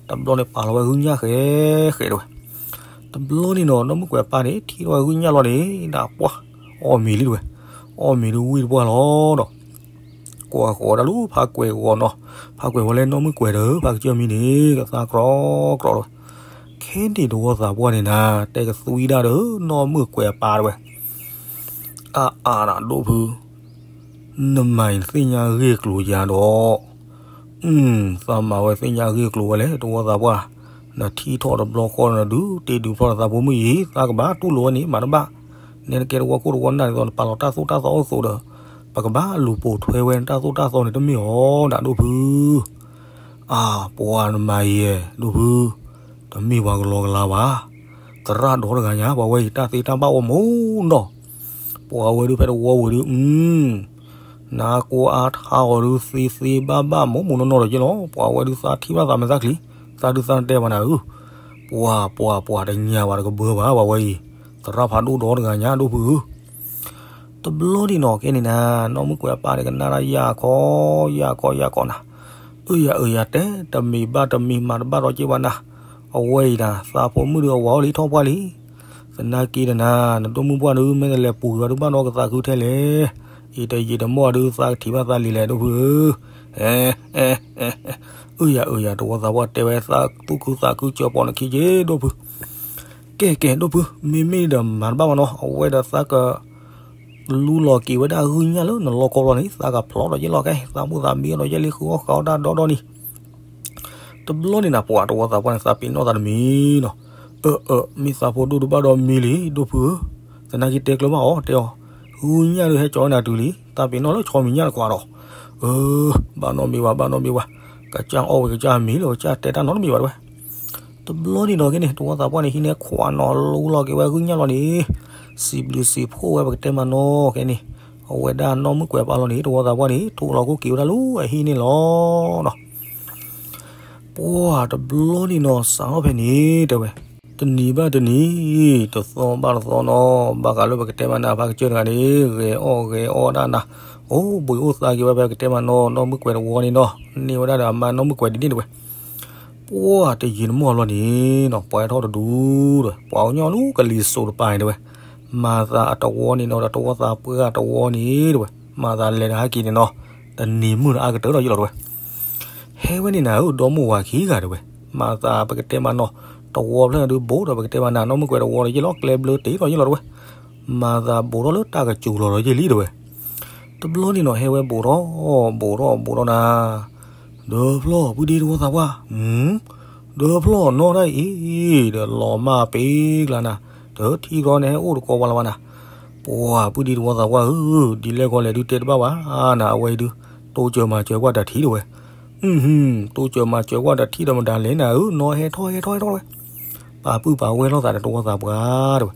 တဘျီန့ၣ်ပာ်လီၤဝဲဂုၢ်ညၣ်ဃဲဃဲတဲဝဲ. တဘျီန့ၣ်နီၤ နီၢ်မုၣ်ကွဲးအပၢ်န့ၣ် ထံၣ်ထီၣ်ဝဲဂုၢ်ညၣ်လီၤန့ၣ် နပှၢ် အီၣ်မ့ၤလံတဲဝဲ, အီၣ်မ့ၤဒုးဝံၣ်တပှၢ်လီၤဒီး ကွၢ်ဃီၤဒၣ်လၢဖးကွဲးဂီၤနီၤ, ဖးကွဲးဂီၤလၢနီၢ်မုၣ်ကွဲးဒီး ဖးကစၢၢ်မံန့ၣ် ကသါကြီကြီတဲဝဲ. ခဲန့ၣ်တဝီသးပှၢ်န့ၣ်နၤ တဲကသွံဒၣ်ဒီးနီၢ်မုၣ်ကွဲးအပၢ်တဲဝဲ. အါအါနၤဒိၣ်ဖု, နမၤအံၤနသ့ၣ်ညါဂ့ၢ်ကျိၤယၤဒီး, သးမၤဝဲသ့ၣ်ညါဂ့ၢ်ကျိၤဝဲလဲၣ် တဝီသးပှၢ်, နထံၣ်ထီၣ်တဘျီဃီနဒုးတ့ဒုးဖျီၣ်နသးဖိမုၣ်အံၤ သးကဘၣ်တူၢ်လိာ်ဝဲန့ၣ် မၤတဘၣ်, နဲနကဲတဝီခိၣ်တဝီနၢ်ဒ်သိး နပာ်လီၤတၢ်သိၣ်တၢ်သီအိၣ်သိးဒီး, ပကဘၣ်လူၤပိာ်ထွဲဝဲတၢ်သိၣ်တၢ်သီန့ၣ်တမ့ၢ်အီၤဒၣ်ဒိၣ်ဖု အၢ ပှၤနမၤယဲ ဒိၣ်ဖု, တမ့ၢ်ပှၤကလီကလါဘၣ်. သရၣ်ဒီတဂၤညါ ပှၤဝဲအံၤ တၢ်သ့တၢ်ဘၣ်အိၣ်မူနီၤ. ပှၤဝဲဒုးဖဲတဝီဝံၤဒုး အ နါကိအါထါအီၤဒုး သ့သ့ဘၣ်ဘၣ် မိၢ်မိၢ်နီၢ်နီၢ်ဒီးက့လီၤ. ပှၤဝဲဒုးသးထံၣ်ဘၣ်သးမဲာ်သၣ်ချံ, သးဒုးသးတဲဘၣ်နၤဧၢ, ပှၤ ပှၤ ပှၤတညၣ်ဘၣ်တကဘၢဘၣ် ပှၤဝဲအံၤ, သရၣ်ဖးဒိၣ်ဒီတဂၤညါ ဒိၣ်ဖုဧၢ. တဘျီဒံးနီၤ ကဲန့ၣ်နၤ, နီၢ်မုၣ်ကွဲးအပၢ်န့ၣ် ကနၣ်ဒၣ်ယၢ်ခီ, ယၢ်ခီ ယၢ်ခီနၤ, အၢ ယၤ အၢ ယၤ တဲတမံၤဘၣ်တမံၤ မၤတဘၣ်ဒီးက့ဘၣ်နၤ, အဝဲအံၤနၤ သးဖိမုၣ်ဒုးအဝၤအိၣ်လံထီၣ်ပှၢ်လံ. သနာ်က့ဒီးနၤ နဒိၣ်မုၣ်ပှၢ်ဒုး မ့ၢ်တလဲၤပူၤက့ၤဘၣ်ဒုး ဘၣ်ဒီးကသးခုထဲလဲၣ်, အံၤတယံာ်တမီၢ်ဒုး သးကထံၣ်ဘၣ်သးလံၤလဲၣ် ဒိၣ်ဖုဧၢ. အၢ ယၤ အၢ ယၤ တဝီသးပှၢ်တဲဝဲ သးသူၣ်ခုသးခုစၢၤပိာ်နခံက့ ဒိၣ်ဖု ကဲ ကဲ ဒိၣ်ဖု, မ့မ့ၢ်ဒီးမၤတဘၣ်မနီၤ, အဝဲဒီးသးက လူလီၤက့ၤဝဲဒၣ်အဂုၢ်ညၣ်လၢနလီၢ်ကီဘျီန့ၣ် သးကဖျီဒီးယဲလီၤကဲ, သးဘူၣ်သးဘံဒီးယဲလံ ဃုအီၣ်ဃုအီဒၣ်ဒီဒီနံၤ. တဘျီန့ၣ်နၤ ပှၤတဝီသးပှၢ်န့ၣ် သးပ့ၤနီၣ်သးတမံၤနီၤ. အၢ အၢ မ့ၢ်သးဖိဒိၣ်ဒုးဘၣ်ဒီးမံလံ ဒိၣ်ဖုဧၢ, သနာ်က့တဲကျၢၤဘၣ်အီၤ တဲအီၤ, ဂုၢ်ညၣ်ဒုးဟဲကၠီဝဲနၤတုၤလံ, သးပ့ၤနီၣ်လၢဆီမံၤညၣ်တကွၢ်ဒီး, အၢ ဘၣ်နီတမံၤဘၣ် ဘၣ်နီတမံၤဘၣ်, ကစၢ်အီၣ်ဝံၤကစၢ်မံလၢကစၢ်တဲတၢ်နီတမံၤဘၣ်တဝဲ. တဘျီန့ၣ်ဒီးကဲန့ၣ် တဝီသးပှၢ်န့ၣ် ဟံးန့ၢ်ခွးနီၤ လူလီၤက့ၤဝဲဂုၢ်ညၣ်လီၤန့ၣ်, စံးဘျုးစံးဖှိၣ်ဝဲပကတဲမနီၤကဲန့ၣ်, အဝဲဒၣ်နီၢ်မုၣ်ကွဲးပၢ်လီၤန့ၣ် တဝီသးပှၢ်န့ၣ် ထိးလီၤခိၣ်က့ၤဝဲဒၣ်လၢအဟံၣ်န့ၣ်လီၤနီၤ. ပှၢ်တဘျီန့ၣ်နီၤ စးထီၣ်ဖဲန့ၣ် တဲဝဲ, တနံၤဘၣ်တနံၤ တသီဘၣ်တသီနီၤ ဘၣ်ဃးလၢပကတဲမနၤ ဖးကစၢၢ်တဂၤန့ၣ် ဂဲၤအီၣ်ဂဲၤအီဒၣ်နၤ, အိၣ်ဘှံးအိၣ်သါက့ၤဝဲဖဲပကတဲမနီၤ နီၢ်မုၣ်ကွဲးတဝီန့ၣ်နီၤ, န့ၢ်ဝဲဒၣ်ဒီးအမါနီၢ်မုၣ်ကွဲးဒ်န့ၣ်တဝဲ. ပှၢ်တယံာ်တမီၢ်ဘျီန့ၣ်နီၤ ပှၤဟဲထီၣ်တဒူၣ်ဒီး ပှၤကညီလူကလံၤစိးတပၤန့ၣ်တဝဲ, မၤသးအတဝီန့ၣ်နီၤ ဒီးတဝီသးပှၢ်တဝီန့ၣ်တဝဲ, မၤသးလဲၤတဟဲက့ၤန့ၣ်နီၤ, တနံၤမုၢ်ဒီးအါကတၢၢ်ဒီးယလီၤတဝဲ. ဟဲဝဲန့ၣ်နၤဧၢ ဒီမိၢ်ဝၤခံဂၤတဝဲ, မၤသးပကတဲမနီၤ, တဝီဖျၢၣ်နၤဒုးဘိးဒီးပကတဲမနၤ နီၢ်မုၣ်ကွဲးတဝီဒီးယလီၤ ကျဲဘျၢတ့ၢ်ဒီးယလီၤတဝဲ, မၤသးဘိးထီၣ်လၢတၢ်ကစူၤလီၤဒီးယလံတဝဲ. တဘျီန့ၣ်နီၤ ဟဲဝဲဘိးထီၣ် ဘိးထီၣ်ဘိးထီၣ်နၤ ဒီဖျီၣ် ပုၢ်ဒ့တဝီသးပှၢ်, ဒီဖျီၣ်နီၢ်တၢ်အံၤ ဒီးလီၤမၢ်ပ့ၤကျါနၤ, တထံၣ်ဘျီန့ၣ်ဟဲအိၣ်တကိးပှၤလၢၤဘၣ်နၤ. ပှၢ်ပုၢ်ဒ့တဝီသးပှၢ်ဧၢ, ဒ်လဲၣ်ခီလဲၣ်ဒုးတဲတဘၣ်ဘၣ်နၤ, အဝဲအံၤဒုး တိစၢၤမၤစၢၤကွၢ်တၢ်ထံၣ်တဝဲ, တိစၢၤမၤစၢၤကွၢ်တၢ်ထံၣ်ဒီးမတၤလဲၣ်နၤဧၢ, နီၢ်ဟဲထီၣ်ဟဲထီၣ်ဟဲထီၣ်တဝဲ, ပာ်ပုၢ်ပာ်ဝဲၢ်ထီၣ်သးဒီးတဝီသးပှၢ်တဝဲ,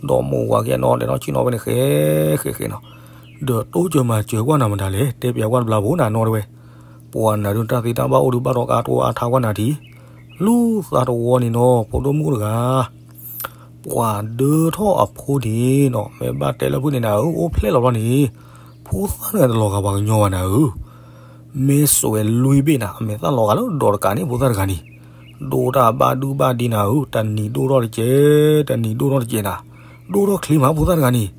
ဒီမိၢ်ဝၤကဲနီၤ လဲၤထီၣ်ဆ့ၣ်နီၤဝဲန့ၣ် ဃဲဃဲဃဲနီၤ, ဒီးတိစၢၤမၤစၢၤကွၢ်နၤမတၤလဲၣ် တဲပျးကွၢ်တဘျီဖိနၤနီၢ်တဝဲ. ပှၢ်နၤဒုးတၢ်သ့တၢ်ဘၣ်အိၣ်ဒုးဘၣ်ဒီးကအါထီၣ်အါထါကွၢ်နၤထံၣ်, လူသးတဝီန့ၣ်နီၤ ဖိဒိၣ်မုၣ်တဂၤ ပှၤဒၢထီၣ်အဖိန့ၣ်နီၤ မ့ၢ်ဘၣ်တဲလၢဖုၣ်န့ၣ်နၤဧၢ အိၣ်ဖျဲၣ်လီၤဘျီန့ၣ်, ဖိသၣ်တဂၤတလီၤဂာ်ပှၤကညီဘၣ်နၤဧၢ, မ့ၢ်စွဲလွံၢ်ဘ့ၣ်နၤ အမဲာ်သၣ်လီၤဂာ်လၢဒီးတကးန့ၣ် ဖိသၣ်တဂၤန့ၣ်, ဒိၣ်တၢ်ဘၣ်ဒုဘၣ်ဒံနၤဧၢ, တနံၤဒိၣ်ထီၣ်တကဲး, တနံၤဒိၣ်ထီၣ်တကဲးနၤ, ဒိၣ်ထီၣ်ချ့မးဖိသၣ်တဂၤန့ၣ်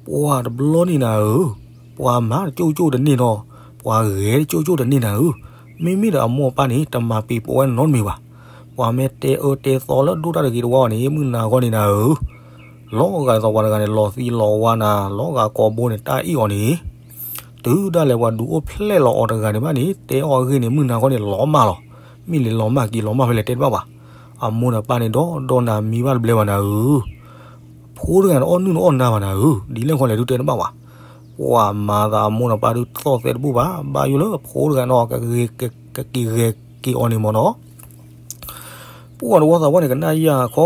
ပှၢ်တဘျီန့ၣ်နၤဧၢ, ပှၤမၤတကၠိၣ်ကၠိၣ်တန့ၢ်နီၤ, ပှၤဂဲၤတကၠိၣ်ကၠိၣ်တန့ၢ်နၤဧၢ, မ့မ့ၢ်ဒီးအမိၢ်အပၢ်န့ၣ် တမၤပံၤပိာ်ဝဲနီတမံၤဘၣ်. ပှၤမ့ၢ်တဲအၢတဲသီလၢဒိၣ်တၢ်တဂ့ၤတဝါအီၤန့ၣ် မုၢ်နၤဂီၢ်န့ၣ်နၤဧၢ, လီၤဂာ်ဒ်သိးပှၤတဂၤန့ၣ် လီၤသံလီၤဝါနၤ, လီၤဂာ်ကိာ်ဘိန့ၣ် တၢ်အံၣ်အီၤန့ၣ် တုၤဒၣ်လဲာ်ပှၤဒုးအိၣ်ဖျဲၣ်လီၤအီၤတဂၤန့ၣ်ဘၣ်န့ၣ် တဲအီၣ်အဂ့ၢ်န့ၣ် မုၢ်နၤဂီၢ်န့ၣ် လီၤမၢ်လီၤ. မ့ၢ်လီၤမၢ်က့ၤလီၤမၢ်ဖဲလဲၣ်တဲတဘၣ်ဘၣ်. အမိၢ်ဒီးပၢ်န့ၣ် ဒီဒီနၤမံဘၣ်တဘျဲဘၣ်နၤဧၢ, ဖိတဂၤန့ၣ်အီၣ်နုၢ်န့ၣ်အီၣ်နၤဘၣ်နၤဧၢ, ဒ်လဲၣ်ခီလဲၣ်ဒုးတဲတဘၣ်ဘၣ်. ပှၤမၤသးအမိၢ်ဒီးပၢ်ဒုးသီၣ်သဲတဘူၣ်ဘၣ်, ဘၣ်ယိၣ်လၢဖိတဂၤန့ၣ် ကက့ၤဂဲၤက့ၤအီၤန့ၣ်မ့ၢ်နီၤ ပှၢ်တဝီသးပှၢ်န့ၣ် ကနၣ်ယၢ်ခီ,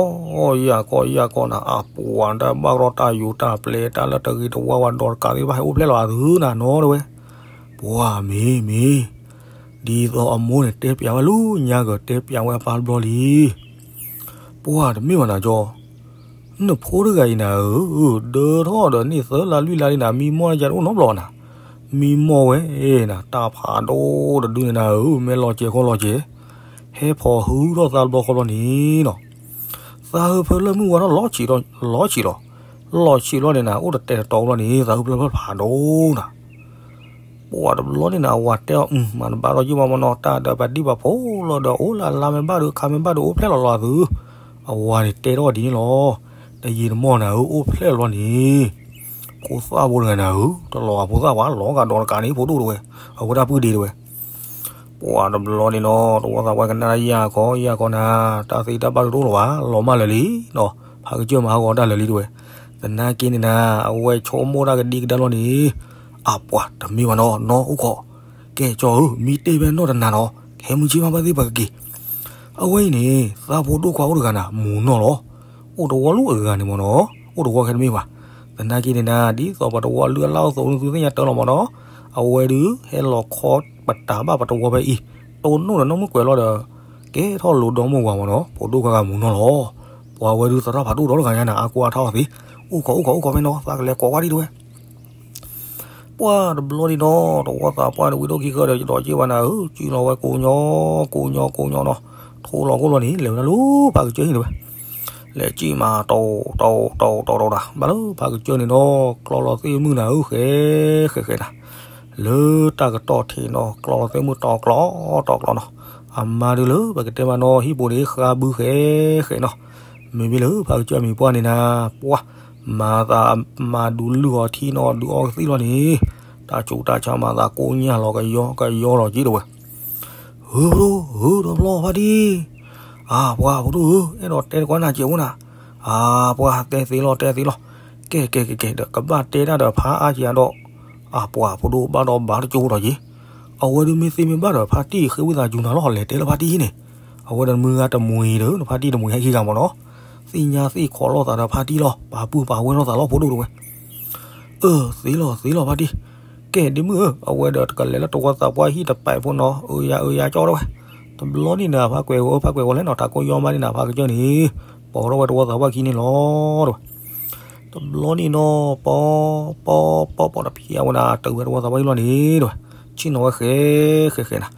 ယၢ်ခီ ယၢ်ခီနၤ, အပှၤတၢ်ဘၣ်ကရီတၢ်ယူးတၢ်ပျဲတၢ်လၢတဂ့ၤတဝါဝဲဒီးတကးသ့ၣ်တဖၣ် ဟဲအိၣ်ဖျဲၣ်လီၤအသုနၤနီတဝဲ. ပှၢ်မ့ၢ်မ့ၢ်, ဒ်သိးအမိၢ်န့ၣ်တဲပျးဝဲလၢညါကတဲပျးဝဲအပၢ်တဘျီလံ. ပှၢ်တမ့ၢ်ဘၣ်နၤကၠီ, နဖိတဂၤအံၤနၤဧၢ, ဒၢထီၣ်ဒီးန့ၢ်သၢလါလွံၢ်လါလံနၤ မံမီၢ်ယၤတအိၣ်နီတဘျီဘၣ်နၤ, မံမီၢ်ဝဲနၤ တၢ်ဖးဒိၣ်တဒုန့ၣ်နၤဧၢ, မ့ၢ်လီၤစဲၤခီလီၤစဲၤ, ဟဲဖီၣ်ဟုထီၣ်သးတဘျီဃီဘျီန့ၣ်နီၤ, သးဟၢဖၢလၢမုၢ်ဝါထီၣ်လီၤဆံးလီၤ, လီၤဆံးလီၤ, လီၤဆံးလီၤန့ၣ်နၤ အိၣ်တတဲာ်တတီၤဘျီန့ၣ် သးဟၢဖၢလၢဖးဒိၣ်နၤ ပှၤတဘျီန့ၣ်နၤ အဝၤတဲအီၤ မၤတဘၣ်ဒီးယုၢ်မးမနီၤ တၢ်ဒီးပှၤဒံၣ်ပှၤဖိလီၤဒီး အိၣ်လၢလါမ့ၢ်ဘၣ်ဒီး ခါမ့ၢ်ဘၣ်ဒီး အိၣ်ဖျဲၣ်လီၤလီၤအသု, အဝၤန့ၣ်တဲထီၣ်ဒ်န့ၣ်လီၤ. တယံာ်တမီၢ်နၤဧၢ အိၣ်ဖျဲၣ်လီၤန့ၣ် ဖိသၣ်ဖိတဂၤနၤဧၢ တလီၤဂာ်ဖိသၣ်ပှၤ လီၤဂာ်ဒီးတကးန့ၣ် ဖိဒိၣ်တဝဲ, အဝဲဒၣ်ပုၢ်ဒ့တဝဲ ပှၤတဘျီန့ၣ်နီၤ တဝီသးပှၢ်ကနၣ်ယၢ်ခီ ယၢ်ခီနၤ, တၢ်သ့တၢ်ဘၣ်တအိၣ်လၢၤဘၣ် လီၤမၢ်လၢာ်လံနီၤ, ဖးကစၢၢ်မၤဟးဂီၤတၢ်လၢာ်လံတဝဲ, သနာ်က့န့ၣ်နၤ အဝဲဆိကမိၣ်တၢ်ကဒံကဒါလီၤန့ၣ်, အပှၤတမ့ၢ်ဘၣ်နီၤ နီၢ်အိၣ်ခိး, ကဲကၠီဧၢ မံတ့ၢ်ဖဲနီၢ်တနၤနီၤ ခဲမုၢ်ဆ့ၣ်မးဘၣ်သ့ၣ်ပကက့ၤ. အဝဲအံၤန့ၣ် သးဖိဒိၣ်ခွါအိၣ်တဂၤနၤ မူၤနီၢ်လီၤ. အိၣ်တဝီလၢအဂၤန့ၣ်မ့ၢ်နီၤ, အိၣ်တဝီခဲတမ့ၢ်ဘၣ်. သနာ်က့န့ၣ်နၤ ဒ်သိးပတဝီလုၢ်အလၢ်အိၣ်သိးန့ၣ် သုသ့ၣ်ညါတၢ်လီၤမ့ၢ်နီၤ. အဝဲဒုး ဟဲလီၤခီပတာ်ဘၣ်ပတဝီဖဲအံၤ, တိၢ်နီၣ်ဒီးနီၢ်မုၢ်ကွဲးလီၤဒီး ကဲထီၣ်လိၤဒီမါဝၤမ့ၢ်နီၤ, ဖိဒိၣ်ခွါဂၤမူၤနီၢ်လီၤ. ပှၤဝဲဒုးသရၣ်ဖးဒိၣ်ဒီတဂၤညါနၤ အါကိးအါထီၣ်အီၤသ့, အိၣ်ခိးအိၣ်ခိးအိၣ်ခိးဖဲနီၤ သးကလဲၤကိးကွၢ်ဒံးတဝဲ ပှၢ်တဘျီဒံးနီၤ တဝီသးပှၢ်န့ၣ် ဝံၤဒိၣ်ခံဃၢဒီး ယဒီးက့ၢ်ဝဲနၤဧၢ, စံၣ်လီၤဝဲကိးညီ ကိးညီကိးညီနီၤ, ထိလီၤခိၣ်လီၤန့ၣ် လဲၤဝဲဒၣ်လၢဖးကစၢၢ်ဟံၣ်တဝဲ, လဲၤစံၣ်မး တီတီတီတီတီတၢ် ဘၣ်လၢဖးကစၢၢ်န့ၣ်နီၤ ကျီလီၤသ့ၣ်မုၢ်နၤဧၢ ဃဲဃဲဃဲနၤ, လၢတၢ်ကတီၢ်ထံးနီၤ ကျီလီၤသ့ၣ်မုၢ်တီကျီ တီကျီနီၤ, အမါဒုးလၢပကတဲမးနီၤ ဟံၣ်ပူၤန့ၣ် ဃါဘုဃဲဃဲနီၤ, မ့မ့ၢ်လၢဖးကစၢၢ်မံၤပှၢ်န့ၣ်နၤ ပှၢ် မၤသးမၤဒုးလုၢ်အီၤထံနီၤ ဒုးအီကသံၣ်လီၤန့ၣ်, တၢ်ဆူးတၢ်ဆါမၤသးကိညၢ်လီၤကယီကယီလီၤက့ၤတဝဲ, ဧၢ ဖိဒိၣ် ဧၢ တဘျီဖါတံၢ်, အပှၤဖိဒိၣ်ဧၢ အဲၣ်ဒိးတဲတကွၢ်နၤကဲးဖိနၤ, အပှၤတဲသ့လီၤတဲသ့လီၤ, ကဲကဲကဲကဲ ဒီးကဘၣ်တဲတၢ်ဒီးဖါအါက့ၤအဒီး, အပှၤဖိဒိၣ်ဘၣ်ဒီးဘၣ်တကၠိဒီးက့ၤ, အဝဲဒုးမ့ၢ်သ့မ့ၢ်ဘၣ်ဒီးဖါတံၢ်ဃ့ဝံသးစူၤနၤလီၤ လဲၤတဲလၢဖါတံၢ်ဟံၣ်န့ၣ်, အဝဲဒီးမုၢ်ဂၤတမှံၤဒီး ဖါတံၢ်တမှံၤဟဲခံဂၤမ့ၢ်နီၤ, သ့ၣ်ညါသ့ၣ်ခိးလိာ်သးဒီးဖါတံၢ်လီၤ ပာ်ပုၢ်ပာ်ဝဲလိာ်သးလီၤဖိဒိၣ်တဝဲ အၢ သ့လီၤ သ့လီၤဖါတံၢ်, ကဲဒ့မုၣ်ဧၢ အဝဲဒီးတကလဲၤလၢတဝီသးပှၢ်ဟံၣ်တပဲာ်ဖိနီၤ အၢယၤအၢယၤကၠီတဝဲ, တဘျီန့ၣ်နၤ ဖးကွဲးဝဲ ဖးကွဲးဝဲလဲၣ်နီၤ တၢ်ကိၢ်ယီမးန့ၣ်နၤ ဖးကစၢၢ်န့ၣ်, ပိာ်ထီၣ်ဝဲတဝီသးပှၢ်ခံန့ၣ်လီၤတဝဲ, တဘျီန့ၣ်နီၤ ပီ ပီ ပီ ပီတဖျဲးဝဲနၤ တုၤဝဲတဝီသးပှၢ်ဟံၣ်လီၤန့ၣ်တဝဲ, ဆ့ၣ်နီၤဝဲဃဲဃဲဃဲနၤ,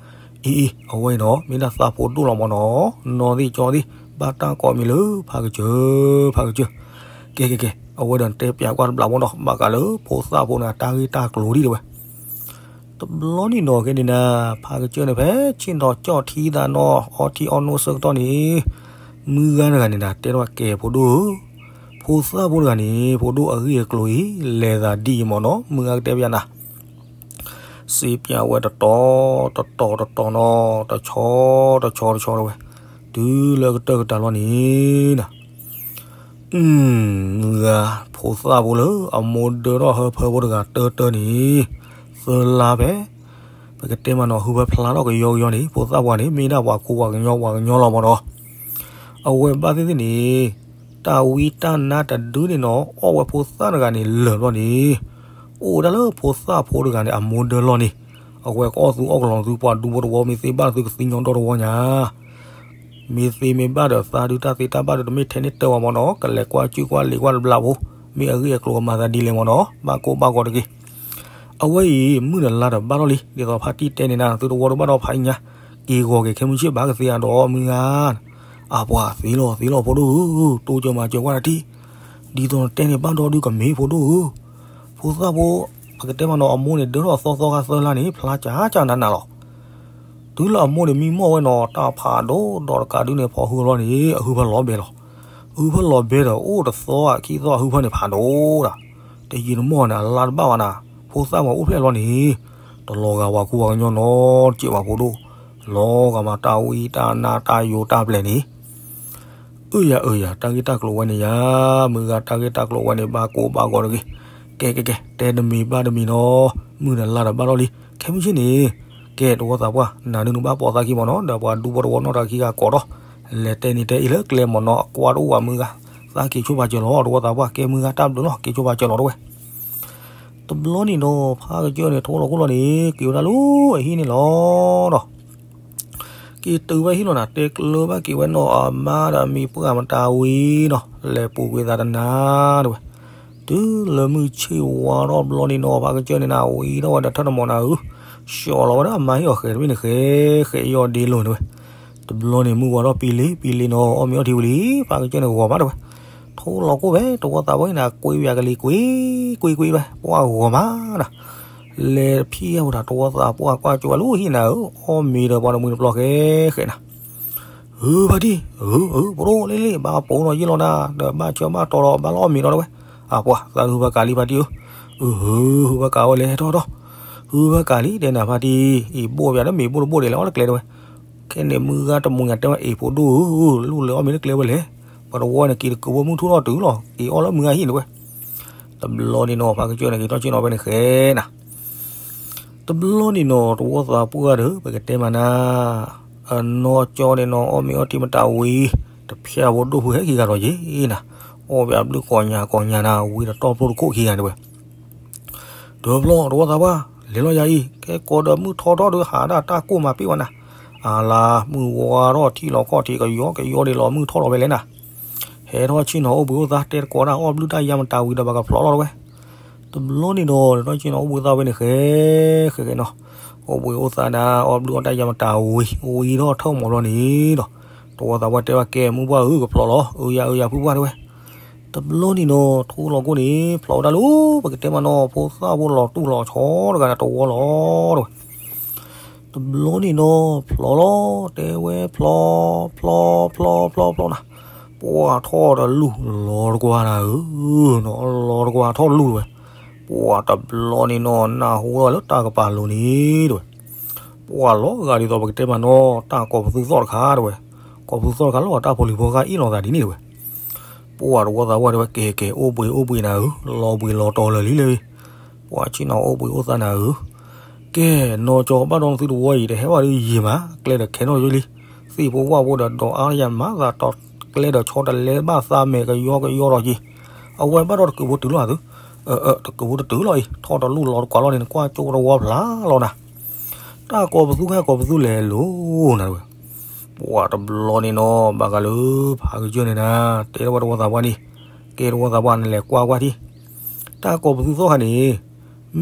အံၤအံၤ အဝဲအံၤနီၤ မ့ၢ်ဒၣ်သးဖိဒိၣ်လီၤမ့ၢ်နီၤ, နီၢ်သ့ၣ်ကၠီသ့ၣ် ဘၣ်တၢ်ကိးမံၤလၢ ဖးကစၢၢ် ဖးကစၢၢ် ကဲကဲကဲ အဝဲဒီးတဲပၠးကွၢ်တဘျီဖိနီၤ ဘၣ်ဃးလၢဖိသၣ်ဖိန့ၣ် တၢ်ဂ့ၢ်တၢ်ကျိၤဒ်တဝဲ, တဘျီန့ၣ်နီၤ ကဲန့ၣ်နၤ ဖးကစၢၢ်န့ၣ် ဖဲဆ့ၣ်နီၤကၠီၣ်ထံသးနီၤ အီထံအီနိဆၢကတီၢ်န့ၣ်, မုၢ်ဂၤတဂၤန့ၣ်နၤ တဲထီၣ်ကဲဖိဒိၣ်ဧၢ, ဖိသၣ်ဖိတဂၤန့ၣ် ဖိဒိၣ်အဂ့ၢ်အကျိၤအံၤ လဲၤသးဒ်အံၤမ့ၢ်နီၤ မုၢ်ဂၤကတဲပၠးနၤ စံးပၠးဝဲတတီၤ တတီၤတတီၤနီၤ တဆီ တဆီ တဆီတဝဲ, တုၤလၢကတၢၢ်ကတၢၢ်လီၤန့ၣ်နၤ, မုၢ်ဂၤ ဖိသၣ်ဖိလၢအမိၢ်ဒၢထီၣ်ဟၢဖၢဖိတဂၤတၢတၢန့ၣ်, သၢလါဖဲ ပကတဲမးနီၤ ဟုဖၢဖျါထီၣ်ကယီကယီန့ၣ် ဖိသၣ်ပှၤန့ၣ် မ့ၢ်ဒၣ်ပှၤခိပှၤကညီပှၤကညီလီၤမ့ၢ်နီၤ အဝဲဘၣ်သ့ၣ်သ့ၣ်န့ၣ် တၢ်ဝံတၢ်နါတဒုန့ၣ်နီၤ အီၣ်ဝဲဖိသၣ်တဂၤန့ၣ်လၢာ်ဘျီန့ၣ်, အိၣ်ဝဲဒၣ်လၢဖိသၣ်ဖိတဂၤန့ၣ် အမိၢ်ဒၢလီၤန့ၣ်, အဝဲကအီၣ်သူအီၣ်ကလီၤသုပှၤဒူဖိတဝီ မ့ၢ်သ့ဘၣ်သုကသံညီဒီတဝီညါ မ့ၢ်သ့မ့ၢ်ဘၣ်ဒီးသးဒုတၢ်သ့တၢ်ဘၣ်ဒုတမ့ၢ်ထဲန့ၣ်တၢ်ဝဲမ့ၢ်နီၤ ကလဲၤကွၢ်စုကွၢ်လံာ်ကွၢ်တဘျီဖိ, မ့ၢ်အဂ့ၢ်အကျိၤကမၤသးဒ်လဲၣ်မ့ၢ်နီၤ ဘၣ်ကိၢ်ဘၣ်ဂီၤတဂ့ၤ. အဝဲအံၤ မုၢ်နၤလါဒီးဘၣ်ထီၣ်လံ ဒ်သိးဖါတံၢ်တဲန့ၣ်နၤ သုတဝီတဘၣ်ဒီးဖးညါ, က့ၤဂီၤက့ၤခဲမုၢ်ဆ့ၣ်ဘၣ်ကသ့အဒီးမုၢ်ဂၤ, အပှၤသ့လီၤသ့လီၤဖိဒိၣ်ဧၢ, တိစၢၤမၤစၢၤကွၢ်တၢ်ထံၣ်, ဒ်သိးနတဲန့ၣ်ဘၣ်ဒီဒုကမ့ၢ်ဖိဒိၣ်ဧၢ, ဖိသၣ်ဖိ, ပကတဲမ့ၢ်နီၤ အမိၢ်န့ၣ်ဒၢထီၣ်သီသီခါသၢလါန့ၣ် ဖျါကၠးကၠးနးနးလီၤ. တုၤလၢအမိၢ်န့ၣ်မံမီၢ်ဝဲနီၤ တၢ်ဖးဒိၣ်ဒီးတကးဒုန့ၣ် ဖီၣ်ဟုအလီၢ်န့ၣ် အဟုဖၢလီၤဘဲလီၤ. အဟုဖၢလီၤဘဲဒီး အိၣ်တသီခံသီအဟုဖၢန့ၣ်ဖးဒိၣ်ဒၣ်. တယံာ်တမီၢ်န့ၣ် အလါတဘၣ်ဘၣ်နၤ, ဖိသၣ်မ့ၢ်အိၣ်ဖျဲၣ်လီၤန့ၣ် တလီၤဂာ်ပှၤခိပှၤကညီနီတစဲးဘၣ်ဖိဒိၣ်, လီၤဂာ်မးတၢ်ဝံတၢ်နါတၢ်ယိာ်တၢ်ပျဲၢ်န့ၣ် အၢယၤအၢယၤ တၢ်ဂ့ၢ်တၢ်ကျိၤဝဲန့ၣ်ယၤ, မုၢ်ဂၤတၢ်ဂ့ၢ်တၢ်ကျိၤဝဲန့ၣ် ဘၣ်ကိၢ်ဘၣ်ဂီၤတဂ့ၤ. ကဲကဲကဲ တဲတမံၤဘၣ်တမံၤနီၤ, မုၢ်နၤလါဒီးဘၣ်ထီၣ်လံ. ခဲမုၢ်ဆ့ၣ်န့ၣ်, ကဲတဝီသးပှၢ် နၤဒုးနဘၣ်ပိာ်သးခံမ့ၢ်နီၤ, ဒီးပှၤဒူဖိတဝီနီၢ်တၢ်ခံဂၤကိးဒီး, လဲၤတဲန့ၣ်တဲအံၤလၢကျဲမ့ၢ်နီၤ, အကွၢ်တအိၣ်ဘၣ်မုၢ်ဂၤ, သးက့ၤဆိပာ်စၢၤလီၤ တဝီသးပှၢ်, ကဲမုၢ်ဂၤတၢ်ဘျုးလီၤ က့ၤဆိပာ်စၢၤလီၤတဝဲ တဘျီန့ၣ်နီၤ ဖးကစၢၢ်န့ၣ် ထိလီၤခိၣ်လီၤန့ၣ် က့ၤဝဲဒၣ်လၢအဟံၣ်န့ၣ်လီၤဒီး က့ၤတုၤဝဲဟံၣ်လီၤနၤ တဲကျၢၤဘၣ်က့ၤဝဲနီၤ အမါဒီးအမံၤပှၢ်မတၤဝံၤနီၤ လဲၤပူၤကွံာ်သးတနၤတဝဲ. တုၤလၢမုၢ်ဆ့ၣ်ဝါထီၣ်ဘျီန့ၣ်နီၤ ဖးကစၢၢ်န့ၣ်နၤ ဝံၤထီၣ်ဝဲဒီးထၢၣ်တမီၤနၤဧၢ, ဆှီလီၤဝဲဒၣ်အမါဟံၣ်အီၤဃဲၤတဘ့ၣ်န့ၣ် ဃဲၤဃဲၤအီၤဒ့လိာ်န့ၣ်တဝဲ. တဘျီန့ၣ် မုၢ်ဝါထီၣ်ပံလ့ပံလ့နီၤ အီၣ်မ့ၤအီထံဝံၤလံ ဖးကစၢၢ်န့ၣ်ဂီၤမးတဝဲ. ထိလီၤခိၣ်ဖဲတဝီသးပှၢ်အံၤနၤ ကွ့ဝဲကလံၤကွ့ကွ့ကွ့ဝဲ ပှၢ်ဂီၤမးနၤ. လဲၤဖံးဝဲဒၣ်တဝီသးပှၢ်ကွၢ်ကၠိဝဲလၢဟံၣ်နၤဧၢ, အီၣ်မ့ၤဒီးပှၤတမှံၤတပျီဃဲဃဲနၤ. ဧၢ ဖါတံၢ်, ဧၢ ဧၢ ပဒိၣ်လ့လ့ ဘၣ်ပိာ်နီၤယ့ၢ်လီၤနၤ ဒီးဘၣ်ဆၢဘၣ်တီၤဒီးဘၣ်လီၤအီၣ်မ့ၤဒီးတဝဲ. အပှၤ သးဟုဖၢကးလံဖါတံၢ်ဧၢ. အၢ ဟုဖၢကးဝဲလဲၣ်ထီၣ်ထီၣ်, ဟုဖၢကးလံ တဲနၤဖါတံၢ်, အံၤဘိၣ်ပၠးဒီးမ့ၤဘိၣ်တဘိၣ်ဒဲးလဲၣ် အီၣ်တကျဲတဝဲ. ခဲန့ၣ်မုၢ်ဂၤတမှံၤညါတဲဝဲ အ့ၣ်ဖိဒိၣ်ဧၢ, လူၢ်လဲၤအီၣ်မ့ၤလၢကျဲဝဲလဲၣ်. ပှၤတဝီန့ၣ်က့ၤတကုးဖိမုၢ်ထူၣ်ထီၣ်တုၤလီၤ က့ၤအီၣ်လၢမုၢ်ဂၤဟံၣ်တဝဲ. တဘျီန့ၣ်နီၤ ဖးကစၢၢ်န့ၣ် က့ၤထီၣ်ဆ့ၣ်နီၤဖဲန့ၣ်ဃဲနၤ. တဘျီန့ၣ်နီၤ တဝီသးပှၢ်ဒီး ပကတဲမးနၤ, အနီၢ်ကၠီန့ၣ်နီၤ အီၣ်မ့ၤအီထံမတၤဝံၤ တဖျၢၣ်ဖိဒိၣ်ဖုဟဲက့ၤဂၤဒီးယ့ၤနၤ, အီၣ်ဝဲအဘျုးကိးညါကိးညါနၤ ဝံၤတတီၢ်ဖျိတခိၣ်ခံဂၤတဲဝဲ တဘျီတဝီသးပှၢ် လဲၤလီၤယၤအံၤ ကဲကိးဒီးမုၢ်ထီထီၣ်ဒီးဟးဒၣ်တၢ်ကိၢ်မၤပ့ၢ်ဝဲနၤ, အလါမုၢ်ဝါထီၣ်ထံလီၤခီၣ်ထံးကယီကယီဒံးလီၤ မုၢ်ထီၣ်လီၤဝဲလဲၣ်နၤ, ဟဲထီၣ်ဆ့ၣ်နီၤအိၣ်ဘှံးအိၣ်သါ တဲတကိးဒၣ်အီၣ်ဘျုးတၢ်ယါမတၤဝံၤဒီး ပကဖျိးလီၤတဝဲ တဘျီန့ၣ်ဒီး တနီၢ်ကၠီနီၤ အိၣ်ဘှံးသါဝဲန့ၣ် ဃဲ ဃဲဃဲနီၤ, အိၣ်ဘှံးအိၣ်သါနၤ အီၣ်ဘျုးအီၣ်တၢ်ယါမတၤဝံၤ ဝံၤထီၣ်ထၢၣ်မီၤဘျီန့ၣ်ဒီး တဝီသးပှၢ်တဲဝဲ ကဲမုၢ်ပှၢ်ဧၢ ကဖျိးလီၤ အၢယၤအၢယၤဖုပှၢ်တဲဝဲ, တဘျီန့ၣ်နီၤ ထူလီၤကိၣ်န့ၣ် ဖျိးဝဲဒၣ်လၢ ပကတဲမးနီၤ ဖိသၣ်ဖိလီၤတူၢ်လီၤဆီတဂၤန့ၣ် တဝီလီၤတဲဝဲ တဘျီန့ၣ်နီၤ ဖျိးလီၤ တဲဝဲဖျိး ဖျိး ဖျိး ဖျိး ဖျိး ဖျိးနၤ, ပှၢ်ထီၣ်တလူၢ်လီၤတကွၢ်နၤဧၢ, လီၤတကွၢ်ထီၣ်တလူၢ်တဝဲ, ပှၢ်တဘျီန့ၣ်နီၤ နၢ်ဟူထီၣ်လၢတၢ်ကပၤလိၤန့ၣ်တဝဲ, ပှၢ်လီၤဂာ်ဒ်သိးပကတဲမးနီၤ တၢ်ကိးပသူသီၣ်တခါတဝဲ, ကိးပသူသီၣ်တခါလီၤ တၢ်ဖိလံၤဖိဂၤအ့ၣ်လိာ်သးဒ်န့ၣ်တဝဲ ပှၢ်တဝီသးပှၢ်တဲဝဲ ကဲကဲ အိၣ်ဘှံးအိၣ်ဘှံးနၤဧၢ, လီၤဘှံးလီၤတီၤလၢာ်လံလၢာ်, ပှၢ်ဆ့ၣ်နီၤအိၣ်ဘှံးအိၣ်သါနၤဧၢ, ကဲ နီၢ်ကၠီဘၣ်ဒီးနသုတဝီအံၤ တဟဲဘၣ်ဒီးယံာ်မး ကျဲဒီးခဲနီၣ်ယိလံ, သ့ၣ်ဖိဝၣ်ဖိဒီးဒီးအါယၤမးသးတီၤကျဲဒီးဆီတလဲဘၣ်သးမဲာ်ကယီကယီဒီးက့ၤ, အဝဲဘၣ်ဒီးတကုးဖိတုၤလီၤသု, တကုးဖိတတုၤလီၤအံၤ ထီၣ်တလူၢ်လီၤတကွၢ်လီၤန့ၣ် နကွၢ်ကၠိတဝီဖျါလီၤနၤ တၢ်ကိးပသူခါကိးပသူလဲၤလိၤနၤတဝဲ, ပှၢ်တဘျီန့ၣ်နီၤ ဘၣ်ဃးလၢ ဖးကစၢၢ်န့ၣ်နၤ တဲထီၣ်ဝဲတဝီသးပှၢ်န့ၣ်, ကဲတဝီသးပှၢ်နလဲၤကွၢ်ကွၢ်ထံ, တၢ်ကိးပသူသီၣ်ခါန့ၣ်,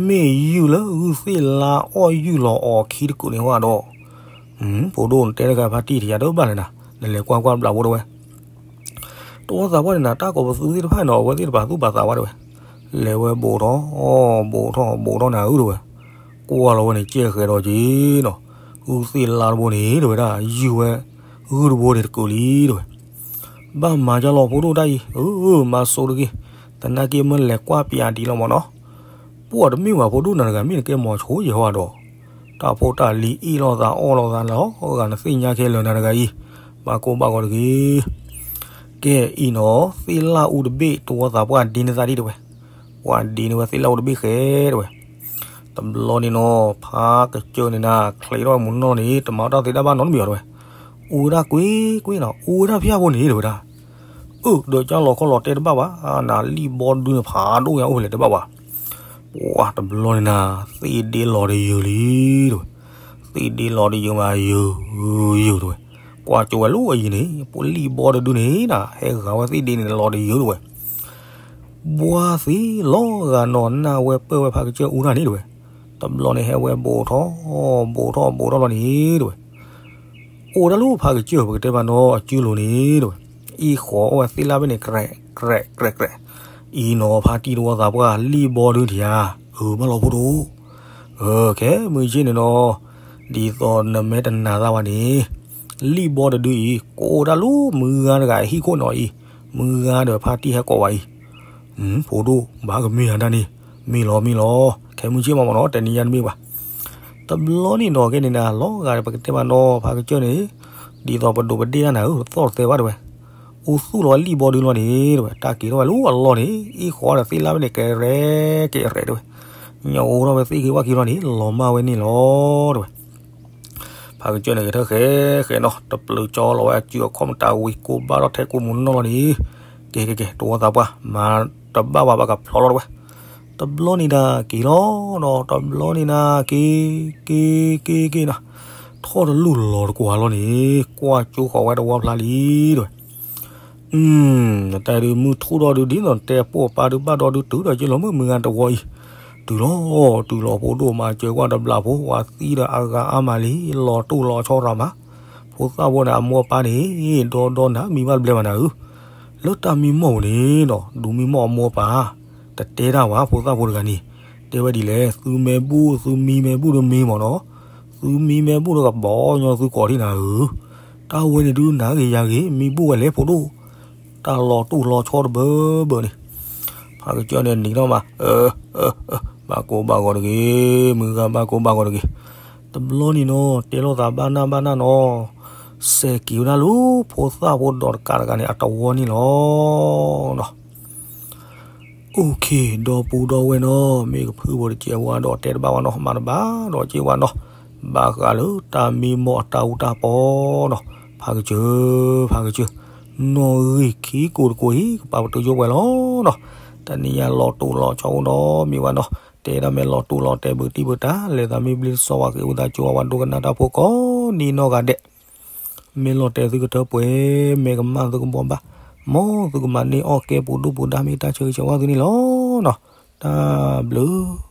မ့ၢ်ယုၢ်လၢဂုၢ်သ့ၣ်လါအီၣ်ယုၢ်လီၤအီၤခံတကုးန့ၣ်ဝဲဒီး, ဖိဒိၣ်နတဲတဂၤဖါတံၢ်တယၤဒိၣ်ဘၣ်လဲၣ်နၤ နလဲၤကွၢ်ကွၢ်ဘျးဖိတဝဲ တဝီသးပှၢ်န့ၣ်နၤ တၢ်ကိးပသူသ့ၣ်တဖၣ်န့ၣ်ဒီး အဝဲသ့ၣ်တပာ်သူၣ်ပာ်သးဝဲတဝဲ, လဲၤဝဲဘိးထီၣ်, ဘိးထီၣ်ဘိးထီၣ်နၤဧၢတဝဲ, ကွၢ်လီၤဝဲန့ၣ် ကဲဃဲးဒီးက့ၤနီၤ, ဂုၢ်သ့ၣ်လါတဘိန့ၣ်တဝဲဒၣ် ယုၢ်ဝဲ, ဂုၢ်တဘိန့ၣ်တကုးလံတဝဲ, ဘၣ်မၤကၢ်လီၤဖိဒိၣ်တၢ်အံၤ, အၢ မၤစိတဂ့ၤ, သနာ်က့မ့ၢ်လဲၤကွၢ်ပၠးဒံးလီၤမ့ၢ်နီၤ, ပှၢ်တမ့ၢ်ဘၣ်ဖိဒိၣ်နၤတဂၤ မ့ၢ်နကဲမီၤဆိယဲၢ်ဟီဒီး တၢ်ဖိတၢ်လံၤအ့ၣ်လိာ်သးအီၣ်လိာ်သးလီၤဂာ် နသ့ၣ်ညါခဲလၢာ်နၤတဂၤအံၤ, ဘၣ်ကိၢ်ဘၣ်ဂီၤတဂ့ၤ, ကဲအံၤနီၤ သ့ၣ်လၣ်အူတဘ့ၣ် တဝီသးပှၢ်ဒ့န့ၢ်သးဒံးတဝဲ, ပှၢ်ဒ့န့ၢ်ဝဲသ့ၣ်လၣ်အူတဘ့ၣ်ဃဲတဝဲ, တဘျီန့ၣ်နီၤ ဖးကစၢၢ်န့ၣ်နၤ ချံးထီၣ်မူနီၢ်န့ၣ် တမၤတၢ်သ့တၢ်ဘၣ်နီတမံၤအီၤတဝဲ, အူဝဲဒၣ်ကွ့ၢ်ကွ့ၢ်နီၤ အူဝဲဒၣ်ဖၠၣ်ဖိန့ၣ်တဝဲဒၣ် အၢ ဒီးကၢ်လီၤခီလီၤတဲတဘၣ်ဘၣ်, နလံၣ်ဘီဒုန့ၣ်ဖးဒိၣ်ညါအိၣ်ဖဲလဲၣ်တဲဘၣ်ဘၣ်, ပှၢ်တဘျီန့ၣ်နၤ သ့ၣ်ဒ့လီၤတယုာ်လံတဝဲ, သ့ၣ်ဒ့လီၤတယုာ်မးယုာ်ယုာ်တဝဲ, ကွၢ်ကၠိဝဲလၢအယံၤန့ၣ် ပလံၣ်ဘီတဒုန့ၣ်နၤ ဟဲဂၤဝဲသ့ၣ်ဒ့န့ၣ်လီၤတယုာ်တဝဲ ဘှါသ့လီၤဂာ်နီၢ်နၢ်ဝဲပၢၢ်ဝဲဖးကစၢၢ်အူတၢ်န့ၣ်တဝဲ, တဘျီန့ၣ်ဟဲဝဲဘိးထီၣ်, ဘိးထီၣ်ဘိးထီၣ်လီၤန့ၣ်တဝဲ, အိၣ်ဝဲဒၣ်လၢဖးကစၢၢ်ပကတဲမးနီၤအစုလိၤန့ၣ်တဝဲ, အံၣ်ဃီအီၣ်ဝဲသ့ၣ်လၣ်ဘ့ၣ်န့ၣ် ကြဲးကြဲးကြဲး, အံၤနီၤဖါတံၢ်တဝီသးပှၢ်လံၣ်ဘီဒုထံဧါ, အၢ ဘၣ်လီၤဖိဒိၣ်, အၢ ခဲမုၢ်ဆ့ၣ်န့ၣ်နီၤ, ဒ်သိးနမ့ၢ်တနာ်သးဘၣ်န့ၣ်, လံၣ်ဘီတဒုအံၤ ကိးဒၣ်လၢမုၢ်ဂၤတဂၤအဟံၣ်ခိၣ်နီၤအံၤ, မုၢ်ဂၤဒီးဖါတံၢ်ဟဲကိးဝဲအံၤ ဖိဒိၣ် ဘၣ်ကမ့ၢ်ဧါဒၣ်န့ၣ်, မ့ၢ်လီၤမ့ၢ်လီၤ, ခဲမုၢ်ဆ့ၣ်မးမးနီၤ တဲနံၤညါတမ့ၢ်ဘၣ်. တဘျီန့ၣ်နီၤ ကဲန့ၣ်နၤ လီၤဂာ်ဒီးပကတဲမးနီၤ ဖးကစၢၢ်န့ၣ်, ဒ်သိးပဒိးပဒ့ၣ်တၢ်နၤဧၢ သီၣ်တသဲဘၣ်တဲဝဲ, အိၣ်သူၣ်လီၤဝဲလံၣ်ဘီဒုလီၤန့ၣ်တဲဝဲ တၢ်က့ၤထီၣ်ဝဲလၢအလီၢ်န့ၣ် အံၣ်ဃီဒီးသ့ၣ်လၣ်ဝဲန့ၣ် ကဲရဲကဲရဲတဲဝဲ, ညၣ်အိၣ်ထီၣ်ဝဲသ့ၣ်ဂ့ၤဝၣ်ခံလီၤန့ၣ် လီၤမၢ်ဝဲန့ၣ်လီၤတဲဝဲ ဖးကစၢၢ်န့ၣ်ဂဲၤထၢၣ်ဃဲဃဲနီၤ တပျုၤကၠီလီၤဝဲအစုအခီၣ်မတၤဝံၤ ကိးဘၣ်ထီၣ်ထဲကိးမူနီၢ်လီၤန့ၣ်, ကဲကဲကဲ တဝီသးပှၢ် မၤတဘၣ်ဘၣ်ဘၣ်ကဖျီလီၤတဲဝဲ, တဘျီန့ၣ်ဒၣ်က့ၤလီၤဒီး တဘျီန့ၣ်ဒၣ်က့ၤ က့ၤ က့ၤ က့ၤနၤ, ထီၣ်တလူၢ်လီၤတကွၢ်လီၤန့ၣ် ကွၢ်ကၠိဃီၤဝဲတဝီဖျါလံတဲဝဲ အတၢ်ဒုးမုၢ်ထူၣ်ဒီးဒုးဒ်သိးတဲပိာ်ပၢ်ဒုးဘၣ်ဒီးဒုးတုၤဒီးက့ၤလီၤမုၢ်မုၢ်ဂၤတဝီအံၤ, တုၤလီၤ တုၤလီၤဖိဒိၣ်မၤစၢၤကွၢ်တဘျးဖိ ဝၤသံဒီးအဂၤအါမးလံ လီၤတူၢ်လီၤဆီရၤမး, ဖိသၣ်ဖိန့ၣ်အမိၢ်အပၢ်န့ၣ် ဒီဒီနၤမံဘၣ်တဘျဲဘၣ်နၤဧၢ, လၢတၢ်မံမီၢ်ပူၤန့ၣ်ဒီး ဒုးမံမီၢ်အမိၢ်အပၢ်, တတဲတၢ်ဝဲဖိသၣ်ဖိတဂၤန့ၣ်, တဲဝဲဒ်လဲၣ် သုမဲာ်ဘူၣ် သုမံမဲာ်ဘူၣ်တမံမီၢ်နီၤ, သုမံမဲာ်ဘူၣ်ဒီးကဘီညီသုကိးထံၣ်နၤဧၢ, တၢ်ဝဲန့ၣ်ဒုးနၤဂ့ၤယၤဂ့ၤ မံဘူၣ်ဝဲလဲၣ်ဖိဒိၣ် တၢ်လီၤတူၢ်လီၤဆီတဘၢဘၢန့ၣ်, ဖးကစၢၢ်န့ၣ်နံၤထီၣ်မး, ဘၣ်ကိၢ်ဘၣ်ဂီၤတဂ့ၤ, မုၢ်ဂၤဘၣ်ကိၢ်ဘၣ်ဂီၤတဂ့ၤ, တဘျီန့ၣ်နီၤ တဲလိာ်သးဘၣ်နၢ်ဘၣ်နၢ်နီၤ, စဲးက့ၤဝဲဒၣ်လၢဖိသၣ်ဖိဒီးတကးတဂၤန့ၣ် အတဝီန့ၣ်လီၤ. အိၣ်ခ့ ဒီပုၢ်ဒီဝဲၢ်နီၤ, မ့ၢ်ကဖုဖိတကဲဝါဒီးတဲတဘၣ်ဝဲနီၤ, မၤတဘၣ်ဒီးက့ဝဲနီၤ, ဘၣ်ဃးလၢတၢ်မံမီၢ်အတၢ်အူတၢ်ပီနီၤ, ဖးကစၢၢ် ဖးကစၢၢ်, နီၣ်ဂံၢ်ခံကိးတကိးအံၤ ကပာ်ပတုာ်ယိဝဲလီၤနီၤ, တနံၤညါလီၤတိၢ်လီၤဆီအိၣ်နီၤ မ့ၢ်ဝဲနီၤ, တဲဒၣ်မ့ၢ်လီၤတိၢ်လီၤတဲာ်ဘုးတံၢ်ဘုးတၢ် လဲၤသးမံဘျ့စီဝါက့ၤအိၣ်သးကၠိဝဲဒိကနၣ်တၢ်ဖိကိးနံၤနီၢ်ဂၤဒဲး မ့ၢ်လီၤတဲာ်သုကထၢပှဲၤ, မ့ၢ်ကမၣ်သုကဘှီဘၣ်, မ်သုကမၤန့ၢ်အီၣ်ကဲပူၤဒူၣ်ပူၤဒါမ့ၢ်တၢ်ဆၢဂ့ၤဆၢဝါသုန့ၣ်လီၤနီၤ, တၢ်ဘျုး